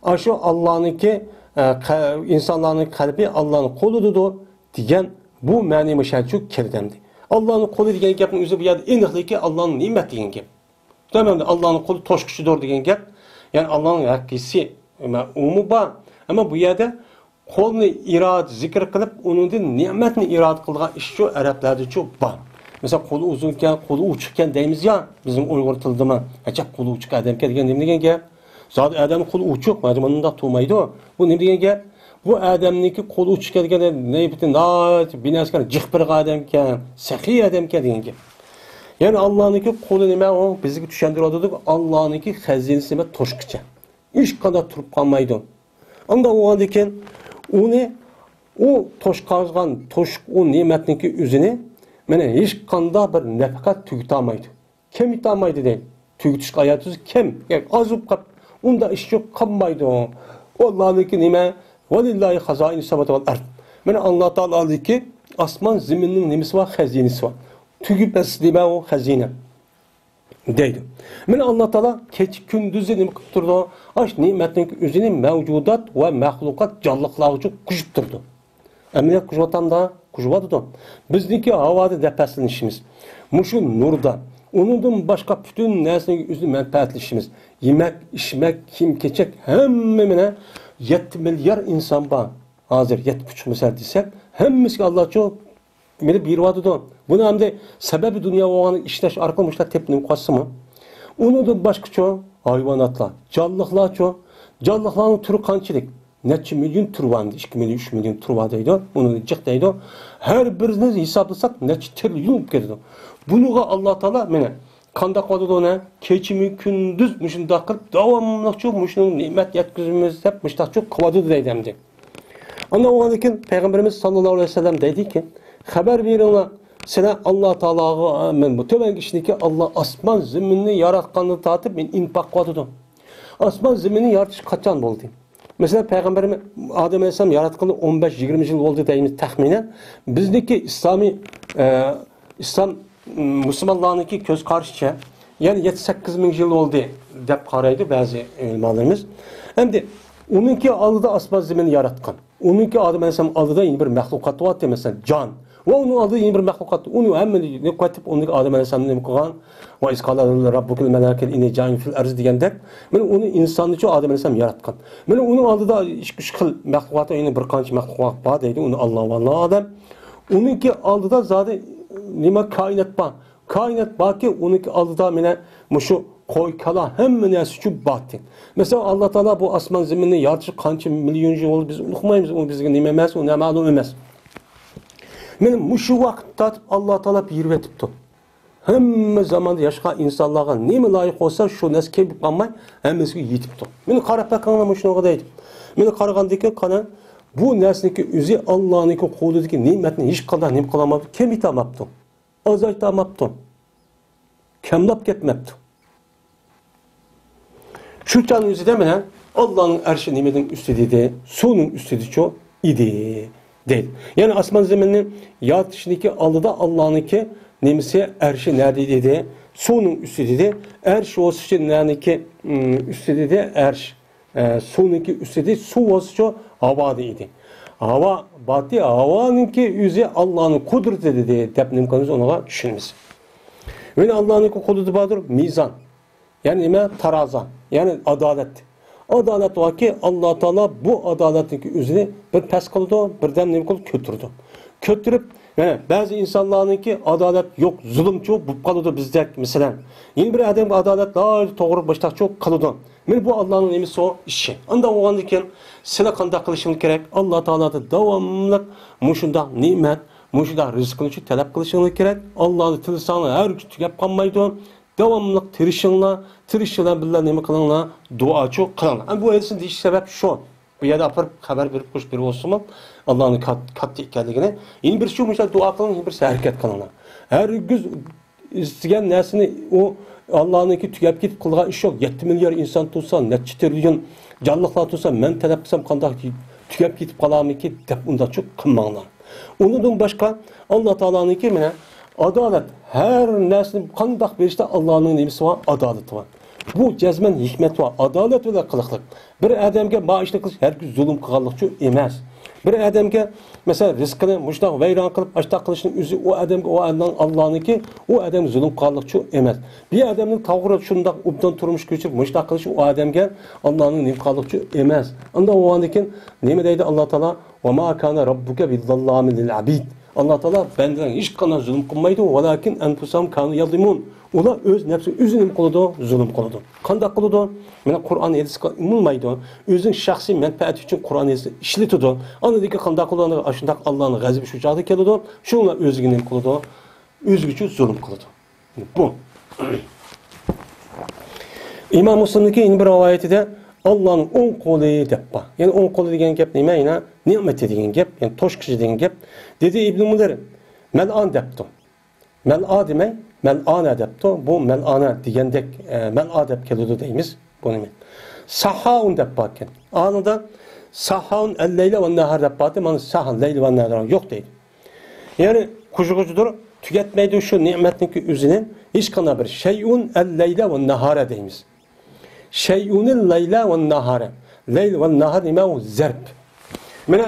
ئاشۇ ئاللانىڭكى ئە، قە-، ئىنسانلارنىڭ قەلبى ئاللانىڭ قولىدىدۇر دېگەن بۇ مەنى مۇشۇنچە كىردى ئەمدى. ئاللانىڭ قولى دېگەن گەپنىڭ ئۆزى بۇ يەردە ئېنىقلىكى ئاللانىڭ نېمەت دېگەن گەپ. تامامەن ئاللانىڭ قولى توشقۇچىدۇر دېگەن گەپ. يەنى ئاللانىڭ ھەققىسى، ئۇمۇ بار. ئەمما بۇ يەردە قولنى ئىرادە، زىكىر قىلىپ، ئۇنىڭدىن نېمەتنى ئىرادە قىلىدىغان ئىشچۇ ئەرەبلەردىچۇ بار. مەسىلەن، قولى ئۇزۇنكەن، قولى ئوچۇقكەن دەيمىز يا، بىزنىڭ ئۇيغۇر تىلىدىمۇ. ئەجەب، قولى ئوچۇق ئادەمكەن دېگەن نېمە دېگەن گەپ؟ زادى ئادەمنىڭ قولى ئوچۇق، مانا مۇنداق تۇرمايدۇ. بۇ نېمە دېگەن گەپ؟ بۇ ئادەمنىڭكى قولى ئوچۇق دېگەن نېمىتى ناھايىتى بىناسىكەن، جىق بىر ئادەمكەن، سېخىي ئادەمكەن دېگەن گەپ. يەنى ئاللانىڭكى قولى نېمە ئۇ؟ بىزگە چۈشەندۈرۈۋاتىدۇ، ئاللانىڭكى خەزىنىسى نېمە توشقۇچە. ھېچقانداق تۇرۇپ قالمايدۇ. ئانداق بولغاندىن كېيىن ئۇنى، ئۇ توشقانغان، توشۇق ئۇ نېمەتنىڭكى ئۆزىنى، مانا، ھېچقانداق بىر نەپەقە تۈگىتالمايدۇ. كېمىتالمايدۇ دەيدۇ. تۈگىتىشقا ئاياتىسى كەم، يەنى ئاز بولۇپ قاپ، ئۇنداق ئىش يوق، قالمايدۇ. ئاللانىڭكى نېمە؟ ۋەلىللاھى خازائىنۇ سەماۋاتى ۋەل ئەرز. مانا، ئاللا تائالانىڭكى ئاسمان زېمىننىڭ نېمىسى بار؟ خەزىنىسى بار. تۈگىمەس نېمە ئۇ خەزىنە؟ دەيدۇ. مانا، ئاللا تائالا كېچە كۈندۈزى نېمە قىلىپ تۇرىدۇ؟ ئاش نېمەتنىڭ ئۆزىنى مەۋجۇدات ۋە مەخلۇقات، جانلىقلارغىچۇ قوشۇپ تۇرىدۇ. ئەمەلىيەت قوشۇۋاتامدا؟ قوشۇۋاتىدۇ. بىزنىڭكى ھاۋادا نەپەسلىنىشىمىز، مۇشۇ نۇردا، ئۇنىڭدىن باشقا پۈتۈن نەرسىنىڭ ئۆزىنى مەنپەئەتلىشىمىز، يېمەك، ئىچمەك، كىيىم-كېچەك، ھەممە مانا يەتتە مىليار ئىنسان بار. ھازىر يەتتە پۇچۇق مىسال دېسەك، ھەممىسىگە ئاللاچۇ مېنى بېرىۋاتىدۇ. بۇنى ئەمدى سەۋەبى دۇنيا بولغان ئىشلەش ئارقىلىق مۇشۇنداق تېپىنىپ قالسىمۇ، ئۇنىڭدىن باشقىچۇ ھايۋاناتلار، جانلىقلارچۇ، جانلىقلارنىڭ تۈرى قانچىلىك؟ نەچچە مىليون تۈرى بار ئەمدى، ئىككى مىليون، ئۈچ مىليون تۈرى بار دەيدۇ. ئۇنى جىق دەيدۇ. ھەر بىرىنى ھېسابلىساق نەچچە تىرىليون بولۇپ كېتىدۇ. بۇنىڭغا ئاللا تائالا مانا قانداق قىلىۋاتىدۇ ئۇنى؟ كېچىمۇ كۈندۈز مۇشۇنداق قىلىپ داۋاملىقچۇ مۇشۇنىڭ نېمەت يەتكۈزىمىز دەپ مۇشۇنداقچۇ قىلىۋاتىدۇ دەيدۇ ئەمدى. ئاندىن ئۇنىڭدىن كېيىن پەيغەمبىرىمىز ساللاللاھۇ ئەلەيھى ۋەسەللەم دەيدىكى، خەۋەر بېرىڭلار، سىلەر ئاللا تائالاغا، مەن بۇ تۆۋەنكى ئىچىدىكى ئاللا ئاسمان زېمىننى ياراتقاندىن تارتىپ مېنى ئىنپاق قىلىۋاتىدۇ. ئاسمان زېمىننى يارىتىش قاچان بولدى؟ مەسىلەن، پەيغەمبەرمىز ئادەم ئەلەيھىسسالام ياراتقىلى ئون بەش يىگىرمە يىل بولدى دەيمىز تەخمىنەن. بىزنىڭكى ئىسلامىي، ئە، ئىسلام، مۇسۇلمانلارنىڭكى كۆز قارىشىچە، يەنى يەتتە سەككىز مىڭ يىل بولدى دەپ قارايدۇ بەزى ئۆلىمالىرىمىز. ئەمدى ئۇنىڭكى ئالدىدا ئاسمان زېمىننى ياراتقان. ئۇنىڭكى ئادەم ئەلەيھىسسالام ئالدىدا يەنە بىر مەخلۇقات بارتى، مەسىلەن، جان. ۋە ئۇنىڭ ئالدىدا يەنە بىر مەخلۇقات. ئۇنى ھەممىنى يوقىتىپ، ئۇنىڭكى ئادەم ئەلەيھىسسالامنى نېمە قىلغان؟ ۋە ئىز قالا رەببۇكە لىل مەلائىكەتە ئىننى جائىلۇن فىل ئەرزى دېگەندەك، مانا ئۇنى ئىنساننىچۇ ئادەم ئەلەيھىسسالام ياراتقان. مانا ئۇنىڭ ئالدىدا ئىككى، ئۈچ خىل مەخلۇقات، يەنە بىر قانچە مەخلۇقات بار دەيدۇ، ئۇنى ئاللا ۋە ئاللا ئالەم. ئۇنىڭكى ئالدىدا زادى نېمە كائىنات بار؟ كائىنات باركى، ئۇنىڭكى ئالدىدا مانا مۇشۇ قوي، كالا، ھەممە نەرسە ئۈچۈن بارتى. مەسىلەن، ئاللا تائالا بۇ ئاسمان زېمىننى يارىتىش قانچە مىليون يىل بولدى، بىز ئۇقمايمىز، ئۇ بىزگە نېمە ئەمەس، ئۇ نامەلۇم ئەمەس. مانا مۇشۇ ۋاقىتتا تارتىپ ئاللا تائالا بېرىۋېتىپتۇ. ھەممە زاماندا ياشىغان ئىنسانلارغا نېمە لايىق بولسا، شۇ نەرسە كېمىپ قالماي، ھەممىسىگە يېتىپتۇ. مانا قاراپ بېقىڭلار مۇشۇنىڭغا دەيدۇ. مانا قارىغاندىن كېيىن قانا، بۇ نەرسىنىڭكى ئۆزى ئاللانىڭكى قولىدىكى نېمەتنى ھېچقانداق نېمە قىلالماپتۇ، كېمىتالماپتۇ، ئازايتالماپتۇ، كەملاپ كەتمەپتۇ. شۇ چاغنىڭ ئۆزىدە مانا ئاللانىڭ ئەرشى نېمىنىڭ ئۈستىدە ئىدى؟ سۇنىڭ ئۈستىدىچۇ ئىدى، دەيدۇ. يەنى ئاسمان زېمىننى يارىتىشنىڭكى ئالدىدا ئاللانىڭكى نېمىسى، ئەرشى نەدە ئىدى؟ سۇنىڭ ئۈستىدە ئىدى. ئەرش بولسىچۇ نەنىڭكى، ئىم، ئۈستىدە ئىدى؟ ئەرش، ئە، سۇنىڭكى ئۈستىدە، سۇ بولسىچۇ ھاۋادا ئىدى. ھاۋا باتى، ھاۋانىڭكى ئۆزى ئاللانىڭ قۇدرىتىدە ئىدى دەپ نېمە قىلىمىز، ئۇنىڭغا چۈشىنىمىز. يەنە ئاللانىڭكى قولىدا باردۇر مىزان. يەنى نېمە؟ تارازا. يەنى ئادالەت. ئادالەت باركى، ئاللا تائالا بۇ ئادالەتنىڭكى ئۆزىنى بىر پەس قىلىدۇ، بىردەم نېمە قىلىدۇ؟ كۆتۈرىدۇ. كۆتۈرۈپ، يەنە بەزى ئىنسانلارنىڭكى ئادالەت يوق، زۇلۇمچۇ بولۇپ قالىدۇ بىزدەك، مەسىلەن. يەنە بىر ئادەمگە ئادالەت ناھايىتى توغرا باشتاقچۇ قىلىدۇ. مانا بۇ ئاللانىڭ نېمىسى ئۇ ئىشى. ئانداق بولغاندىن كېيىن سىلەر قانداق قىلىشىڭلار كېرەك؟ ئاللا تائالادىن داۋاملىق مۇشۇنداق نېمەت، مۇشۇنداق رىزقىنىچۇ تەلەپ قىلىشىڭلار كېرەك. ئاللانى تىلىساڭلار ھەرگىز تۈگەپ قالمايدۇ. داۋاملىق تىرىشىڭلار، تىرىشىش بىلەن بىللە نېمە قىلىڭلار؟ دۇئاچۇ قىلىڭلار. ئەمدى بۇ ھەدىسنى دېيىش سەۋەب شۇ. بۇ يەردە ئاپىرىپ خەۋەر بېرىپ قويۇش بىر بولسىمۇ، ئاللانىڭ كات-، كاتتا ئىكەنلىكىنى. يەنە بىرسى شۇ، مۇشۇنداق دۇئا قىلىڭ، يەنە بىرسى ھەرىكەت قىلىڭلار. ھەرگىز ئىستىگەن نەرسىنى ئۇ ئاللانىڭكى تۈگەپ كېتىپ قالغان ئىش يوق. يەتتە مىليار ئىنسان تۇرسا، نەچچە تىرىليون جانلىقلار تۇرسا، مەن تەلەپ قىلسام قانداق تۈگەپ كېتىپ قالارمىكىن دەپ ئۇنداقچۇ قىلماڭلار. ئۇنىڭدىن باشقا، ئاللا تائالانىڭكى مانا ئادالەت، ھەر نەرسىنى قانداق بېرىشتە ئاللانىڭ نېمىسى بار؟ ئادالىتى بار. بۇ جەزمەن ھېكمەت ۋە ئادالەت بىلەن قىلىقلىق. بىر ئادەمگە ما ئىشنى قىلىش ھەرگىز زۇلۇم قىلغانلىقچۇ ئەمەس. بىر ئادەمگە، مەسىلەن، رىزقىنى مۇشۇنداق ۋەيران قىلىپ، ئاشتاق قىلىشنىڭ ئۆزى ئۇ ئادەمگە، ئۇ ئادەمنىڭ، ئاللانىڭكى، ئۇ ئادەمگە زۇلۇم قىلغانلىقچۇ ئەمەس. بىر ئادەمنىڭ توغرا شۇنداق ئوبدان تۇرمۇش كەچۈرۈپ مۇشۇنداق قىلىشى ئۇ ئادەمگە ئاللانىڭ نېمە قىلغانلىقچۇ ئەمەس. ئانداق بولغاندىكىن نېمە دەيدۇ ئاللا تائالا؟ «وما كان ربك بظلام للعبيد». ئاللا تائالا بەندىلەرگە ھېچقانداق زۇلۇم قىلمايدۇ. «ولكن أنفسهم كانوا يظلمون». ئۇلار ئۆز نەپسىگە ئۆزى نېمە قىلىدۇ؟ زۇلۇم قىلىدۇ. قانداق قىلىدۇ؟ مانا قۇرئان ھەدىسكە ئۇنىمايدۇ. ئۆزىنىڭ شەخسىي مەنپەئەتى ئۈچۈن قۇرئان ھەدىسنى ئىشلىتىدۇ. ئاندىن كېيىن قانداق قىلىدۇ؟ ئاشۇنداق ئاللانىڭ غەزىپى شۇ چاغدا كېلىدۇ. شۇنىڭ بىلەن ئۆزىگە نېمە قىلىدۇ؟ ئۆزىگىچۇ زۇلۇم قىلىدۇ. بۇ. ئىمام مۇسلىمنىڭكى يەنە بىر رىۋايىتىدە «ئاللانىڭ ئوڭ قولى» دەپ بار. يەنى ئوڭ قولى دېگەن گەپ نېمە؟ يەنە نېمىتى دېگەن گەپ، يەنى توشقۇچى دېگەن گەپ. دېدى ئىبنى مۇنىر، «مەلئان» دەپتۇ. مەلئا دېمەي، مەلئانە دەپتۇ. بۇ مەلئانە دېگەندەك، ئە، مەلئا دەپ كېلىدۇ دەيمىز. بۇ نېمە؟ «ساھاء» دەپ باركەن. ئانىدا «ساهاء الليل والنهار» دەپ بارتى، مانا «ساھا لەيل ۋە ناھار» يوق دەيدۇ. يەنى قۇژۇغۇچىدۇر، تۈگەتمەيدۇ شۇ نېمەتنىڭكى ئۆزىنى ھېچقانداق بىر. «شيء الليل والنهار» دەيمىز. «شيء الليل والنهار». لەيل ۋە ناھار نېمە ئۇ؟ زەرپ. مانا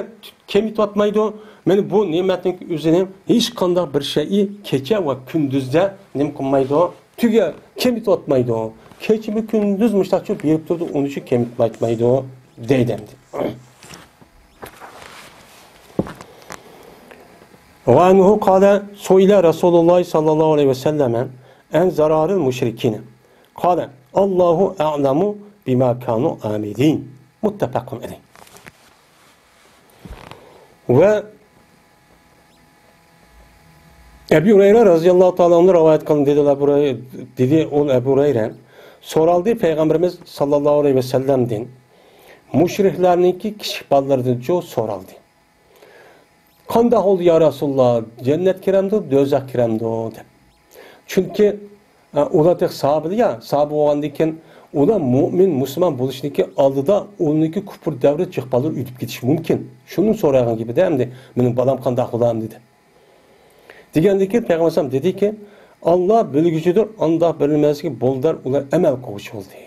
كېمىتىۋاتمايدۇ. مانا بۇ نېمەتنىڭكى ئۆزىنى ھېچقانداق بىر شەيئى كېچە ۋە كۈندۈزدە نېمە قىلمايدۇ؟ تۈگە، كېمىتىۋاتمايدۇ. كېچىمۇ كۈندۈز مۇشتاقچە بېرىپ تۇرىدۇ، ئۇنى ئۈچۈن كېمىتمايدۇ دەيدۇ ئەمدى. وعنه قال سئل رسول الله صلى الله عليه وسلم عن ضرار المشركين قال الله أعلم بما كانوا عاملين. متفق عليه. ۋە ئەبۇ ھۇرەيرە رەزىياللاھۇ تائالا ئەنھۇ رىۋايەت قىلدى، دېدى ئەبۇ ھۇرەيرە، دېدى ئۇ ئەبۇ ھۇرەيرە، سورالدى پەيغەمبىرىمىز ساللاللاھۇ ئەلەيھى ۋەسەللەمدىن، مۇشرىكلارنىڭكى كىچىك بالىلىرىدىنچۇ سورالدى. قانداق بولدى يا رەسۇلاللا، جەننەتكە كىرەمدۇ، دوزاخقا كىرەمدۇ دەپ. چۈنكى، ئە، ئۇلار تېخى ساھابىلەر يا، ساھابە بولغاندىن كېيىن ئۇلار مۇئمىن، مۇسۇلمان بولۇشنىڭكى ئالدىدا ئۇنىڭكى كۇپۇر دەۋرى جىق بالىلار ئۆتۈپ كېتىشى مۇمكىن. شۇنى سورايدىغان گېپىدە ئەمدى، مېنىڭ بالام قانداق بولامدۇ دەپ. دېگەندىن كېيىن پەيغەمبەر ئەلەيھىسسالام دېدىكى، ئاللا بىلگۈچىدۇر، ئانداق بىلمەسلىككە بولدار ئۇلار ئەمەل قىلغۇچى بولدى.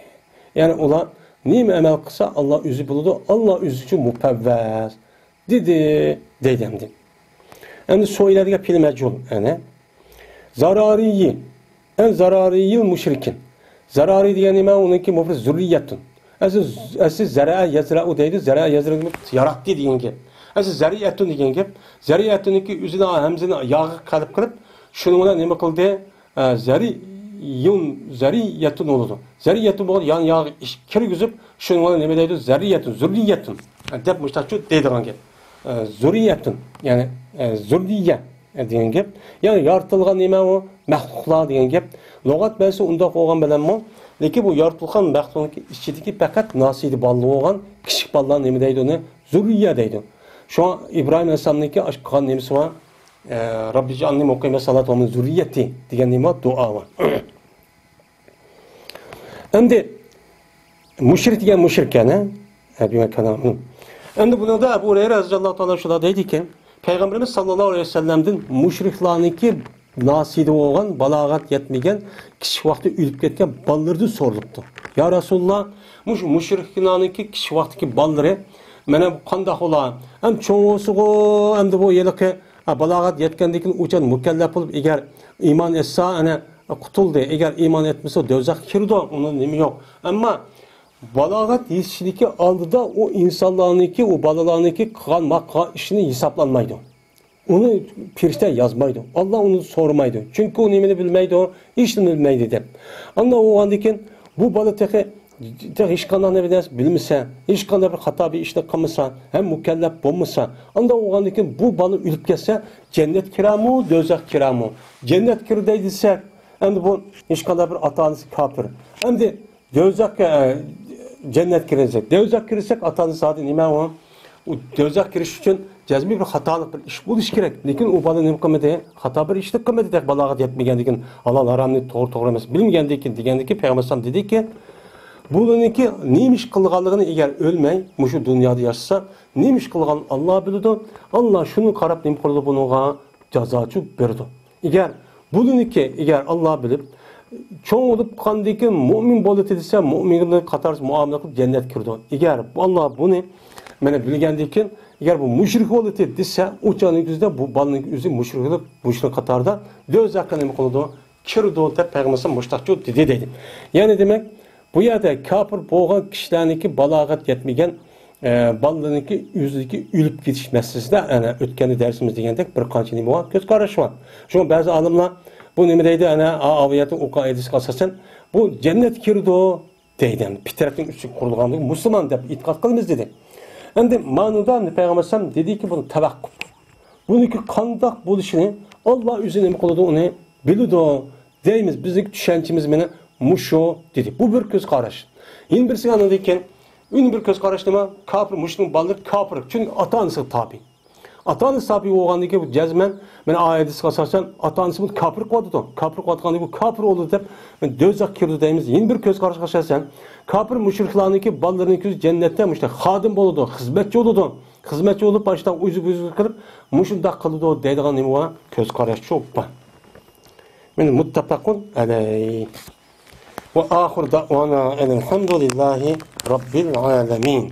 يەنى ئۇلار نېمە ئەمەل قىلسا، ئاللا ئۆزى بىلىدۇ، ئاللا ئۆزى ئۈچۈن مۇپەۋۋەز. دېدى، دەيدۇ ئەمدى. ئەمدى سوئىلە دېگەن پېئىل مەجھۇل، يەنى. زارارىيى، ئەن زارارىيىل مۇشرىكىن. زارارىي دېگەن نېمە؟ ئۇنىڭكى مۇفرەت زۇررىيەتۇن. ئەسلى، ئەسلى زەرەئە يەزرەئۇ دەيدۇ، زەرەئە يەزرەئۇ ياراتتى دېگەن گەپ. ئەسلى زەرىئەتۇن دېگەن گەپ. زەرىئەتۇننىڭكى ئۆزىنى ھەمزىنى ياغا قەلب قىلىپ، شۇنىڭ بىلەن نېمە قىلدى؟ ئە، زەرىيۇن، زەرىئەتۇن بولىدۇ. زەرىئەتۇن بولغان يان ياغا ئىش كىرگۈزۈپ، شۇنىڭغا نېمە دەيدۇ؟ زەرىئەتۇن، زۇررىيەتۇن. ئە، دەپ مۇشتاقچۇ دەيدىغان گەپ. ئە، زۇررىيەتۇن، يەنى، ئە، زۇررىيە، ئە، دېگەن گەپ. يەنى يارىتىلغان نېمە ئۇ؟ مەخلۇقلار دېگەن گەپ. لۇغەت مەنىسى ئۇنداق بولغان بىلەنمۇ، لېكىن بۇ يارىتىلغان مەخلۇقنىڭ ئىچىدىكى پەقەت ناسىيىدە بالىلىق بولغان كىچىك بالىلار نېمە دەيدۇ ئۇنى؟ زۇررىيە دەيدۇ. شۇڭا ئىبراھىم ئەلەيھىسسالامنىڭكى ئاشۇ قىلغان نېمىسى بار. ئە، رەببىجئەلنى مۇقىمەسسالاتى ۋە مىن زۇررىيەتى دېگەن نېمە؟ دۇئا بار. ئەمدى مۇشرىك دېگەن مۇشرىك يەنە. ئەبۇ ھەرەيرە. ئەمدى بۇنىڭدا ئەبۇ ھۇرەيرە رەزىياللاھۇ تائالا شۇنداق دەيدىكەن، پەيغەمبىرىمىز ساللاللاھۇ ئەلەيھى ۋەسەللەمدىن مۇشرىكلارنىڭكى ناسىيىدە بولغان، بالاغەت يەتمىگەن، كىچىك ۋاقتى ئۆلۈپ كەتكەن بالىلىرىدىن سورىلىپتۇ. يا رەسۇلاللا، مۇشۇ مۇشرىكلارنىڭكى كىچىك ۋاقتىكى بالىلىرى مانا قانداق بولا؟ ھەم چوڭ بولسىغۇ، ئەمدى بۇ ھېلىقى ھە، بالاغەت يەتكەندىن كېيىن ئۇ چاغ مۇكەللەپ بولۇپ، ئەگەر ئىمان ئېيتسا، ئەنە، قۇتۇلدى. ئەگەر ئىمان ئېيتمىسا، دوزاخقا كىرىدۇ. ئۇنىڭ نېمە يوق. ئەمما بالاغەت يېتىشىدىكى ئالدىدا ئۇ ئىنسانلارنىڭكى، ئۇ بالىلارنىڭكى قىلغان، ما قىلغان ئىشىنى ھېسابلانمايدۇ. ئۇنى پەرىشتە يازمايدۇ. ئاللا ئۇنى سورىمايدۇ. چۈنكى ئۇ نېمىنى بىلمەيدۇ، ھېچنېمىنى بىلمەيدۇ دەپ. ئانداق بولغاندىن كېيىن بۇ بالا تېخى، تېخى ھېچقانداق نېمە نەرسە بىلمىسە، ھېچقانداق بىر خاتا بىر ئىشنى قىلمىسا، ھەم مۇكەللەپ بولمىسا، ئانداق بولغاندىن كېيىن بۇ بالا ئۆلۈپ كەتسە، جەننەتكە كىرەرمۇ، دوزاخقا كىرەرمۇ؟ جەننەتكە كىرىدۇ دەيدۇ دېسەك، ئەمدى بۇ ھېچقانداق بىر ئاتا-ئانىسى كاپىر. ئەمدى دوزاخقا، ئە، جەننەتكە كىرىدۇ دېسەك، دوزاخقا كىرسەك، ئاتا-ئانىسى زادى نېمە ئۇ؟ ئۇ دوزاخقا كىرىش ئۈچۈن جەزمىي بىر خاتالىق، بىر ئىش بولۇشى كېرەك. لېكىن ئۇ بالا نېمە قىلمىدى؟ خاتا بىر ئىشنى قىلمىدى. تېخى بالاغەت يەتمىگەندىن كېيىن، ھالال ھارامنى توغرا توغرا ئەمەس بىلمىگەندىن كېيىن، دېگەندىن كېيىن پەيغەمبەر ئەلەيھىسسالام دېدىكى، بۇلارنىڭكى نېمە ئىش قىلغانلىقىنى ئەگەر ئۆلمەي، مۇشۇ دۇنيادا ياشىسا، نېمە ئىش قىلغانلىقىنى ئاللا بىلىدۇ. ئاللا شۇنى قاراپ نېمە قىلىدۇ بۇنىڭغا؟ جازاچۇ بېرىدۇ. ئەگەر بۇلىنىكى، ئەگەر ئاللا بىلىپ، چوڭ بولۇپ قالغاندىن كېيىن مۇئمىن بولدى دېسە، مۇئمىن قاتارىدا مۇئامىلە قىلىپ جەننەتكە كىرىدۇ. ئەگەر ئاللا بۇنى مانا بىلگەندىن كېيىن، ئەگەر بۇ مۇشرىك بولدى دېسە، ئۇ چاغنىڭ ئۆزىدە بۇ بالىنىڭ ئۆزى مۇشرىك بولۇپ، مۇشرىك قاتارىدا دوزاخقا نېمە قىلىدۇ؟ كىرىدۇ دەپ پەيغەمبەر مۇشتاقچۇ دېدى دەيدۇ. يەنى دېمەك، بۇ يەردە كاپىر بولغان كىشىلەرنىڭكى بالاغەت يەتمىگەن، ئە، بالىلىرىنىڭكى ئۆزىدىكى ئۆلۈپ كېتىش مەسىلىسىدە، ئەنە، ئۆتكەندە دەرسىمىز دېگەندەك بىر قانچە نېمە بار، كۆز قاراش بار. شۇڭا بەزى ئالىملار بۇ نېمە دەيدۇ، ئەنە، ئا-، ئايەتنىڭ ئوقۇغان ھەدىسىگە ئاساسەن، بۇ جەننەتكە كىرىدۇ دەيدۇ. ئەنە، پىترەتنىڭ ئۈستىگە قۇرۇلغانلىقى مۇسۇلمان دەپ ئېتىقاد قىلىمىز دېدى. ئەمدى مانىدا پەيغەمبەر ئەلەيھىسسالام دېدىكى، بۇنى تەۋەققۇپ. بۇنىڭكى قانداق بولۇشىنى ئاللا ئۆزى نېمە قىلىدۇ، ئۇنى بىلىدۇ دەيمىز. بىزنىڭ چۈشەنچىمىز مانا مۇشۇ دېدى. بۇ بىر كۆز قاراش. يەنە بىرسى ئاندىن كېيىن، يەنە بىر كۆز قاراش نېمە؟ كاپىر، مۇشرىكنىڭ بالىلىرى كاپىر. چۈنكى ئاتا-ئانىسىغا تابىي. ئاتا-ئانىسى تابىي بولغاندىن كېيىن، بۇ جەزمەن، مانا ئايەتكە ئاساسەن، ئاتا-ئانىسى بۇنى كاپىر قىلىۋاتىدۇ. كاپىر قىلىۋاتقاندىن كېيىن، بۇ كاپىر بولدى دەپ، مانا دوزاخقا كىرىدۇ دەيمىز. يەنە بىر كۆز قاراشقا ئاساسەن، كاپىر مۇشرىكلارنىڭكى بالىلىرىنىڭكى جەننەتتە مۇشۇنداق خادىم بولىدۇ، خىزمەتچى بولىدۇ. خىزمەتچى بولۇپ، مۇشۇنداق ئۈزۈك-بۈزۈك قىلىپ، مۇشۇنداق قىلىدۇ دەيدىغان نېمە بار؟ كۆز قاراش چوپان. مانا مۇتتەپەقۇن ئەلەيھ. ۋە ئاخىر دەئۋانا ئەنىل ھەمدۇلىللاھى رەببىل ئالەمىن.